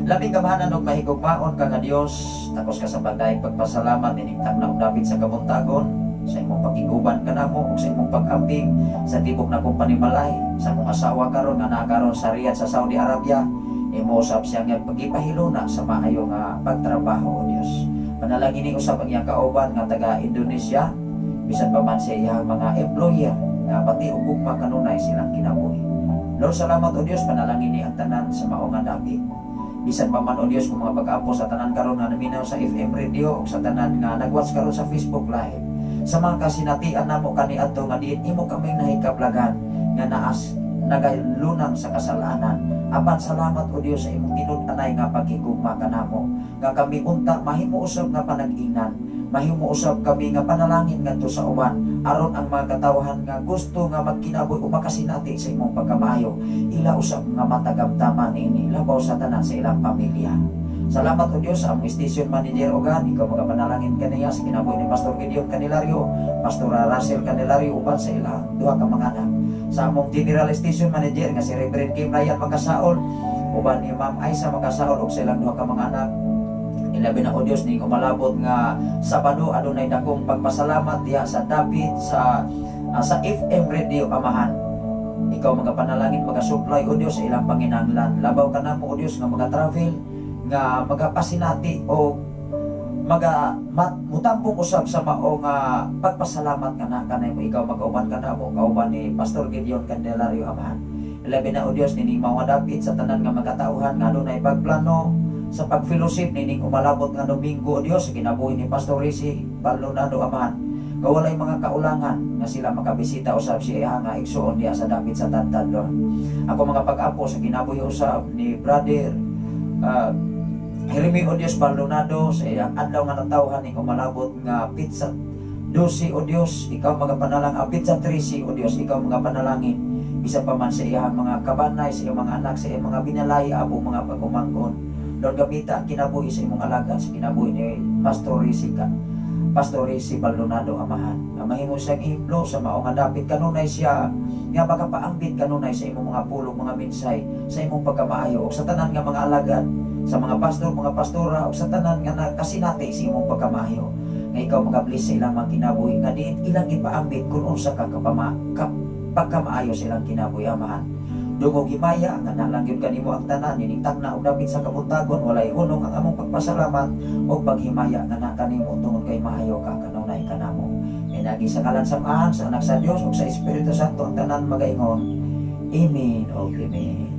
S9: Labing gamhanan og mahigugmaon ka nga Dios, takos ka sa pagdaig pagpasalamat nining tagnaong dapit sa kabuntagon sa imong pakiguban kanamo ug sa imong pag-amping sa tibok na kong panimalay, sa akong asawa karon nga naa karon sa Riyadh sa Saudi Arabia. Imo usab siya nga pagipahiluna sa maayo nga pagtrabaho, O Dios. Panalangin ni usab ang iyang kauban nga taga Indonesia, bisan pa man sa iyang mga employer nga pati og gugma kanunay silang kinabuhi. Lord, salamat, O Dios. Panalangin ni ang tanan sa mao nga dapit. Bisan pa man, O Dios, kung mga pag-ampo sa tanan karon nga naminaw sa FM radio ug sa tanan nga nag-watch karon sa Facebook Live. Sa mga kasinatian namo kaniadto nga diin imo kami nahikablagan nga naas nagalunang sa kasalanan. Apan salamat, O Dios, sa imong tinud-anay nga paghigugma kanamo. Nga kami unta mahimo usab nga panag-ingnan. Mahimo usab kami nga panalangin ngadto sa uban aron ang mga katawhan nga gusto nga magkinabuhi o makasinati sa imong pagkamaayo, ila usab nga matagamtaman niini labaw sa tanan sa ilang pamilya. Salamat, O Dios, sa among station manager ogan, ikaw magapanalangin kaniya sa kinabuhi ni Pastor Gideon Candelario, Pastor Russell Candelario uban sa ila duha ka mga anak. Sa among general station manager nga si Reverend Kim Ryan Makasaol uban ni Ma'am Aisa Makasaol ug sa ilang duha ka mga anak. Ilabi na, O Dios, ning umalabot nga Sabado adunay dakong pagpasalamat diha sa dapit sa FM Radio Amahan. Ikaw magapanalangin, magasupply, O Dios, sa ilang panginahanglan. Labaw kanamo, O Dios, nga mga travel nga magapasinati o mutampong usab sa mao nga pagpasalamat nga na kanay mo ikaw magauban kanamo kauban ni Pastor Gideon Candelario Amahan. Ilabi na, O Dios, nining mao nga dapit sa tanan nga mga nga adunay pagplano sa pag-fellowship nining umalabot nga Domingo, O Dios, sa kinabuhi ni Pastor Rizzi Baldonado Amahan, nga walay mga kaulangan nga sila makabisita usab si iya nga igsuon diha sa dapit sa Tadtad, Lord. Ako mga pag-apo sa kinabuhi usab ni Brother Jeremy, O Dios, Baldonado sa iyang adlaw nga natawhan ning umalabot nga petsa 12, O Dios, ikaw magapanalang a petsa 13, O Dios, ikaw mga panalangin bisa pa man sa iyang mga kabanay, sa iyang mga anak, sa iyang mga binalay, abo mga pagumangkon. Lord, gamita ang kinabuhi sa imong alagad sa kinabuhi ni Pastor Rizzi Baldonado Amahan. Nga mahimo siyang ehemplo sa mao nga dapit kanunay siya nga makapaambit kanunay sa imong mga pulong, mga minsay, sa imong pagkamaayo ug sa tanan nga mga alagad. Sa mga pastor, mga pastora ug sa tanan nga nakasinati sa imong pagkamaayo nga ikaw makabless sa ilang mga kinabuhi nga diin ilang gipaambit kung unsa ka pagkamaayo sa ilang kinabuhi, Amahan. Dungog himaya nga nalang gyud kanimo ang tanan ining tagna ug dapit sa kabuntagon, walay hunong ang among pagpasalamat o paghimaya nga na kanimo tungod kay maayo ka kanunay kanamo. Pinagi sa ngalan sa Amahan, sa Anak sa Dios ug sa Espiritu Santo, ang tanan magaingon, Amen o Amen.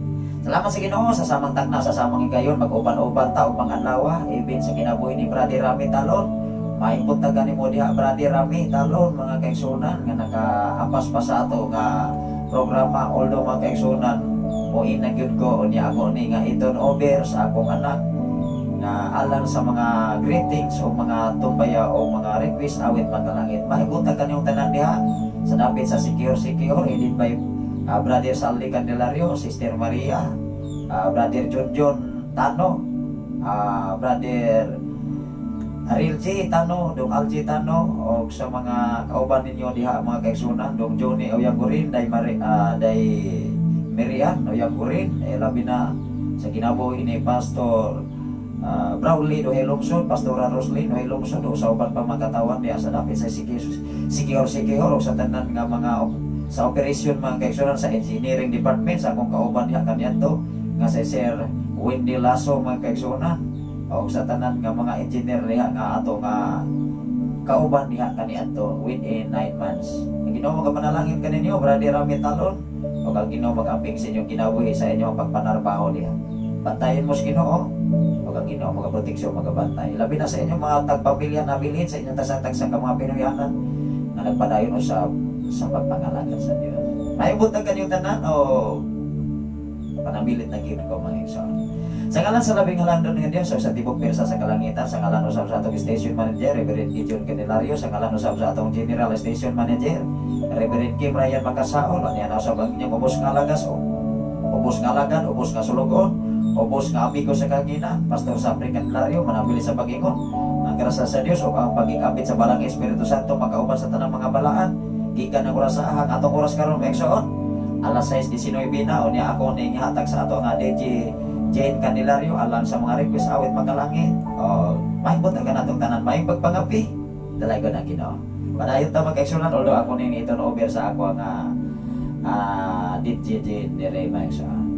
S9: Salamat sa Ginoo sa samang tagna, sa samang higayon, mag-uban-uban ta og mga adlaw, even sa kinabuhi ni Brother Rami Talon. Maayong buntag kanimo diha, Brother Rami Talon, mga kaigsunan nga nakaapas pa sa ato nga programa, although, mga kaigsunan, mo na gyud ko unya ako ni nga i-turn over sa akong anak nga alang sa mga greetings o mga tumbaya o mga request awit makalangit. Maayong buntag kaniyong tanan diha sa dapit sa Secure Secure, headed by Brother Saldi Candelario, Sister Maria, Brother John John Tano, Brother Ariel G. Tano, Dong Algie Tano, o sa mga kauban ninyo diha, mga kaigsunan, Dong Johnny Oyangurin, Day, Mari, Day Mirian Oyangurin, eh, labi na sa kinabuhi ni Pastor Brownlee Dohe Lungsod, Pastora Roslyn Dohe Lungsod, o sa uban pa mga katawan diha sa dapit sa Secure Secure Secure, o sa tanan nga mga sa operation, mga kaigsunan, sa engineering department, sa akong kauban diha kaniadto nga si Sir Wendy Lasso, mga kaigsunan, o sa tanan nga mga engineer diha nga ato nga kauban diha kaniadto within 9 months. Ang Ginoo magapanalangin kaninyo, Brother Rami Talon, o ang Ginoo mag-amping sa inyong kinabuhi sa inyong pagpanarbaho diha. Bantayan mo sa Ginoo, o ang Ginoo magaproteksyon, magabantay. Labi na sa inyong mga tagpamilya nabilin sa inyong tagsa-tagsa ka mga Pinoyanan nga nagpadayon usab sa pagpangalagan sa Dios. Maayong buntag kaninyong tanan o panamilit na gyud ko, mga igsoon. Sa ngalan sa labing halangdon nga Dios sa tibok pirsa sa kalangitan, sa ngalan usab sa atong station manager, Reverend Gideon Candelario, sa ngalan usab sa atong general station manager, Reverend Kim Ryan Makasaol, aniya na usab ang inyong ubos nga lagas o ubos nga lagan, ubos nga sulugon, ubos nga amigo sa kahanginan, Pastor Sapri Candelario, manabili sa pag-ingon. Ang grasya sa Dios o ang pagikapit sa balang Espiritu Santo makauban sa tanang mga balaan. Gikan ang oras sa ahang atong oras karon, mga igsoon. Alas 6:19 na, unya ako ning hatag sa ato nga DJ Jane Candelario alang sa mga request awit makalangit. O maayong buntag natong tanan, maayong pagpangapi. Dalay ko na Ginoo. Padayon ta, mga kaigsunan, although ako ning i-turn over sa ako nga DJ Jane dire, mga igsoon.